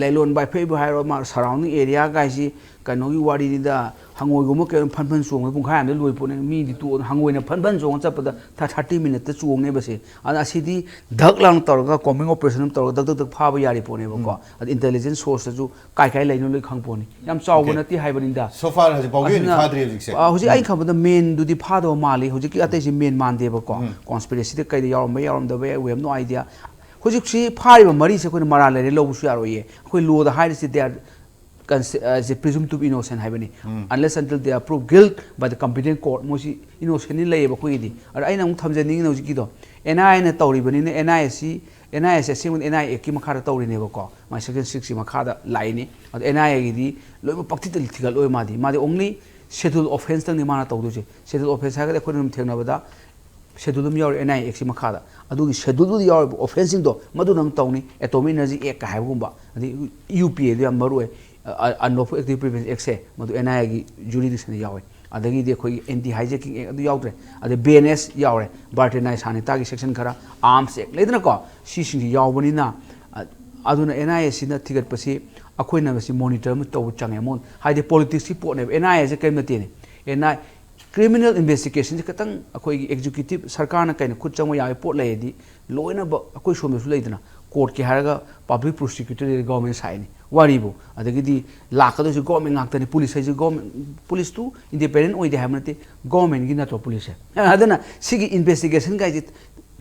ꯂꯩꯂꯣꯟ ꯕꯥꯏꯐꯩꯕꯨ ꯍꯥꯏꯔꯣ, ꯃꯥ ꯁꯔꯥꯎꯟꯗꯤꯡ ꯑꯦꯔꯤꯌꯥ ꯒꯥꯏꯁꯤ ꯀꯩꯅꯣꯒꯤ ꯋꯥꯔꯤꯅꯤꯗ꯫ ꯍꯪꯉꯣꯏꯒꯨꯝꯕ ꯀꯩꯅꯣ ꯐꯟ ꯐꯟ ꯆꯣꯡꯕꯗ ꯄꯨꯡꯈꯥꯏ ꯑꯃꯗ ꯂꯣꯏ ꯄꯣꯠꯅꯤ꯫ ꯃꯤꯗꯤ ꯇꯣꯛꯑꯣ, ꯍꯪꯉꯣꯏꯅ ꯐꯟ ꯐꯟ ꯆꯣꯡꯉ ꯆꯠꯄꯗ ꯊꯥꯔꯇꯤ ꯃꯤꯅꯠꯇ ꯆꯣꯡꯅꯦꯕꯁꯦ꯫ ꯑꯗ ꯑꯁꯤꯗꯤ ꯙꯛ ꯂꯥꯎꯅ ꯇꯧꯔꯒ ꯀꯣꯝꯕꯤꯡ ꯑꯣꯄꯔꯦꯁꯟ ꯑꯃ ꯇꯧꯔꯒ ꯙꯛ ꯙꯛ ꯙꯛ ꯐꯥꯕ ꯌꯥꯔꯤ ꯄꯣꯠꯅꯦꯕꯀꯣ꯫ ꯑꯗ ꯏꯟꯇꯦꯂꯤꯖꯦꯟꯁ ꯁꯣꯔꯁꯇꯁꯨ ꯀꯥꯏ ꯀꯥꯏ ꯂꯩꯅꯣ ꯂꯣꯏ ꯈꯪ ꯄꯣꯠꯅꯤ꯫ ꯌꯥꯝ ꯆꯥꯎꯕ Okay. ꯅꯠꯇꯦ ꯍꯥꯏꯕꯅꯤꯗ꯫ So far ꯍꯧꯖꯤꯛ ꯐꯥꯎꯒꯤ ꯑꯣꯏꯅ ꯑꯗꯨꯅ, ꯐꯥꯗ꯭ꯔꯤ ꯍꯧꯖꯤꯛꯁꯦ꯫ ꯑ, ꯍꯧꯖꯤꯛ ꯑꯩ ꯎꯝ꯫ ꯈꯟꯕꯗ ꯃꯦꯟꯗꯨꯗꯤ ꯐꯥꯗꯕ ꯃꯥꯜꯂꯤ꯫ ꯍꯧꯖꯤꯛꯀꯤ ꯑꯇꯩꯁꯤ ꯃꯦꯟ ꯃꯥꯟꯗꯦꯕꯀꯣ꯫ ꯎꯝ꯫ ꯀꯣꯟꯁꯄꯤꯔꯦꯁꯤꯗ ꯀꯩꯗ ꯌꯥꯎꯔꯝꯕ ꯌꯥꯎꯔꯝꯗꯕ, we have no idea꯫ ꯍꯧꯖꯤꯛꯁꯤ ꯐꯥꯔꯤꯕ ꯃꯔꯤꯁꯦ ꯑꯩꯈꯣꯏꯅ ꯃꯔꯥꯜ ꯂꯩꯔꯦ ꯂꯧꯕꯁꯨ ꯌꯥꯔꯣꯏꯌꯦ꯫ ꯑꯩꯈꯣꯏ ꯂꯣꯗ ꯍꯥꯏꯔꯤꯁꯤ they are presumed to be innocent ꯍꯥꯏꯕꯅꯤ꯫ Unless until they are proved guilt by the competent court, ꯃꯣꯏꯁꯤ ꯏꯅꯣꯁꯦꯟꯅꯤ ꯂꯩꯌꯦꯕ ꯑꯩꯈꯣꯏꯒꯤꯗꯤ꯫ ꯑꯗ ꯑꯩꯅ ꯑꯃꯨꯛ ꯊꯝꯖꯅꯤꯡꯉꯤꯅ ꯍꯧꯖꯤꯛꯀꯤꯗꯣ ꯑꯦꯟ ꯑꯥꯏ ꯑꯦꯅ ꯇꯧꯔꯤꯕꯅꯤꯅ ꯑꯦꯟ ꯑꯥꯏ ꯑꯦ ꯁꯤ, ꯑꯦꯟ ꯑꯥꯏ ꯑꯦ ꯁꯤ ꯑꯁꯦꯡꯕꯗꯤ ꯑꯦꯟ ꯑꯥꯏ ꯑꯦ ꯑꯦꯛꯀꯤ ꯃꯈꯥꯗ ꯇꯧꯔꯤꯅꯦꯕꯀꯣ꯫ ꯃꯥꯏ ꯁꯦꯛꯁꯟ ꯁꯤꯛꯁꯀꯤ ꯃꯈꯥꯗ ꯂꯥꯛꯏꯅꯤ꯫ ꯑꯗꯣ ꯑꯦꯟ ꯑꯥꯏ ꯑꯦꯒꯤꯗꯤ ꯂꯣꯏꯅꯃꯛ ꯄꯥꯛꯊꯤꯠꯇ ꯊꯤꯒꯠꯂꯣꯏ꯫ ꯃꯥꯗꯤ, ꯃꯥꯗꯤ only ꯁꯦꯗꯨꯜ ꯑꯣꯐꯦꯟꯁꯇꯪꯅꯤ ꯃꯥꯅ ꯇꯧꯗꯣꯏꯁꯦ꯫ ꯁꯦꯗꯨꯜ ꯑꯣꯐꯦꯟꯁ ꯍꯥꯏꯔꯒꯗꯤ ꯑꯩꯈꯣꯏꯅ ꯑꯗꯨꯝ ꯊꯦꯡꯅꯕꯗ ꯁꯦꯗꯨꯜ ꯑꯃ ꯌꯥꯎꯔꯤ ꯑꯦꯟ ꯑꯥꯏ ꯑꯦ ꯑꯦꯛꯁꯀꯤ ꯃꯈꯥꯗ꯫ ꯑꯗꯨꯒꯤ ꯁꯦꯗꯨꯜꯗꯨꯗ ꯌꯥꯎꯔꯤꯕ ꯑꯣꯐꯦꯟꯁꯁꯤꯡꯗꯣ ꯃꯗꯨꯅ ꯑꯃꯨꯛ ꯇꯧꯅꯤ꯫ ꯑꯦꯇꯣꯃꯤꯛ ꯏꯅꯔꯖꯤ ꯑꯦꯛꯀ ꯍꯥꯏꯕꯒꯨꯝꯕ, ꯑꯗꯩ ꯌꯨ ꯄꯤ ꯑꯦꯗꯨ ꯌꯥꯝ ꯃꯔꯨ ꯑꯣꯏ꯫ Unlawful Activity Prevention Act ꯁꯦ ꯃꯗꯨ ꯑꯦꯟ ꯑꯥꯏ ꯑꯦꯒꯤ ꯖꯨꯔꯤꯗꯤꯛꯁꯟꯗ ꯌꯥꯎꯋꯦ꯫ ꯑꯗꯒꯤꯗꯤ ꯑꯩꯈꯣꯏꯒꯤ ꯑꯦꯟꯇꯤ ꯍꯥꯏꯖꯦꯀꯤꯡ ꯑꯦꯛ ꯑꯗꯨ ꯌꯥꯎꯗ꯭ꯔꯦ꯫ ꯑꯗꯩ ꯕꯤ ꯑꯦꯟ ꯑꯦꯁ ꯌꯥꯎꯔꯦ, ꯕꯥꯔꯇꯦꯅꯥꯏ ꯁꯥꯅꯤꯇꯥꯒꯤ ꯁꯦꯛꯁꯟ ꯈꯔ, ꯑꯥꯔꯝꯁ ꯑꯦꯛ ꯂꯩꯗꯅꯀꯣ, ꯁꯤꯁꯤꯡꯁꯤ ꯌꯥꯎꯕꯅꯤꯅ, ꯑ-, ꯑꯗꯨꯅ ꯑꯦꯟ ꯑꯥꯏ ꯑꯦꯁꯤꯅ ꯊꯤꯒꯠꯄꯁꯤ ꯑꯩꯈꯣꯏꯅ ꯃꯁꯤ ꯃꯣꯅꯤꯇꯔ ꯑꯃ ꯇꯧꯕ ꯆꯪꯉꯦ꯫ ꯃꯣꯟ-, ꯍꯥꯏꯗꯤ ꯄꯣꯂꯤꯇꯤꯛꯁꯀꯤ ꯄꯣꯠꯅꯦꯕ꯫ ꯑꯦꯟ ꯑꯥꯏ ꯑꯦꯁꯦ ꯀꯔꯤꯝ ꯅꯠꯇꯦꯅꯦ꯫ ꯑꯦꯟ ꯑꯥꯏ, ꯀ꯭ꯔꯤꯃꯤꯅꯦꯜ ꯏꯟꯚꯦꯁꯇꯤꯒꯦꯁꯟꯁꯦ ꯈꯤꯇꯪ ꯑꯩꯈꯣꯏꯒꯤ ꯑꯦꯛꯖꯤꯀ꯭ꯌꯨꯇꯤꯞ ꯁꯔꯀꯥꯔꯅ ꯀꯩꯅ ꯈꯨꯠ ꯆꯪꯕ ꯌꯥꯕ ꯄꯣꯠ ꯂꯩꯔꯗꯤ ꯂꯣꯏꯅꯃꯛ ꯑꯩꯈꯣꯏ ꯁꯣꯝꯗꯁꯨ ꯂꯩꯗꯅ, ꯀꯣꯔꯠꯀꯤ ꯍꯥꯏꯔꯒ ꯄꯕ꯭ꯂꯤꯛ ꯄ꯭ꯔꯣꯁꯤꯀ꯭ꯌꯨꯇꯔꯗꯤ ꯒꯣꯔꯃꯦꯟ ꯁꯥꯏꯠꯅꯤ ꯋꯥꯔꯤꯕꯨ꯫ ꯑꯗꯒꯤꯗꯤ ꯂꯥꯛꯀꯗꯣꯏꯁꯦ ꯒꯣꯔꯃꯦꯟ ꯉꯥꯛꯇꯅꯤ꯫ ꯄꯨꯂꯤꯁ ꯍꯥꯏꯁꯦ ꯒꯣꯔꯃꯦꯟ, ꯄꯨꯂꯤꯁꯇꯨ ꯏꯟꯗꯤꯄꯦꯟꯗꯦꯟ ꯑꯣꯏꯗꯦ ꯍꯥꯏꯕ ꯅꯠꯇꯦ, ꯒꯣꯔꯃꯦꯟꯒꯤ ꯅꯠꯇ꯭ꯔꯣ ꯄꯨꯂꯤꯁꯁꯦ? ꯑꯗꯨꯅ ꯁꯤꯒꯤ ꯏꯟꯚꯦꯁꯇꯤꯒꯦꯁꯟ ꯒꯥꯏꯁꯦ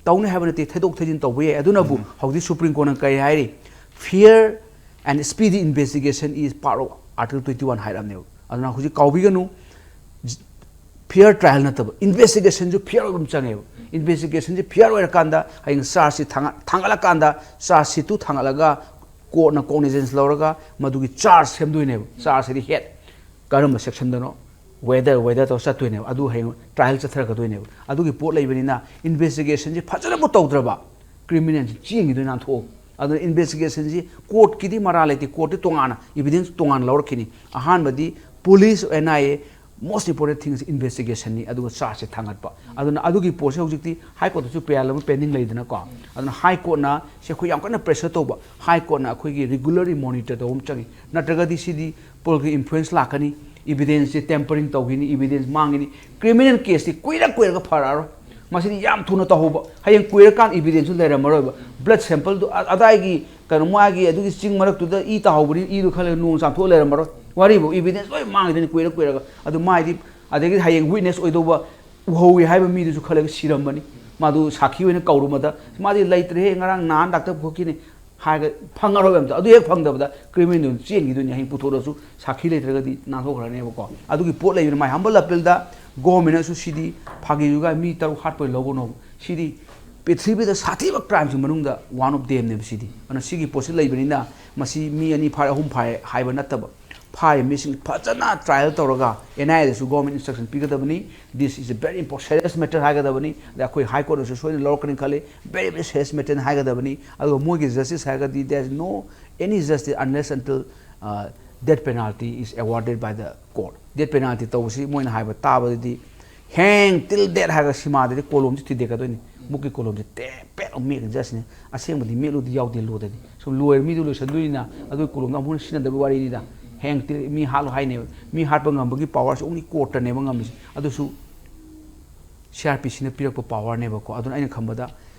ꯇꯧꯅꯤ ꯍꯥꯏꯕ ꯅꯠꯇꯦ, ꯊꯩꯗꯣꯛ ꯊꯩꯖꯤꯟ ꯇꯧꯕ ꯌꯥꯏ꯫ ꯑꯗꯨꯅꯕꯨ ꯍꯧꯖꯤꯛ ꯁꯨꯄ꯭ꯔꯤꯝ ꯀꯣꯔꯠꯅ ꯀꯔꯤ ꯍꯥꯏꯔꯤ? Fair and speedy investigation is part of Article twenty one ꯍꯥꯏꯔꯕꯅꯦꯕ꯫ ꯑꯗꯨꯅ ꯍꯧꯖꯤꯛ ꯀꯥꯎꯕꯤꯒꯅꯨ, ꯐꯤꯌꯔ ꯇ꯭ꯔꯥꯏꯌꯦꯜ ꯅꯠꯇꯕ, ꯏꯟꯚꯦꯁꯇꯤꯒꯦꯁꯟꯁꯨ ꯐꯤꯌꯔ ꯑꯣꯏꯕ ꯑꯃ ꯆꯪꯉꯦꯕ꯫ ꯏꯟꯚꯦꯁꯇꯤꯒꯦꯁꯟꯁꯤ ꯐꯤꯌꯔ ꯑꯣꯏꯔꯀꯥꯟꯗ ꯍꯌꯦꯡ ꯆꯥꯔꯖꯁꯤ ꯊꯥꯡꯒꯠ-, ꯊꯥꯡꯒꯠꯂꯀꯥꯟꯗ, ꯆꯥꯔꯖꯁꯤꯠꯇꯨ ꯊꯥꯡꯒꯠꯂꯒ ꯀꯣꯔꯠꯅ ꯀꯣꯛꯅꯤꯖꯦꯟꯁ ꯂꯧꯔꯒ ꯃꯗꯨꯒꯤ ꯆꯥꯔꯖ ꯁꯦꯝꯗꯣꯏꯅꯦꯕ꯫ ꯆꯥꯔꯖ ꯍꯥꯏꯗꯤ ꯍꯦꯠ ꯀꯔꯝꯕ ꯁꯦꯛꯁꯟꯗꯅꯣ, ꯋꯦꯗꯔ ꯋꯦꯗꯔ ꯇꯧꯔ ꯆꯠꯇꯣꯏꯅꯦꯕ꯫ ꯑꯗꯨ ꯍꯌꯦꯡ ꯇ꯭ꯔꯥꯏꯌꯦꯜ ꯆꯠꯊꯔꯛꯀꯗꯣꯏꯅꯦꯕ꯫ ꯑꯗꯨꯒꯤ ꯄꯣꯠ ꯂꯩꯕꯅꯤꯅ ꯏꯟꯚꯦꯁꯇꯤꯒꯦꯁꯟꯁꯤ ꯐꯖꯅꯕꯨ ꯇꯧꯗ꯭ꯔꯕ ꯀ꯭ꯔꯤꯃꯤꯅꯦꯜꯁꯤ ꯆꯦꯟꯈꯤꯗꯣꯏ ꯅꯥꯟꯊꯣꯛꯑꯒ꯫ ꯑꯗꯨꯅ ꯏꯟꯚꯦꯁꯇꯤꯒꯦꯁꯟꯁꯤ ꯀꯣꯔꯠꯀꯤꯗꯤ ꯃꯔꯥ ꯂꯩꯇꯦ꯫ ꯀꯣꯔꯠꯇꯤ ꯇꯣꯉꯥꯟꯅ ꯏꯚꯤꯗꯦꯟꯁ ꯇꯣꯉꯥꯟꯅ ꯂꯧꯔꯛꯈꯤꯅꯤ꯫ ꯑꯍꯥꯟꯕꯗꯤ police, N I A, most important thing is investigation ꯅꯤ꯫ ꯑꯗꯨꯒ ꯆꯥꯔꯖꯁꯦ ꯊꯥꯡꯒꯠꯄ꯫ ꯑꯗꯨꯅ ꯑꯗꯨꯒꯤ ꯄꯣꯠꯁꯦ ꯍꯧꯖꯤꯛꯇꯤ ꯍꯥꯏ ꯀꯣꯔꯠꯇꯁꯨ ꯄꯦꯌꯥꯜ ꯑꯃ ꯄꯦꯟꯗꯤꯡ ꯂꯩꯗꯅꯀꯣ꯫ ꯑꯗꯨꯅ ꯍꯥꯏ ꯀꯣꯔꯠꯅ ꯁꯤ ꯑꯩꯈꯣꯏ ꯌꯥꯝ ꯀꯟꯅ ꯄ꯭ꯔꯦꯁꯔ ꯇꯧꯕ꯫ ꯍꯥꯏ ꯀꯣꯔꯠꯅ ꯑꯩꯈꯣꯏꯒꯤ ꯔꯤꯒꯨꯂꯔꯂꯤ ꯃꯣꯅꯤꯇꯔ ꯇꯧꯕ ꯑꯃ ꯆꯪꯉꯤ꯫ ꯅꯠꯇ꯭ꯔꯒꯗꯤ ꯁꯤꯗꯤ ꯄꯣꯂꯤꯇꯤꯀꯦꯜ ꯏꯟꯐ꯭ꯂꯨꯌꯦꯟꯁ ꯂꯥꯛꯀꯅꯤ, ꯏꯚꯤꯗꯦꯟꯁꯁꯦ ꯇꯦꯝꯄꯔꯤꯡ ꯇꯧꯈꯤꯅꯤ, ꯏꯚꯤꯗꯦꯟꯁ ꯃꯥꯡꯈꯤꯅꯤ, ꯀ꯭ꯔꯤꯃꯤꯅꯦꯜ ꯀꯦꯁꯇꯤ ꯀꯨꯏꯔ ꯀꯨꯏꯔꯒ ꯐꯔꯛꯑꯔꯣꯏ꯫ ꯃꯁꯤꯗꯤ ꯌꯥꯝ ꯊꯨꯅ ꯇꯧꯍꯧꯕ꯫ ꯍꯌꯦꯡ ꯀꯨꯏꯔꯀꯥꯟꯗ ꯏꯚꯤꯗꯦꯟꯁꯁꯨ ꯂꯩꯔꯝꯃꯔꯣꯏꯕ꯫ ꯕ꯭ꯂꯗ ꯁꯦꯝꯄꯜꯗꯨ ꯑ-, ꯑꯗꯥꯏꯒꯤ ꯀꯩꯅꯣ, ꯃꯥꯒꯤ ꯑꯗꯨꯒꯤ ꯆꯤꯡ ꯃꯔꯛꯇꯨꯗ ꯏ ꯇꯥꯍꯧꯕꯅꯤ, ꯏꯗꯨ ꯈꯔ ꯂꯩꯔ ꯅꯣꯡ ꯆꯥꯝꯊꯣꯛꯑ ꯂꯩꯔꯝꯃꯔꯣꯏ꯫ ꯋꯥꯔꯤꯕꯨ ꯏꯚꯤꯗꯦꯟꯁ ꯂꯣꯏ ꯃꯥꯡꯈꯤꯗꯣꯏꯅꯤ ꯀꯨꯏꯔ ꯀꯨꯏꯔꯒ꯫ ꯑꯗꯨ ꯃꯥꯏꯗꯤ, ꯑꯗꯒꯤ ꯍꯌꯦꯡ ꯋꯤꯠꯅꯦꯁ ꯑꯣꯏꯗꯧꯕ ꯎꯍꯧꯋꯤ ꯍꯥꯏꯕ ꯃꯤꯗꯨꯁꯨ ꯈꯜꯂꯒ ꯁꯤꯔꯝꯕꯅꯤ꯫ ꯃꯥꯗꯨ ꯁꯥꯈꯤ ꯑꯣꯏꯅ ꯀꯧꯔꯨꯃꯗ, "ꯃꯥꯗꯤ ꯂꯩꯇ꯭ꯔꯦꯍꯦ, ꯉꯔꯥꯡ ꯅꯍꯥꯟ ꯗꯥꯛꯇꯔ ꯄꯨꯈꯠꯈꯤꯅꯤ" ꯍꯥꯏꯔꯒ ꯐꯪꯉꯔꯣꯏꯕ ꯑꯝꯇ꯫ ꯑꯗꯨ ꯍꯦꯛ ꯐꯪꯗꯕꯗ ꯀ꯭ꯔꯤꯃꯤꯅꯦꯜꯗꯨ ꯆꯦꯟꯈꯤꯗꯣꯏꯅꯤ꯫ ꯍꯌꯦꯡ ꯄꯨꯊꯣꯛꯂꯁꯨ ꯁꯥꯈꯤ ꯂꯩꯇ꯭ꯔꯒꯗꯤ ꯅꯥꯟꯊꯣꯛꯈ꯭ꯔꯅꯦꯕꯀꯣ꯫ ꯑꯗꯨꯒꯤ ꯄꯣꯠ ꯂꯩꯕꯅ ꯃꯥꯏ ꯍꯝꯕꯜ ꯑꯄꯤꯜꯗ ꯒꯣꯔꯃꯦꯟꯅꯁꯨ ꯁꯤꯗꯤ ꯐꯥꯒꯤ ꯖꯨꯒꯥꯏ ꯃꯤ ꯇꯔꯨꯛ ꯍꯥꯠꯄ ꯑꯣꯏꯅ ꯂꯧꯒꯅꯣꯕ꯫ ꯁꯤꯗꯤ ꯄ꯭ꯔꯤꯊꯤꯕꯤꯗ ꯁꯥꯊꯤꯕ ꯀ꯭ꯔꯥꯏꯝꯁꯤ ꯃꯅꯨꯡꯗ ꯋꯥꯟ ꯑꯣꯐ ꯗꯦꯝꯅꯦꯕ ꯁꯤꯗꯤ꯫ ꯑꯗꯨꯅ ꯁꯤꯒꯤ ꯄꯣꯠꯁꯤ ꯂꯩꯕꯅꯤꯅ ꯃꯁꯤ ꯃꯤ ꯑꯅꯤ ꯐꯥꯔꯦ, ꯑꯍꯨꯝ ꯐꯥꯔꯦ ꯍꯥꯏꯕ ꯅꯠꯇꯕ, ꯐꯥꯔꯤꯕ ꯃꯤꯁꯤꯡ ꯐꯖꯅ ꯇ꯭ꯔꯥꯏꯌꯦꯜ ꯇꯧꯔꯒ ꯑꯦꯟ ꯑꯥꯏ ꯑꯦꯗꯁꯨ ꯒꯣꯔꯃꯦꯟ ꯏꯟꯁꯇ꯭ꯔꯛꯁꯟ ꯄꯤꯒꯗꯕꯅꯤ꯫ "This is a very important serious matter" ꯍꯥꯏꯒꯗꯕꯅꯤ꯫ ꯑꯗ ꯑꯩꯈꯣꯏ ꯍꯥꯏ ꯀꯣꯔꯠꯅꯁꯨ ꯁꯣꯏꯗꯅ ꯂꯧꯔꯛꯀꯅꯤ ꯈꯜꯂꯤ꯫ "Very, very serious matter" ꯍꯥꯏꯒꯗꯕꯅꯤ꯫ ꯑꯗꯨꯒ ꯃꯣꯏꯒꯤ ꯖꯁꯇꯤꯁ ꯍꯥꯏꯔꯒꯗꯤ there is no any justice unless until, uh, death penalty is awarded by the court. Death penalty ꯇꯧꯕꯁꯤ ꯃꯣꯏꯅ ꯍꯥꯏꯕ ꯇꯥꯕꯗꯗꯤ "Hang till death" ꯍꯥꯏꯔꯒ ꯁꯤꯃꯥꯗꯗꯤ ꯀꯣꯂꯣꯝꯁꯤ ꯊꯨꯗꯦꯛꯀꯗꯣꯏꯅꯤ꯫ ꯃꯨꯛꯀꯤ ꯀꯣꯂꯣꯝꯁꯤ ꯇꯦꯞ ꯄꯦꯠ ꯑꯃꯨꯛ ꯃꯦꯠꯂꯤ ꯖꯁꯅꯤ꯫ ꯑꯁꯦꯡꯕꯗꯤ ꯃꯦꯠꯂꯨꯗꯤ ꯌꯥꯎꯗꯦ ꯂꯣꯗꯗꯤ꯫ ꯁꯨꯝ ꯂꯣꯏꯔ ꯃꯤꯗꯨ ꯂꯣꯏꯁꯟꯗꯣꯏꯅꯤꯅ ꯑꯗꯨꯒꯤ ꯀꯣꯂꯣꯝꯗꯣ ꯑꯃꯨꯛ ꯍꯟꯅ ꯁꯤꯖꯤꯟꯅꯗꯕꯒꯤ ꯋꯥꯔꯤꯅꯤꯗ꯫ "Hang till" ꯃꯤ ꯍꯥꯠꯂꯣ ꯍꯥꯏꯅꯦꯕ꯫ ꯃꯤ ꯍꯥꯠꯄ ꯉꯝꯕꯒꯤ ꯄꯋꯥꯔꯁꯤ only ꯀꯣꯔꯠꯇꯅꯦꯕ ꯉꯝꯃꯤꯁꯦ꯫ ꯑꯗꯨꯁꯨ ꯁꯤ ꯑꯥꯔ ꯄꯤ ꯁꯤꯅ ꯄꯤꯔꯛꯄ ꯄꯋꯥꯔꯅꯦꯕꯀꯣ꯫ ꯑꯗꯨꯅ ꯑꯩꯅ ꯈꯟꯕꯗ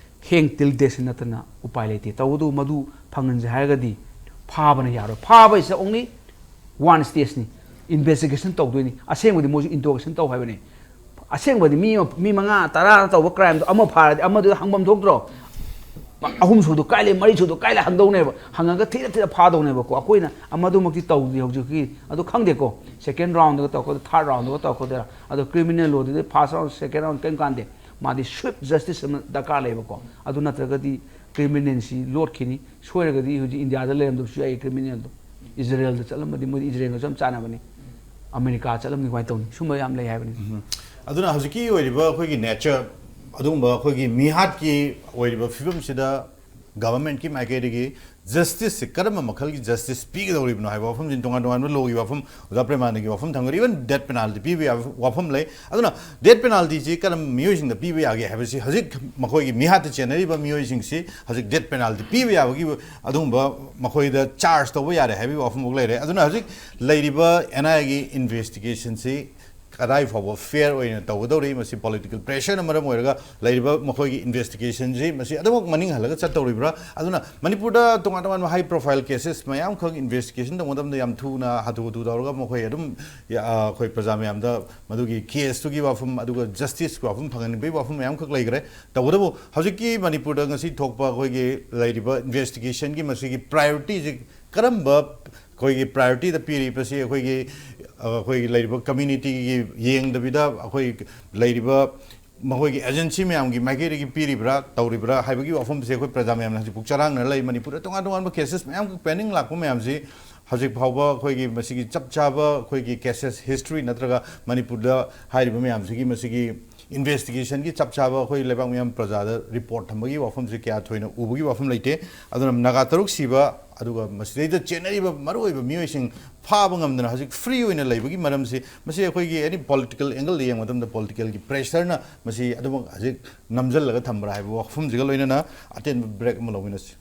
"Hang till death" ꯅꯠꯇꯅ ꯎꯄꯥꯏ ꯂꯩꯇꯦ꯫ ꯇꯧꯕꯇꯕꯨ ꯃꯗꯨ ꯐꯪꯍꯟꯁꯦ ꯍꯥꯏꯔꯒꯗꯤ ꯐꯥꯕꯅ ꯌꯥꯔꯣꯏ꯫ ꯐꯥꯕ is only one stage ꯅꯤ꯫ ꯏꯟꯚꯦꯁꯇꯤꯒꯦꯁꯟ ꯇꯧꯗꯣꯏꯅꯤ꯫ ꯑꯁꯦꯡꯕꯗꯤ ꯃꯣꯏꯁꯨ ꯏꯟꯇ꯭ꯔꯣꯒꯦꯁꯟ ꯇꯧ ꯍꯥꯏꯕꯅꯤ꯫ ꯑꯁꯦꯡꯕꯗꯤ ꯃꯤ, ꯃꯤ ꯃꯉꯥ, ꯇꯔꯥ ꯇꯧꯕ ꯀ꯭ꯔꯥꯏꯝꯗꯣ ꯑꯃ ꯐꯥꯔꯗꯤ ꯑꯃꯗꯨꯗ ꯍꯪꯐꯝ ꯊꯣꯛꯇ꯭ꯔꯣ? ꯑꯍꯨꯝ ꯁꯨꯗꯣ ꯀꯥꯏ ꯂꯩ, ꯃꯔꯤ ꯁꯨꯗꯣ ꯀꯥꯏ ꯂꯩ ꯍꯪꯗꯧꯅꯦꯕ꯫ ꯍꯪꯉꯒ ꯊꯤꯔ ꯊꯤꯔ ꯐꯥꯗꯧꯅꯦꯕꯀꯣ꯫ ꯑꯩꯈꯣꯏꯅ ꯑꯃꯗꯨꯃꯛꯇꯤ ꯇꯧꯗ꯭ꯔꯤ ꯍꯧꯖꯤꯛꯀꯤ꯫ ꯑꯗꯨ ꯈꯪꯗꯦꯀꯣ꯫ ꯁꯦꯀꯦꯟ ꯔꯥꯎꯟꯗꯒ ꯇꯧꯔꯛꯀꯗ꯭ꯔꯥ, ꯊꯥꯔꯠ ꯔꯥꯎꯟꯗꯒ ꯇꯧꯔꯛꯀꯗ꯭ꯔꯥ? ꯑꯗꯣ ꯀ꯭ꯔꯤꯃꯤꯅꯦꯜ ꯂꯣꯗꯨꯗꯤ ꯐꯥꯔꯁ ꯔꯥꯎꯟ, ꯁꯦꯀꯦꯟ ꯔꯥꯎꯟ ꯀꯔꯤꯝ ꯀꯥꯟꯗꯦ꯫ ꯃꯥꯗꯤ ꯁ꯭ꯋꯤꯞ ꯖꯁꯇꯤꯁ ꯑꯃ ꯗꯔꯀꯥꯔ ꯂꯩꯕꯀꯣ꯫ ꯑꯗꯨ ꯅꯠꯇ꯭ꯔꯒꯗꯤ ꯀ꯭ꯔꯤꯃꯤꯅꯦꯜꯁꯤ ꯂꯣꯠꯈꯤꯅꯤ꯫ ꯁꯣꯏꯔꯒꯗꯤ ꯍꯧꯖꯤꯛ ꯏꯟꯗꯤꯌꯥꯗ ꯂꯩꯔꯝꯗꯕꯁꯨ ꯌꯥꯏ ꯀ꯭ꯔꯤꯃꯤꯅꯦꯜꯗꯣ꯫ ꯏꯖꯔꯦꯜꯗ ꯆꯠꯂꯝꯃꯗꯤ ꯃꯣꯏꯗꯤ ꯏꯖꯔꯦꯜꯒꯁꯨ ꯌꯥꯝ ꯆꯥꯟꯅꯕꯅꯤ꯫ ꯑꯃꯦꯔꯤꯀꯥ ꯆꯠꯂꯝꯅꯤ, ꯀꯃꯥꯏꯅ ꯇꯧꯅꯤ? ꯁꯨꯝꯕ ꯌꯥꯝ ꯂꯩ ꯍꯥꯏꯕꯅꯤ꯫ ꯑꯗꯨꯅ ꯍꯧꯖꯤꯛꯀꯤ ꯑꯣꯏꯔꯤꯕ ꯑꯩꯈꯣꯏꯒꯤ ꯅꯦꯆꯔ, ꯑꯗꯨꯒꯨꯝꯕ ꯑꯩꯈꯣꯏꯒꯤ ꯃꯤꯍꯥꯠꯀꯤ ꯑꯣꯏꯔꯤꯕ ꯐꯤꯕꯝꯁꯤꯗ ꯒꯚꯔꯟꯃꯦꯟꯠꯀꯤ ꯃꯥꯏꯀꯩꯗꯒꯤ ꯖꯁꯇꯤꯁꯁꯦ ꯀꯔꯝꯕ ꯃꯈꯜꯒꯤ ꯖꯁꯇꯤꯁ ꯄꯤꯒꯗꯧꯔꯤꯕꯅꯣ ꯍꯥꯏꯕ ꯋꯥꯐꯝꯁꯤ ꯇꯣꯉꯥꯟ ꯇꯣꯉꯥꯟꯕ ꯂꯣꯒꯤ ꯋꯥꯐꯝ, ꯑꯣꯖꯥ ꯄ꯭ꯔꯦꯃꯥꯅꯟꯗꯒꯤ ꯋꯥꯐꯝ ꯊꯝꯈ꯭ꯔꯦ, ꯏꯚꯟ ꯗꯦꯠ ꯄꯦꯅꯥꯜꯇꯤ ꯄꯤꯕ ꯌꯥꯕ ꯋꯥꯐꯝ ꯂꯩ꯫ ꯑꯗꯨꯅ ꯗꯦꯠ ꯄꯦꯅꯥꯜꯇꯤꯁꯤ ꯀꯔꯝꯕ ꯃꯤꯑꯣꯏꯁꯤꯡꯗ ꯄꯤꯕ ꯌꯥꯒꯦ ꯍꯥꯏꯕꯁꯤ ꯍꯧꯖꯤꯛ ꯃꯈꯣꯏꯒꯤ ꯃꯤꯍꯥꯠꯇ ꯆꯦꯟꯅꯔꯤꯕ ꯃꯤꯑꯣꯏꯁꯤꯡꯁꯤ ꯍꯧꯖꯤꯛ ꯗꯦꯠ ꯄꯦꯅꯥꯜꯇꯤ ꯄꯤꯕ ꯌꯥꯕꯒꯤ ꯑꯗꯨꯒꯨꯝꯕ ꯃꯈꯣꯏꯗ ꯆꯥꯔꯖ ꯇꯧꯕ ꯌꯥꯔꯦ ꯍꯥꯏꯕꯒꯤ ꯋꯥꯐꯝꯐꯥꯎ ꯂꯩꯔꯦ꯫ ꯑꯗꯨꯅ ꯍꯧꯖꯤꯛ ꯂꯩꯔꯤꯕ ꯑꯦꯟ ꯑꯥꯏ ꯑꯦꯒꯤ ꯏꯟꯚꯦꯁꯇꯤꯒꯦꯁꯟꯁꯤ ꯀꯗꯥꯏ ꯐꯥꯎꯕ ꯐꯤꯌꯔ ꯑꯣꯏꯅ ꯇꯧꯒꯗꯧꯔꯤ, ꯃꯁꯤ ꯄꯣꯂꯤꯇꯤꯀꯦꯜ ꯄ꯭ꯔꯦꯁꯔꯅ ꯃꯔꯝ ꯑꯣꯏꯔꯒ ꯂꯩꯔꯤꯕ ꯃꯈꯣꯏꯒꯤ ꯏꯟꯚꯦꯁꯇꯤꯒꯦꯁꯟꯁꯤ ꯃꯁꯤ ꯑꯗꯨꯃꯛ ꯃꯅꯤꯡ ꯍꯜꯂꯒ ꯆꯠꯇꯧꯔꯤꯕ꯭ꯔꯥ? ꯑꯗꯨꯅ ꯃꯅꯤꯄꯨꯔꯗ ꯇꯣꯉꯥꯟ ꯇꯣꯉꯥꯟꯕ ꯍꯥꯏ ꯄ꯭ꯔꯣꯐꯥꯏꯜ ꯀꯦꯁꯦꯁ ꯃꯌꯥꯝꯈꯛ ꯏꯟꯚꯦꯁꯇꯤꯒꯦꯁꯟ ꯇꯧꯕ ꯃꯇꯝꯗ ꯌꯥꯝ ꯊꯨꯅ ꯍꯥꯊꯨ ꯍꯥꯊꯨ ꯇꯧꯔꯒ ꯃꯈꯣꯏ ꯑꯗꯨꯝ, ꯑ, ꯑꯩꯈꯣꯏ ꯄ꯭ꯔꯖꯥ ꯃꯌꯥꯝꯗ ꯃꯗꯨꯒꯤ ꯀꯦꯁꯇꯨꯒꯤ ꯋꯥꯐꯝ ꯑꯗꯨꯒ ꯖꯁꯇꯤꯁꯀꯤ ꯋꯥꯐꯝ ꯐꯪꯍꯟꯅꯤꯡꯕꯒꯤ ꯋꯥꯐꯝ ꯃꯌꯥꯝꯈꯛ ꯂꯩꯈ꯭ꯔꯦ꯫ ꯇꯧꯕꯇꯕꯨ ꯍꯧꯖꯤꯛꯀꯤ ꯃꯅꯤꯄꯨꯔꯗ ꯉꯁꯤ ꯊꯣꯛꯄ ꯑꯩꯈꯣꯏꯒꯤ ꯂꯩꯔꯤꯕ ꯏꯟꯚꯦꯁꯇꯤꯒꯦꯁꯟꯒꯤ ꯃꯁꯤꯒꯤ ꯄ꯭ꯔꯥꯏꯌꯣꯔꯤꯇꯤꯁꯤ ꯀꯔꯝꯕ ꯑꯩꯈꯣꯏꯒꯤ ꯄ꯭ꯔꯥꯏꯌꯣꯔꯤꯇꯤꯗ ꯄꯤꯔꯤꯕꯁꯤ ꯑꯩꯈꯣꯏꯒꯤ, ꯑ, ꯑꯩꯈꯣꯏꯒꯤ ꯂꯩꯔꯤꯕ ꯀꯝꯃ꯭ꯌꯨꯅꯤꯇꯤꯒꯤ ꯌꯦꯡꯗꯕꯤꯗ ꯑꯩꯈꯣꯏ ꯂꯩꯔꯤꯕ ꯃꯈꯣꯏꯒꯤ ꯑꯦꯖꯦꯟꯁꯤ ꯃꯌꯥꯝꯒꯤ ꯃꯥꯏꯀꯩꯗꯒꯤ ꯄꯤꯔꯤꯕ꯭ꯔꯥ, ꯇꯧꯔꯤꯕ꯭ꯔꯥ ꯍꯥꯏꯕꯒꯤ ꯋꯥꯐꯝꯁꯦ ꯑꯩꯈꯣꯏ ꯄ꯭ꯔꯖꯥ ꯃꯌꯥꯝꯅ ꯍꯧꯖꯤꯛ ꯐꯥꯎ ꯆꯔꯥꯡꯅꯅ ꯂꯩ꯫ ꯃꯅꯤꯄꯨꯔꯗ ꯇꯣꯉꯥꯟ ꯇꯣꯉꯥꯟꯕ ꯀꯦꯁꯦꯁ ꯃꯌꯥꯝ ꯄꯦꯟꯗꯤꯡ ꯂꯥꯛꯄ ꯃꯌꯥꯝꯁꯤ ꯍꯧꯖꯤꯛ ꯐꯥꯎꯕ ꯑꯩꯈꯣꯏꯒꯤ ꯃꯁꯤꯒꯤ ꯆꯞ ꯆꯥꯕ ꯑꯩꯈꯣꯏꯒꯤ ꯀꯦꯁꯦꯁ ꯍꯤꯁꯇ꯭ꯔꯤ ꯅꯠꯇ꯭ꯔꯒ ꯃꯅꯤꯄꯨꯔꯗ ꯍꯥꯏꯔꯤꯕ ꯃꯌꯥꯝꯁꯤꯒꯤ ꯃꯁꯤꯒꯤ ꯏꯟꯚꯦꯁꯇꯤꯒꯦꯁꯟꯒꯤ ꯆꯞ ꯆꯥꯕ ꯑꯩꯈꯣꯏ ꯂꯩꯕꯥꯛ ꯃꯤꯌꯥꯝ ꯄ꯭ꯔꯖꯥꯗ ꯔꯤꯄꯣꯔꯠ ꯊꯝꯕꯒꯤ ꯋꯥꯐꯝꯁꯦ ꯀꯌꯥ ꯊꯣꯏꯅ ꯎꯕꯒꯤ ꯋꯥꯐꯝ ꯂꯩꯇꯦ꯫ ꯑꯗꯨꯅ ꯅꯥꯒꯥ ꯇꯔꯨꯛ ꯁꯤꯕ, ꯑꯗꯨꯒ ꯃꯁꯤꯗꯩꯗ ꯆꯦꯟꯅꯔꯤꯕ ꯃꯔꯨꯑꯣꯏꯕ ꯃꯤꯑꯣꯏꯁꯤꯡ ꯐꯥꯕ ꯉꯝꯗꯅ ꯍꯧꯖꯤꯛ ꯐ꯭ꯔꯤ ꯑꯣꯏꯅ ꯂꯩꯕꯒꯤ ꯃꯔꯝꯁꯤ, ꯃꯁꯤ ꯑꯩꯈꯣꯏꯒꯤ ꯑꯦꯅꯤ ꯄꯣꯂꯤꯇꯤꯀꯦꯜ ꯑꯦꯡꯒꯜꯗ ꯌꯦꯡꯕ ꯃꯇꯝꯗ ꯄꯣꯂꯤꯇꯤꯀꯦꯜꯒꯤ ꯄ꯭ꯔꯦꯁꯔꯅ ꯃꯁꯤ ꯑꯗꯨꯃꯛ ꯍꯧꯖꯤꯛ ꯅꯝꯁꯤꯜꯂꯒ ꯊꯝꯕ꯭ꯔꯥ ꯍꯥꯏꯕ ꯋꯥꯐꯝꯁꯤꯒ ꯂꯣꯏꯅꯅ ꯑꯇꯦꯟꯕ ꯕ꯭ꯔꯦꯛ ꯑꯃ ꯂꯧꯃꯤꯟꯅꯁꯤ꯫